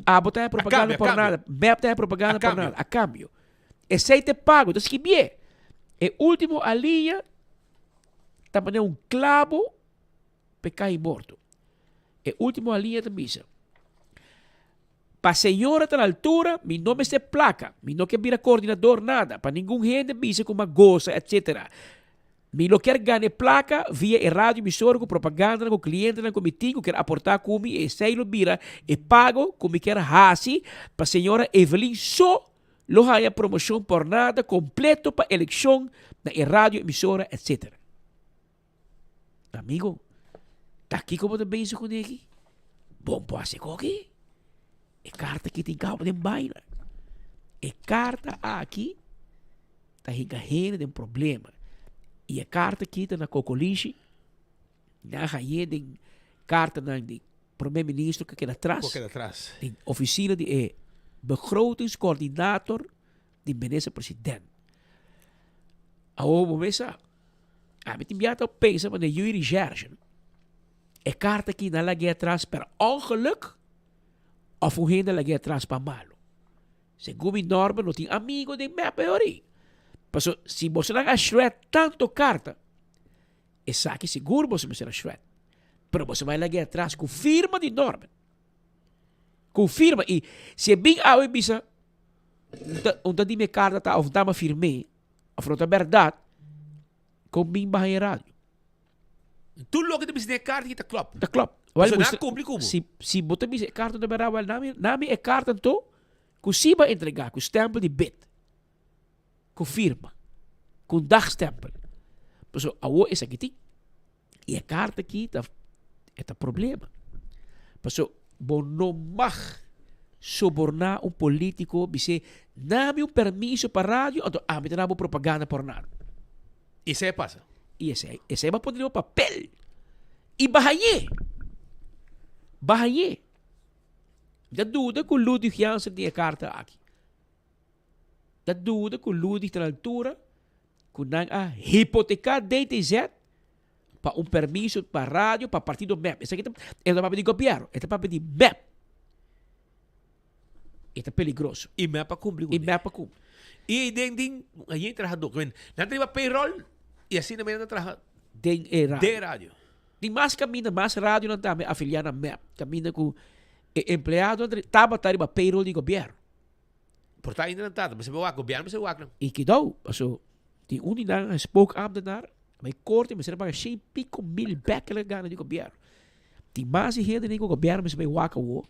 S2: abo ta haya propaganda por nada. Mep ta haya propaganda por nada. A cambio. Esey ta e pago. Ta skibié. E ultimo alinea ta manera un clavo p'e kai morto. E ultimo alinea ta bisa, Pa señora ta na altura, mi no mester placa, mi no kier bira coordinador nada, pa ningun hende bisa cu m'a goza etc. Mi lo kier gana e placa via e radio emisora cu propagandanan cu clientenan cu mi tin cu kier aporta cu mi y esey lo bira e pago cu mi kier haci pa señora Evelyn so Lo haña promocion pornada completo pa eleccion na e radio emisora etc. Amigo, ta kico bo ta bezig cu neki? Bon por haci koki? E carta aki tin cabo den baina. E carta aki ta hinca hende den problema. I e karta aki ta na Kokolishi, nan a hañ'é den kartanan di Prome Ministro ku a keda atras,
S12: Ku a keda atras.
S2: Den ofisina di e begrotingscoördinator di Minister President. Awor bo mesa, ami tin bia ta pensa manera Yui Recherche, e karta aki nan lag'é atras per ongeluk of un hende a lag'é atras pa malo. Segun mi norma no tin amigo den mep e ori. Paso si bosonan a shred tanto karta, esaki sigur boso mester a shred. Pero boso bai lag'é atras ku firma di Norman. Ku firma i si e bin awe bisa un ta di mi e karta ta of un ta mi a firm'é of no ta bèrdat, kon bin baha e radio?
S12: Tur loke ta bisa den e karta aki ta klòp.
S2: Ta klòp.
S12: Pasobra nan a kumpli ku bo.
S2: Si, si bo ta bisa e karta no ta bèrdat, wèl nami, nami e karta anto ku si bo a entregá ku stèmpel di bit, ku firma, ku un dagstèmpel. Pasobra awor esaki tin. I e karta aki ta, e ta problema. Pasobra bo no mag soborná un polítiko bis'é nami un permiso pa radio anto ami ta na bo propaganda por nada.
S12: I esei a pasa.
S2: I esei, esei bo a pone riba papel. I bahañ'é. Bahañ'é. Mi ta duda ku Ludwig Jansen tin e karta aki. Ta duda ku Ludwig ta na altura ku nan a hipoteká DTZ pa un permiso pa radio pa partido mep. Esaki ta, e no ta papia di gobièrnu, e ta papia di mep. E ta peligroso.
S12: I mep a kumpli ku
S2: I mep a kumpli.
S12: I den den ayen trahadó. Nan ta riba payroll i asina nan ta traha
S2: den e radio.
S12: Den e radio.
S2: Tin mas kaminda, mas radionan tambe afiliá na mep. Kaminda ku e empleadonan tabata riba payroll di gobièrnu.
S12: Por ta ainda nan tata, mester wak, gobièrnu mester wak nan.
S2: I kidou, paso tin un di nan a spookambtenaar, ma e korte mester a paga shen piko mil bek el a gana di gobièrnu. Tin mas di hende ku gobièrnu mester bai wak awor,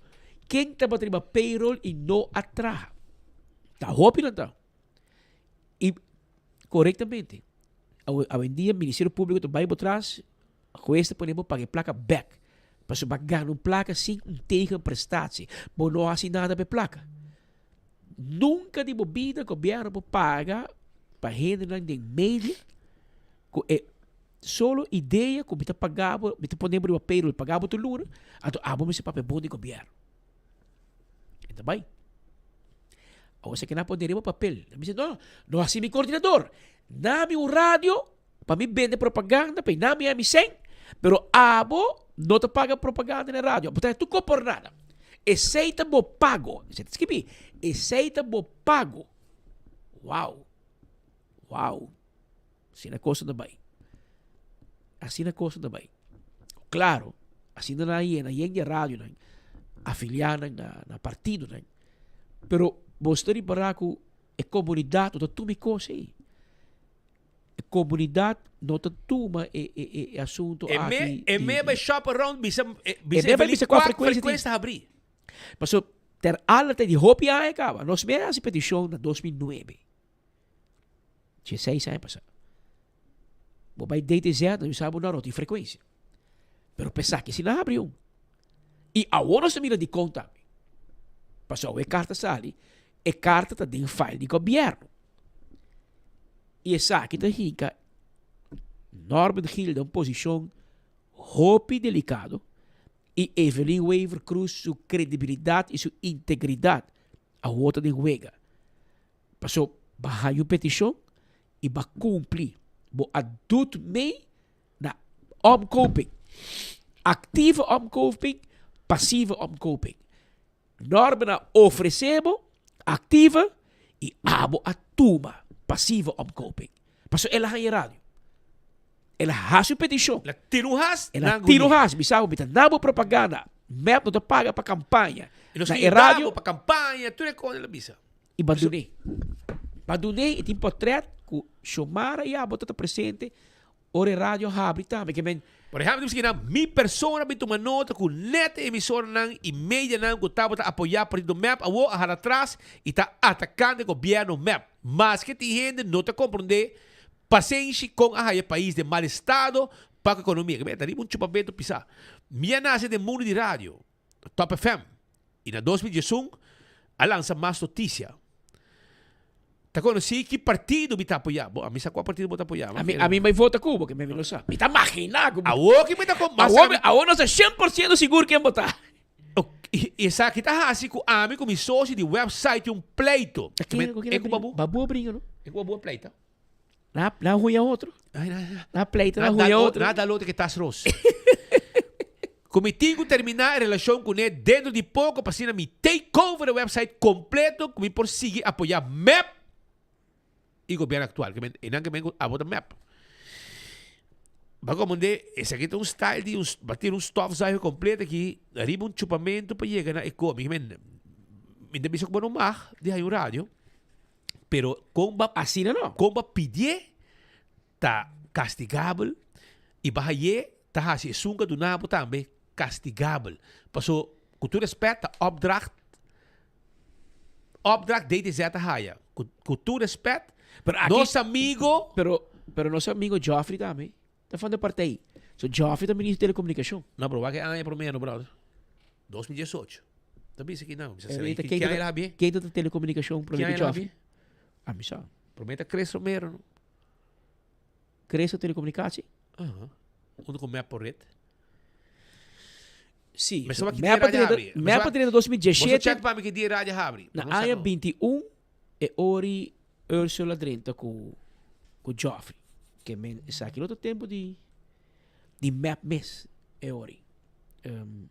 S2: ken tabata riba payroll i no a traha. Ta hopi nan ta. I korektamente, awendia Ministerio Públiko ta bai bo tras, Hues ta pone bo paga e plaka bek. Pasobra bo a gana un plaka sin un tegenprestatie. Bo no hasi nada pa e plaka. Nunka di bo bida gobièrnu por paga pa hendenan den media ku e solo idea ku mi ta paga bo, mi ta pone bo riba payroll, paga bo tur luna, anto abo mester papia bon di gobièrnu. E ta bai. Awor esaki nan a pone riba papel. Nan bisa, no, no hasi mi koordinador. Nami un radio Pa mi bende propaganda pa nan mi a mi sen, pero abo no ta paga propaganda na radio. Bo ta tu ko por nada. Esei ta bo pago. Esei ta skibi. Esei ta bo pago. Wow. Wow. Asina cosa ta bai. Asina cosa ta bai. Claro, asina nan a yena yen di radio nan, afilia nan na, na partido nan. Pero bo ta ripara ku e komunidat no ta tuma e kos ei. E comunidad no ta tuma e e e asunto
S12: E me,
S2: aki
S12: e
S2: di
S12: me bai shop around bisa
S2: E
S12: bisa
S2: me bai
S12: Evelyn
S2: bisa cua
S12: cua
S2: frecuencia tin.
S12: frecuencia ta habri.
S2: Paso ter ala te di hopi aña caba. Nos me a haci peticion na 2009. 16 aña pasa. Bo bai DTZ nan bisa bo no no tin frecuencia. Pero p'esaki si nan habri un. I awor nos ta mira dikon tambe. Pasobra e karta sali, e karta ta den file di gobièrnu. I esaki ta hinka Norman Gil den un posishon hopi delikado i Evelyn Wever Croes su kredibilidat i su integridat awor ta den wega. Paso bo a haña un petishon i bo a kumpli. Bo a dut mee na omkoping. Actieve omkoping, passieve omkoping. Norman a ofrece bo actieve y abo a tuma passieve omkoping. Pasobra el a haña radio. El a haci un peticion.
S12: El a tira un has.
S2: El a tira un has. Bisa bo, mi ta na bo propaganda. Mep no ta paga pa campaña.
S12: Y nos
S2: Na
S12: ta
S2: e
S12: yuda
S2: radio.
S12: bo pa campaña. Tur e cosa el a bisa.
S2: I ba dun'é. Ba dun'é i tin portret ku Xiomara i abo ta ta presente ora e radio habri tambe. Ke men.
S12: Por ehèmpel, ta bisa mi persona bin tuma nota ku nèt e emisoranan i medianan ku tabata apoyá partido mep awor a hala tras i ta atakando e gobièrnu mep. Maske tin hende no ta komprondé pasenshi kon a haya pais den mal estado pa ku ekonomia. Ke men ta riba un chupamentu pisá. Mi a nase den mundu di radio. Top FM y na 2011 a lansa Mas Noticia. Ta konosí ki partido mi ta apoyá. Bo, ami sa kua partido bo ta apoyá.
S2: Ami, ami bai vota ku bo, ke mi no sa. Mi ta maginá ku bo.
S12: Awor ki mi ta kon, mas
S2: Awor, awor nos ta 100% sigur ken bo ta.
S12: I esaki ta hasi ku ami ku mi sosio di website tin un pleito.
S2: Ta ken, ku ken
S12: E ku Babu.
S2: Babu a bringa no?
S12: E ku Babu a pleita.
S2: Na, na huya otro.
S12: Ay, na, na.
S2: Na pleita, na
S12: Na dal
S2: huya
S12: o-
S2: otro.
S12: Na dal otro ke tas ros. Ku mi tin ku terminá e relashon kuné dentro di poko pa asina mi take over e website kompleto ku mi por sigui apoyá mep i gobièrnu aktual. Ke men, einan ke men ku abo ta mep. Ba komprendé, esaki ta un style di un, ba tira un stofzuiger kompleto aki riba un chupamentu pa yega na e ko. Mi ke men, mi ta bisa ku bo no mag di haña un radio. Pero kon ba
S2: Asina no.
S12: Kon ba pidié ta kastigabel i ba hayé ta hasi esun ku a duna bo tambe kastigabel. Paso ku tur respèt ta opdracht opdracht DTZ ta haya. Ku ku tur respèt
S2: Pero aki
S12: nos amigo
S2: Pero pero nos amigo Geoffrey tambe ta van de partij. So Geoffrey ta minister di telecomunicacion.
S12: No pero wak e aña promé no brother. 2018. Ta bisa ki nan. Bisa
S2: Pero
S12: sera
S2: e ta
S12: ki
S2: ken
S12: ki
S2: ta
S12: aña la habie?
S2: ken ta ta telecomunicacion promé
S12: Ki
S2: ku
S12: aña la
S2: Geoffrey?
S12: habie?
S2: A mi sa.
S12: Promé ta Chris Romero no.
S2: Chris ta telecomunicatie?
S12: Aha. Unda ku mep por red.
S2: Sí.
S12: Mester wak ki
S2: Mep
S12: dia
S2: a
S12: radio
S2: drenta
S12: habri.
S2: mep a drenta
S12: Boso
S2: 2017
S12: check pa mi ki dia radio habri.
S2: Na
S12: No sa
S2: aña
S12: no.
S2: 21 e ori Ursula drenta ku ku Geoffrey. Ke men esaki no ta tempo di di mep mes e ori. Um,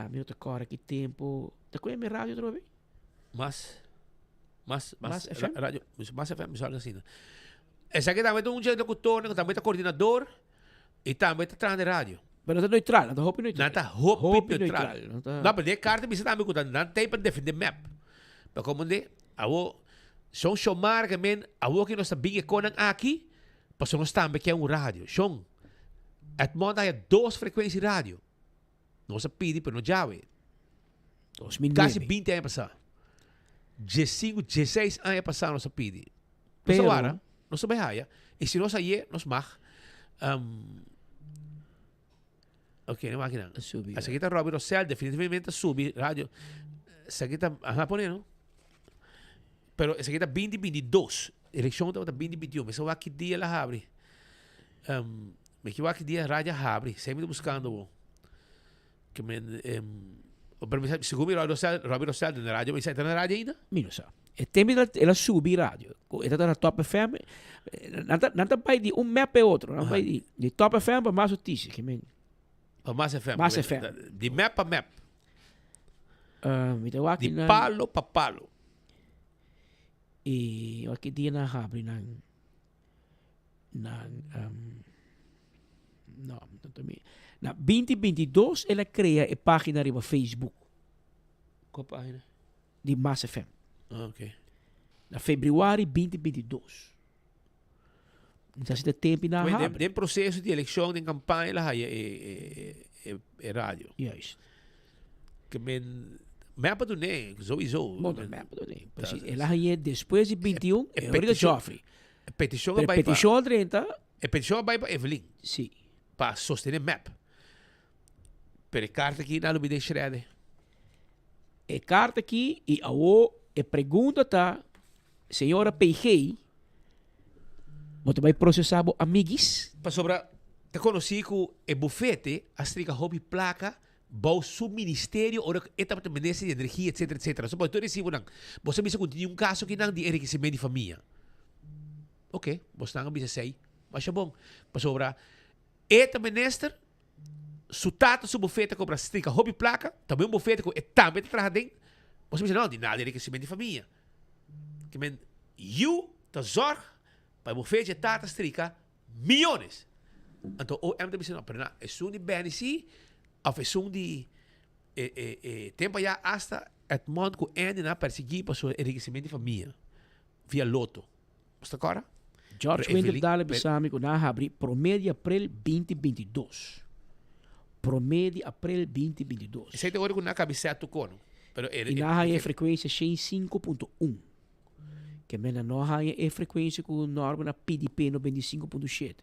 S2: ami no ta kòrda ki tempo. Ta ku mi radio atrobe?
S12: Mas, mas,
S2: Mas
S12: mas,
S2: FM?
S12: radio, mas FM, mi asina. Esaki tambe ta un locutor, tambe ta coordinador y tambe ta traha den radio.
S2: Pero nan ta neutral, nan ta hopi neutral.
S12: Nan ta hopi
S2: Hopi
S12: neutral.
S2: neutral, nan ta-
S12: No, pero den e carta bisa tambe cu ta nan ta pa defende mep. Pero como de, awo, son Shomar que men, awo que nos ta bin e konan aki, pasobra nos tambe ke un radio. Shon, Edmond haya dos frecuencia radio. Nos a pidi pero no djawe.
S2: 2009.
S12: Casi 20 aña pasá. 15, 16 aña pasá nos a pidi. Nos
S2: Pero-
S12: a wara, nos a bai haya. Y si nos haye, nos mag. Um, ok, no máquina.
S2: Subi.
S12: Esaki ta Robbie Rosell, definitivamente subi radio. Esaki ta, ajá, pone, no? Pero esaki ta 2022. Eleccion tabata 2021. Mi sa wak ki dia la habri. Um, mi ki wak ki dia radio habri. Sei mi ta buscando bo. Ke men, um, pero mi sa, segun mi Robbie Rosell, Robbie Rosell den radio, mi sa, ta na radio ainda?
S2: Mi no sa. E tempo el a, el a subi radio. Ku e ta na Top FM. Nan ta, nan ta bai di un map e otro. Nan bai di, di Top FM pa Mas Noticias. Ke men.
S12: Pa Mas FM.
S2: Mas FM.
S12: Di map pa map.
S2: Uh, mi ta wak
S12: Di
S2: nan.
S12: palo pa palo.
S2: E wak ki dia nan habri nan nan um, no, no ta mi. Na 2022 el a crea e pagina riba Facebook.
S12: Kua pagina?
S2: Di Mas FM.
S12: Ah, ok.
S2: Na februari 2022. Entonces así ta tempo na
S12: Den,
S2: habri.
S12: den proceso di eleccion, den campaña, la haya e, e, e, e radio.
S2: Juist.
S12: Ke men, mep a dun'é, sowieso.
S2: Bon, mep a dun'é. Precies. El a hañ'é despues di 21,
S12: E
S2: e ora di Geoffrey.
S12: E peticion a
S2: Pero
S12: bai pa.
S2: peticion a drenta.
S12: E peticion a bai pa Evelyn.
S2: Si.
S12: Pa sostené mep. Pero e carta aki nan lo bida e shrede.
S2: E carta aki y awo e pregunta ta, señora PG, bo ta bai procesa bo amiguis?
S12: Pasobra ta conoci cu e bufete a strika hopi placa bou su ministerio ora cu e tabata minister di energia etcetera etcetera. So bo tur recibonan. Bo sa bisa cu tin un caso kinan di enriquecimento di famia. Ok, bosnan a bisa esey. Masha bon. Pasobra e ta minister, su tata su bufete a cobra strika hopi placa, tambe un bufete cu e tambe ta traha den. Bo sa bisa no, di nada di enriquecimento di famia. Ke men yu ta zorg pa e bufete dje tata strika Miyones! Anto OM ta bisa no, pero na esun di Benny si of esun di e e e tempo aya hasta Edmond cu Andy nan a persegui pa su enriquecimento di famia via loto. Bo sta acorda?
S2: George
S12: Pero
S2: Winter
S12: Evelyn,
S2: dale
S12: pero
S2: bisa mi cu nan a habri prome di april 2022. Prome di april 2022.
S12: Esey ta ora cu nan a cabecea Tucono. Pero e
S2: Y nan a haya e frecuencia 105.1. Ke mena no a haña e frekuensia ku Norman a pidi p'e 95.7.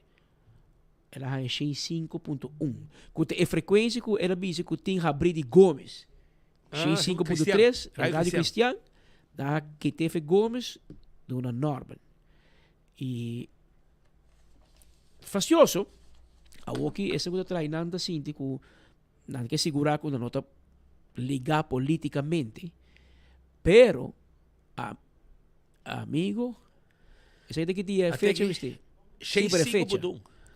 S2: El a haña 105.1, ku ta e frekuensia ku el a bisa ku tin habrí di Gomes.
S12: Ah,
S2: 105.3,
S12: Radio
S2: Radio
S12: Cristian.
S2: Cristian. Nan a kit'é fe Gomes duna Norman. I fastioso, awoki esnan ku ta traha nan ta sinti ku nan ke sigurá ku nan no ta ligá polítikamente, pero a amigo esei ta ki dia e fecha bisti? Sí, pero e fecha.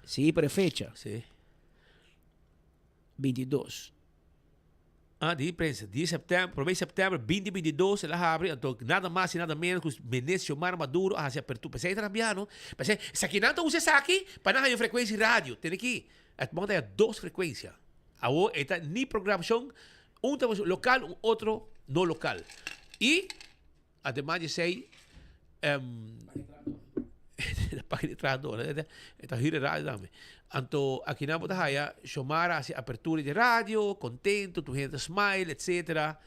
S2: Sí, pero e fecha.
S12: Sí.
S2: 22.
S12: Ah, di prensa, di september, prome september 2022 el a habri, anto nada mas y nada menos cu Minister Xiomara Maduro a haci apertura. Pesey ta rabia no? Pesey, esaki nan ta usa esaki pa nan haya frecuencia di radio. Tene ki, et bon ta haya dos frecuencia. Awo e ta ni programacion, un ta local, un otro no local. Y Ademas di esei, e paga di trahador, e ta hür e radio tambe. Anto akinan bo ta haya Xiomara hasi apertura di radio, contento, tur hende ta smile, etcetera.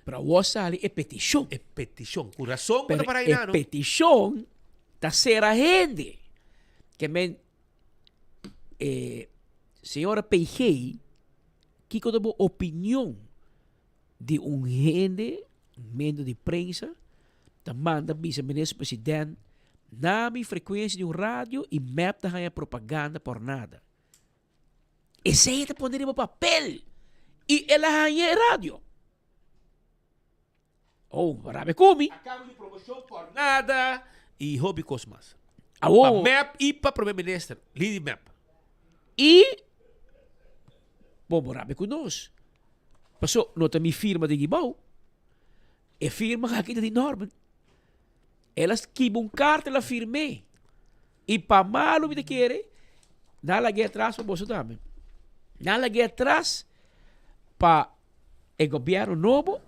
S2: Pero awor sali e peticion.
S12: E peticion. Cu razon bo ta para
S2: Pero e
S12: einan.
S2: peticion ta cera hende. Ke men e señora PG, kico ta bo opinion di un hende, un medio di prensa, ta manda bisa minister president na mi frecuencia di un radio y mep ta haña propaganda por nada. Esey ta pone riba papel y el a haña e radio. Oh, rabia cu mi.
S12: A cambio di promocion por nada y hopi cos mas.
S2: Awo.
S12: Pa mep y pa primer minister, lider di mep.
S2: Y bo bo rabia cu nos. Paso no ta mi firma den gebouw. E firma aki ta di Norman. El a skibi un carta el a firm'é. Y pa malo mi ta kere, nan a lag'é atras pa boso tambe. Nan a lag'é atras pa e gobierno nobo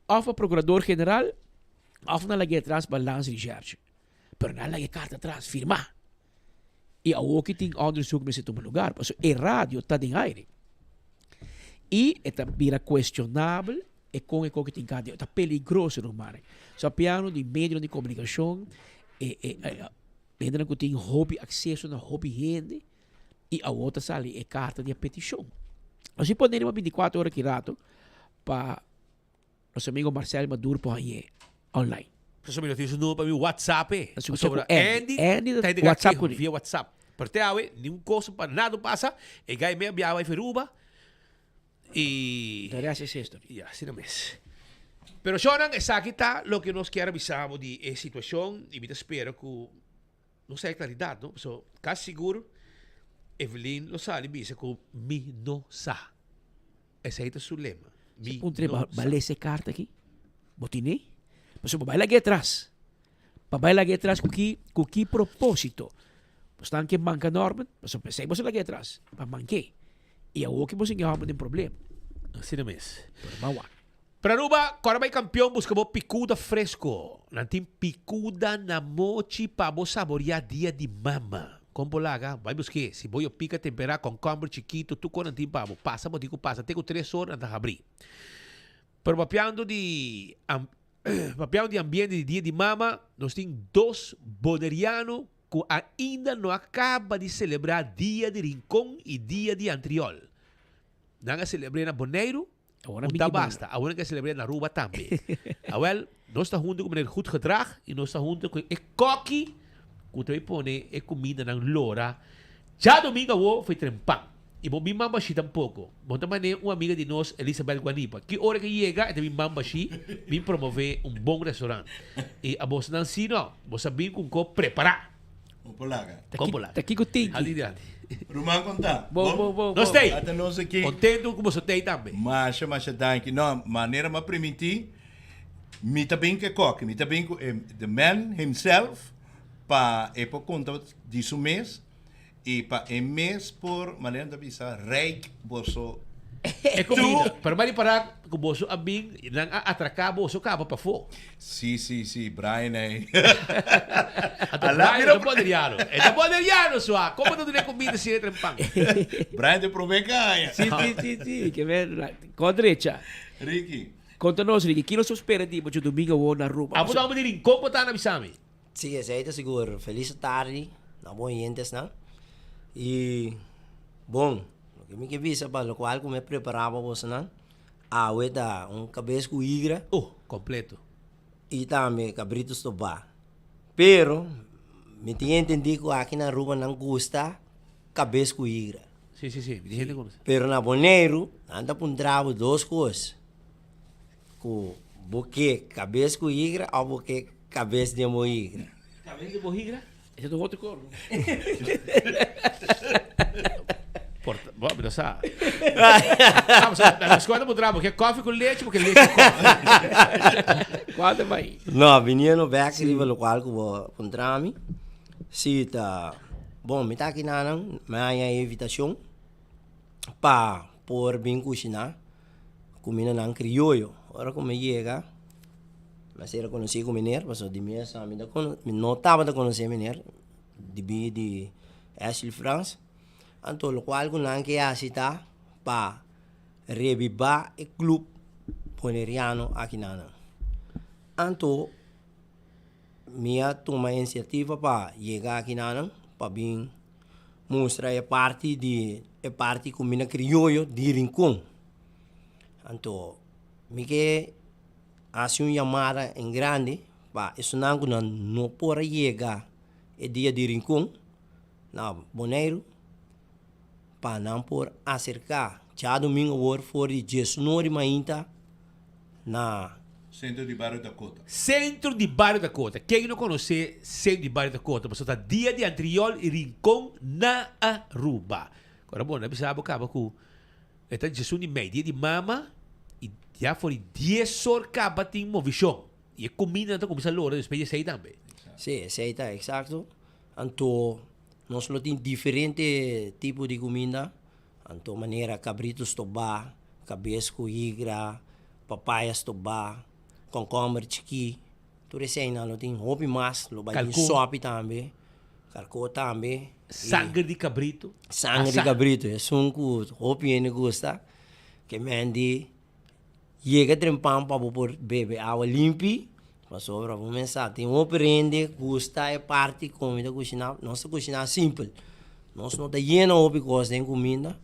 S2: of pa procurador general of nan a lag'é atras pa Landsrecherche. Pero nan a laga e carta atras firmá. Y awoki tin onderzoek mester tuma lugar, pasobra e radio ta den aire. Y e ta bira cuestionabel e con e koki tin kadi. Ta peligroso ruman. So piano di medionan di comunicacion, e e hendenan cu tin hopi acceso na hopi hende y awo ta sali e carta di e peticion. Nos a pone riba 24 ora ki rato pa Nos amigo Marcel Madur por hañ'é online.
S12: Pasobra mi no tin su numero pa mi WhatsApp e.
S2: Nos escucha
S12: Pasobra
S2: cu Andy.
S12: Andy
S2: Andy
S12: ta
S2: ta WhatsApp
S12: keho
S2: cu ni.
S12: via WhatsApp. Pero te awe ningun cosa pa nada no pasa. E guy me a biaha bai Aruba y.
S2: De rest is history.
S12: Ya, asina mes. Pero shownan esaki ta loke nos kier a bisa bo di e situacion y mi ta spera cu nos haya claridad no. Pasobra casi sigur Evelyn lo sali bisa cu mi no sa. Esei ta su lema. Mi
S2: Se puntra
S12: no
S2: ba
S12: sa.
S2: lesa e karta aki? Bo tine? Pasobra bo bai lag'é atras. Bo bai lag'é atras ku ki ku ki propósito? Bo stan ke manka Norman? Pasobra p'esei bo sa lag'é atras, pa mank'é. I awor ke bo sinti hòmber den problema.
S12: Asina mes.
S2: Pero ban wak.
S12: Pero Aruba, kòrda bai kampion buska bo pikuda fresko. Nan tin pikuda na mochi pa bo saboreá dia di mama. Kon bo laga? Bai busk'é. Si bo yo pika temperá, kònkòmber chikito, tur kon nan tin pa bo. Pasa bo tin ku pasa te ku tres or nan ta habrí. Pero papiando di papiando di ambiente di dia di mama, nos tin dos boneriano ku ainda no a kaba di selebrá dia di Rincon i dia di Antriol. Nan a selebr'é na Boneiru.
S2: Awor
S12: Un
S2: mi
S12: ta
S2: ki
S12: basta, awor nan ke selebr'é na Aruba tambe. Awel, nos ta hunto ku meneer Goedgedrag i nos ta hunto ku e koki ku ta bai pone e kumindanan lora djadomingo awor for trempan. I bo bin mambashi tampoko. Bo ta man'é un amiga di nos, Elisabeth Guanipa. Ki ora ke yega e ta bin mambashi bin promové un bon restaurant. I abosnan si no, bo sa bin ku un kos prepará.
S1: Kon por laga.
S12: Kon por laga.
S2: Ta kiko tinki.
S12: Hadi dilanti.
S1: Ruman kon ta?
S2: Bon, bon, bon.
S12: Nos tei.
S1: Ata nos aki.
S12: Contento ku boso tei tambe.
S1: Masha, masha danki. No, manera m'a primintí, mi ta bin ku e koki, mi ta bin ku e the man himself pa e por konta di su mes i pa e mes por, manera nan ta bisa, rijk boso
S12: E comida. Pero m'a ripará cu boso a bin, nan a atracá boso caba pafó.
S1: Sí, sí, sí, Brian ei.
S12: Anto Brian ta boneriano. E ta boneriano sua. Como ta duna e comida si e tra pan?
S1: Brian ta promé caña.
S2: Sí, sí, sí, sí. Ke men, con drecha.
S1: Ricky.
S2: Conta nos, Ricky, kino so spera di bo djodomingo awor na Aruba?
S12: Abo ta homber di Rincon bo ta na bisa mi.
S19: Sí, esei ta sigur. Felis tardi na bo oyentesnan. I bon, loke mi ke bisa pa lokual ku mi a prepará pa bosonan, awe ta un kabes ku higra.
S12: Oh, kompleto.
S19: I tambe kabritu stobá. Pero mi tin entendí ku aki na Aruba nan gusta kabes ku higra.
S12: Sí, sí, sí. Mi tin hende konosé.
S19: Pero na Boneiru nan ta puntra bo dos kos. Ku bo ke kabes ku higra òf bo ke kabes den bo higra.
S12: Kabes den bo higra? Ese ta un otro kor. Por, bo, mi no sa. Vamos, na escuela bo drama, ke koffie ku leche, bo ke leche ku koffie.
S2: Cuál bai?
S19: No, viniendo back riba locual ku bo puntra mi, si ta, bon, mi ta aki nanan, mi a haña e invitacion pa por bin cushiná cumindanan crioyo. Ora cu mi yega, mi a ser conoci cu meneer, pasobra di mes mi ta cono, mi no tabata conoce meneer, debí di Ashley Frans. Anto lokual ku nan ke hasi ta pa rebibá e klup boneriano aki na nan. Anto mi a tuma e inisiativa pa yega aki na nan pa bin mustra e parti di e parti kumina krioyo di Rincon. Anto mi ke hasi un yamada en grandi pa esunnan ku nan no por a yega e dia di Rincon. Na Boneiru pa nan por aserká djadumingu awor for di diesnor di mainta na.
S1: Sentro di Bario Dakota.
S12: Sentro di Bario Dakota. Ken no konosé Sentro di Bario Dakota? Pasobra ta dia di Antriol i Rincon na Aruba. Ora bo no a bisa bo kaba ku e ta diesun di mei, dia di mama, i ya for di dies or kaba tin movishon. I e kumindanan ta kuminsá lora despues di esei tambe.
S19: Sí, esei ta eksakto. Anto nos lo tin diferente tipo di kuminda, anto manera kabritu stobá, kabes ku higra, papaya stobá, kònkòmber chikí, tur eseinan lo tin hopi mas, lo bai tin sòpi tambe, karkó tambe.
S12: Sanger di kabritu.
S19: Sanger di kabritu, esun ku hopi hende gusta, ke men di. Yega trempan pa bo por bebe awa limpi, pasobra bo mes sa tin hopi rende gusta e parti kon mi ta kushiná. Nos ta kushiná simpel, nos no ta yena hopi kos den kuminda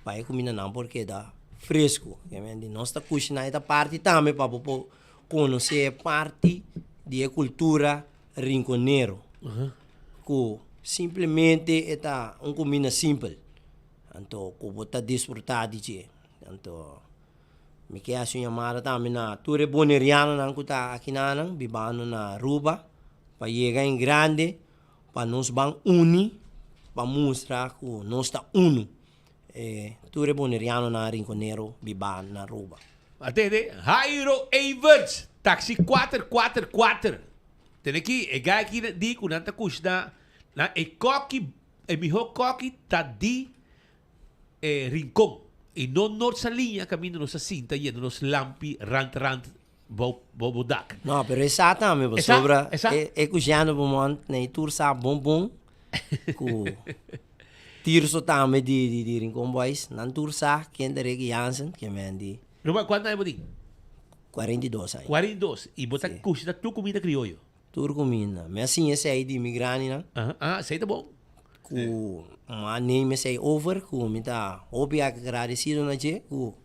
S19: pa e kumindanan por keda fresku. Nos ta kushiná e ta parti tambe pa bo por konosé e parti di e kultura rinkonero ku simplemente e ta un kuminda simpel, anto ku bo ta disfrutá di dje. Anto mi ke hasi un yamada tambe na tur e bonerianonan ku ta akinanan bibando na Aruba pa yega en grande pa nos ban uni pa mustra ku nos ta unu e tur e bonerianonan rinkonero biba na Aruba.
S12: Atende, Jairo Everts, taxi kuater kuater kuater. Tene aki, e guy aki di ku nan ta kushna na e koki, e miho koki ta di e Rincon y no Noord Saliña caminda nos a sinta yendo nos lampi rand rand bou bo dak.
S19: No, pero e sa tambe pasobra e e kushiando bo mont na e tur sa bon bon ku Tirso tambe di di di Rincon Boys nan tur sa ken ta Ricky Jansen ken men di.
S12: Ruman kuantu aña bo tin?
S19: 42 aña.
S12: 42 y bo ta kushina tur kumida krioyo?
S19: Tur kuminda. Mi a siña esei di mi graninan.
S12: Aha, ah, esei ta bon.
S19: Ku mi a neem esei over, ku mi ta hopi agradesido na dje, ku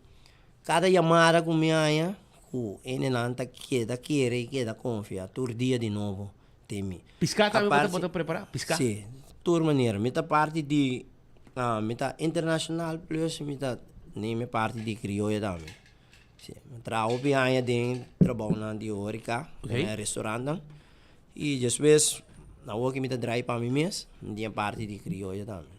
S19: kada yamada ku mi haña, ku hendenan ta keda kere i keda konfia tur dia di nobo den mi.
S12: Piská tambe bo ta bo ta prepará? Piská?
S19: Sí, tur manera. Mi ta parti di, mi ta internashonal plus mi ta neem e parti di krioyo tambe. Sí, mi traha hopi aña den trabounan di horeca, okay. den restaurantnan. Y despues, awor ki mi ta draai pa mi mes, mi tin e parti di crioyo tambe.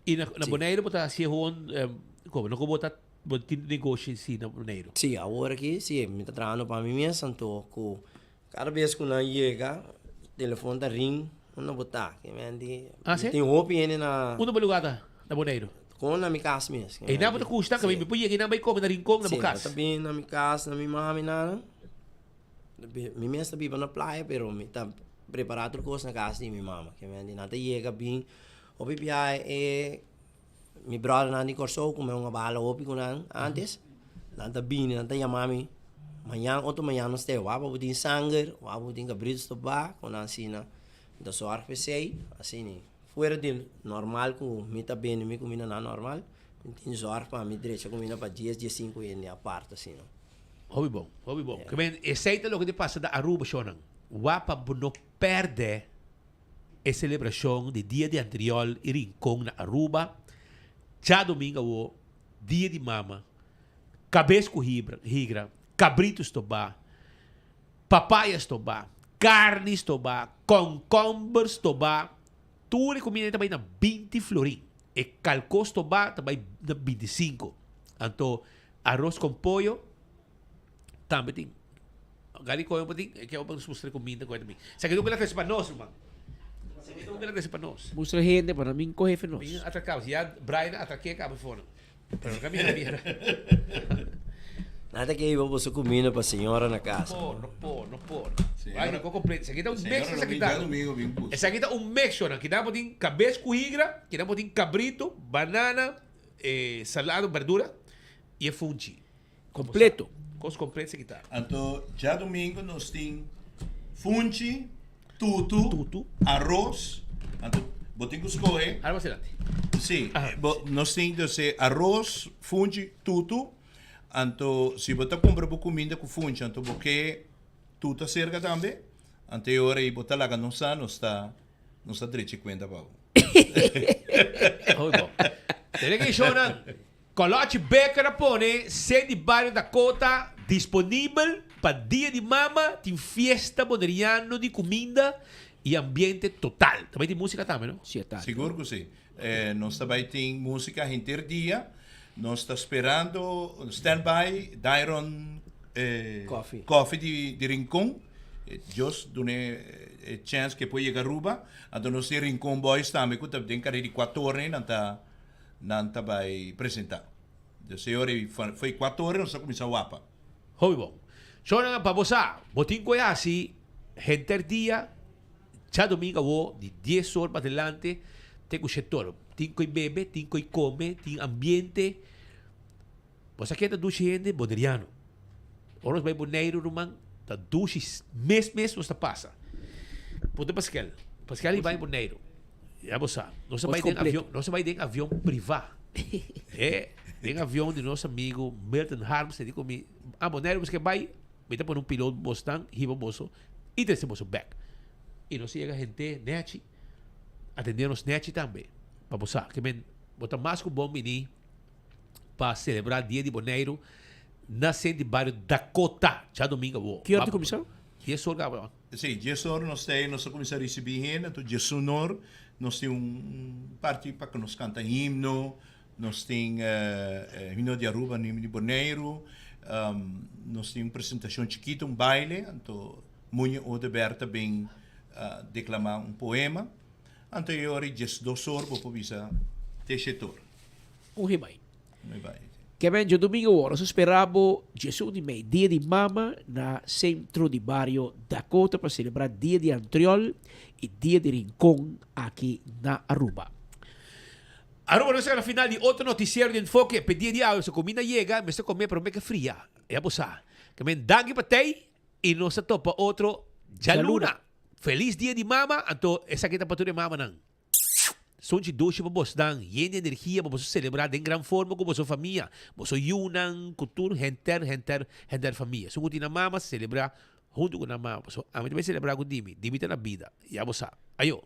S12: Y na, na sí. Bonaire bo ta haci gewoon, um, como, no bo ta, bo tin negoshi si na Bonaire?
S19: Sí, awor aki, sí, mi ta trahando pa mi mes, anto cu cada bes cu nan yega, telefon ta ring, unda bo ta? Ke men di,
S12: Ah, sí?
S19: tin hopi hende na...
S12: Unda bo lugar ta na Bonaire?
S19: Kon na mi kas mes.
S12: Ei nan bo ta kushta, mi por yega ei nan bai kome na Rincon na bo kas.
S19: Sí, bo ta bini na mi kas, na mi mami nan. Mi mes ta biba na playa, pero mi ta prepara tur kos na kas di mi mama. Ke men di nan ta yega bin hopi biaha e mi bròdernan di Kòrsou ku mi a bala hopi ku nan antes, nan ta bini, nan ta yama mi, mañan otro mañan nos ta e wak bo tin sanger, wak bo tin kabritu stobá, ku nan asina. Mi ta sòrg pa esei, asina. Fuera di normal ku mi ta bende mi kumindanan normal, mi tin zòrg pa mi drecha kuminda pa dies, diesinku hende apart asina.
S12: Hopi bon, hopi bon. Ke men esei ta loke ta pasa na Aruba shownan. Wak pa bo no pèrdè e selebrashon di Dia di Antriol i Rincon na Aruba djadomingo awo, Dia di Mama, kabes ku hibra, higra, kabritu stobá, papaya stobá, karni stobá, kònkòmber stobá, tur e kumida ta bai na binti florin. E kalkó stobá ta bai na bintisinko. Anto aros kon pollo tambe tin. Gari koyo pa tin, e ke opa nos mustra kuminda ku e ta bin. Sa ke nunka la trese pa nos, ruman. Sa ke nunka la trese pa nos.
S2: Mustra hende pa nan bin kohe fe nos.
S12: Bin atraká, si ya Brian a atraké kaba for nan. Pero no ka mira mira.
S19: Nan ta ke hiba boso kuminda pa señora na kas.
S12: No por, no por, no por. Ay, no completo. Esaki ta un mix esaki ta. Esaki ta un mix shonan. Kinan bo tin kabes ku higra, kinan bo tin kabrito, banana, eh, salado, berdura y e funchi.
S2: Completo.
S12: Cos completo esaki ta.
S1: Anto djadomingo nos tin funchi, tutu, tutu. Arroz. Anto bo tin cu scoge.
S12: Ahora mas adelante.
S1: Sí, bo, nos tin dus e arroz, funchi, tutu. Anto si bo ta cumpra bo cuminda cu funchi, anto bo ke tutu acerca tambe. Anto e ora ei bo ta laga nos sa, nos ta nos ta drecha e cuenta pa bo.
S12: Hoy bo. Tene ke shownan. Kolochi Becker a pone sede di Bario Dakota disponibel pa Dia di Mama, tin fiesta boneriano di kuminda i ambiente total. Ta bai tin músika tambe, no?
S2: Si, ta.
S1: Sigur ku si. Nos ta bai tin músika henter dia. Nos ta sperando stand by Dairon Coffee di Rincon. Dios dun'e e chèns ku e por yega Aruba. Anto nos tin Rincon Boys tambe ku ta den kare di kuator nan ta Nan ta bai presenta. Dus e ora ei foi cuatro ora nos a cuminsa wapa.
S12: Hopi bon. Shownan pa bo sa, bo tin cu e haci henter dia djadomingo awo di dies or pa adelante te cu shet or. Tin cu e bebe, tin cu e come, tin ambiente. Bo sa ken ta dushi hende? Boneriano. Ora nos bai Boneiru ruman, ta dushi mes mes nos ta pasa. Punta Paskel. Paskel i bai Boneiru. Ya bo sa. Nos a bai den avion, nos a bai den avion priva. E, den avion di nos amigo Milton Harms, e di ku mi, ah Boneiru bo ke bai, mi ta pone un pilot bosnan, hiba boso i trese boso bek. I nos a yega hente nechi, atende nos nechi tambe. Pa bo sa, ke men, bo ta mas ku bon bini. pa celebra Dia di Boneiru na sent di bario Dakota djadomingo awo.
S2: Ki ora ta cuminsa?
S12: Dies or caba.
S1: Si, dies or nos ta nos ta cuminsa ricibi hende, anto diesun or nos tin un parti pa cu nos canta himno, nos tin himno di Aruba, himno di Boneiru, nos tin un presentacion chikito, un baile, anto Muñe Oduber ta bin declama un poema, anto e ora diesdos or bo por bisa te shet or.
S2: Un he bai.
S1: Un he bai.
S2: Kevin, djadomingo awor nos a spera bo djesun di mei, dia di mama, na Centro di Bario Dakota pa celebra Dia di Antriol y Dia di Rincon aki na Aruba.
S12: Aruba nos a na final di otro noticiero di Enfoke. P'e dia di awe so cuminda yega, mester come prome ke fria. Ya bo sa. Kevin, danki pa tey y nos ta topa otro djaluna. Feliz Dia di Mama, anto esaki ta pa tur e mamanan. Sunchi dushi pa bosnan, yen di energia pa boso selebrá den gran forma ku boso famia, boso yunan, ku tur henter, henter, henter famia. Esun ku tin nan mama, selebrá huntu ku nan mama. Pasobra ami ta bai selebrá ku Dimi. Dimi ta na bida. Ya bo sa. Ayo.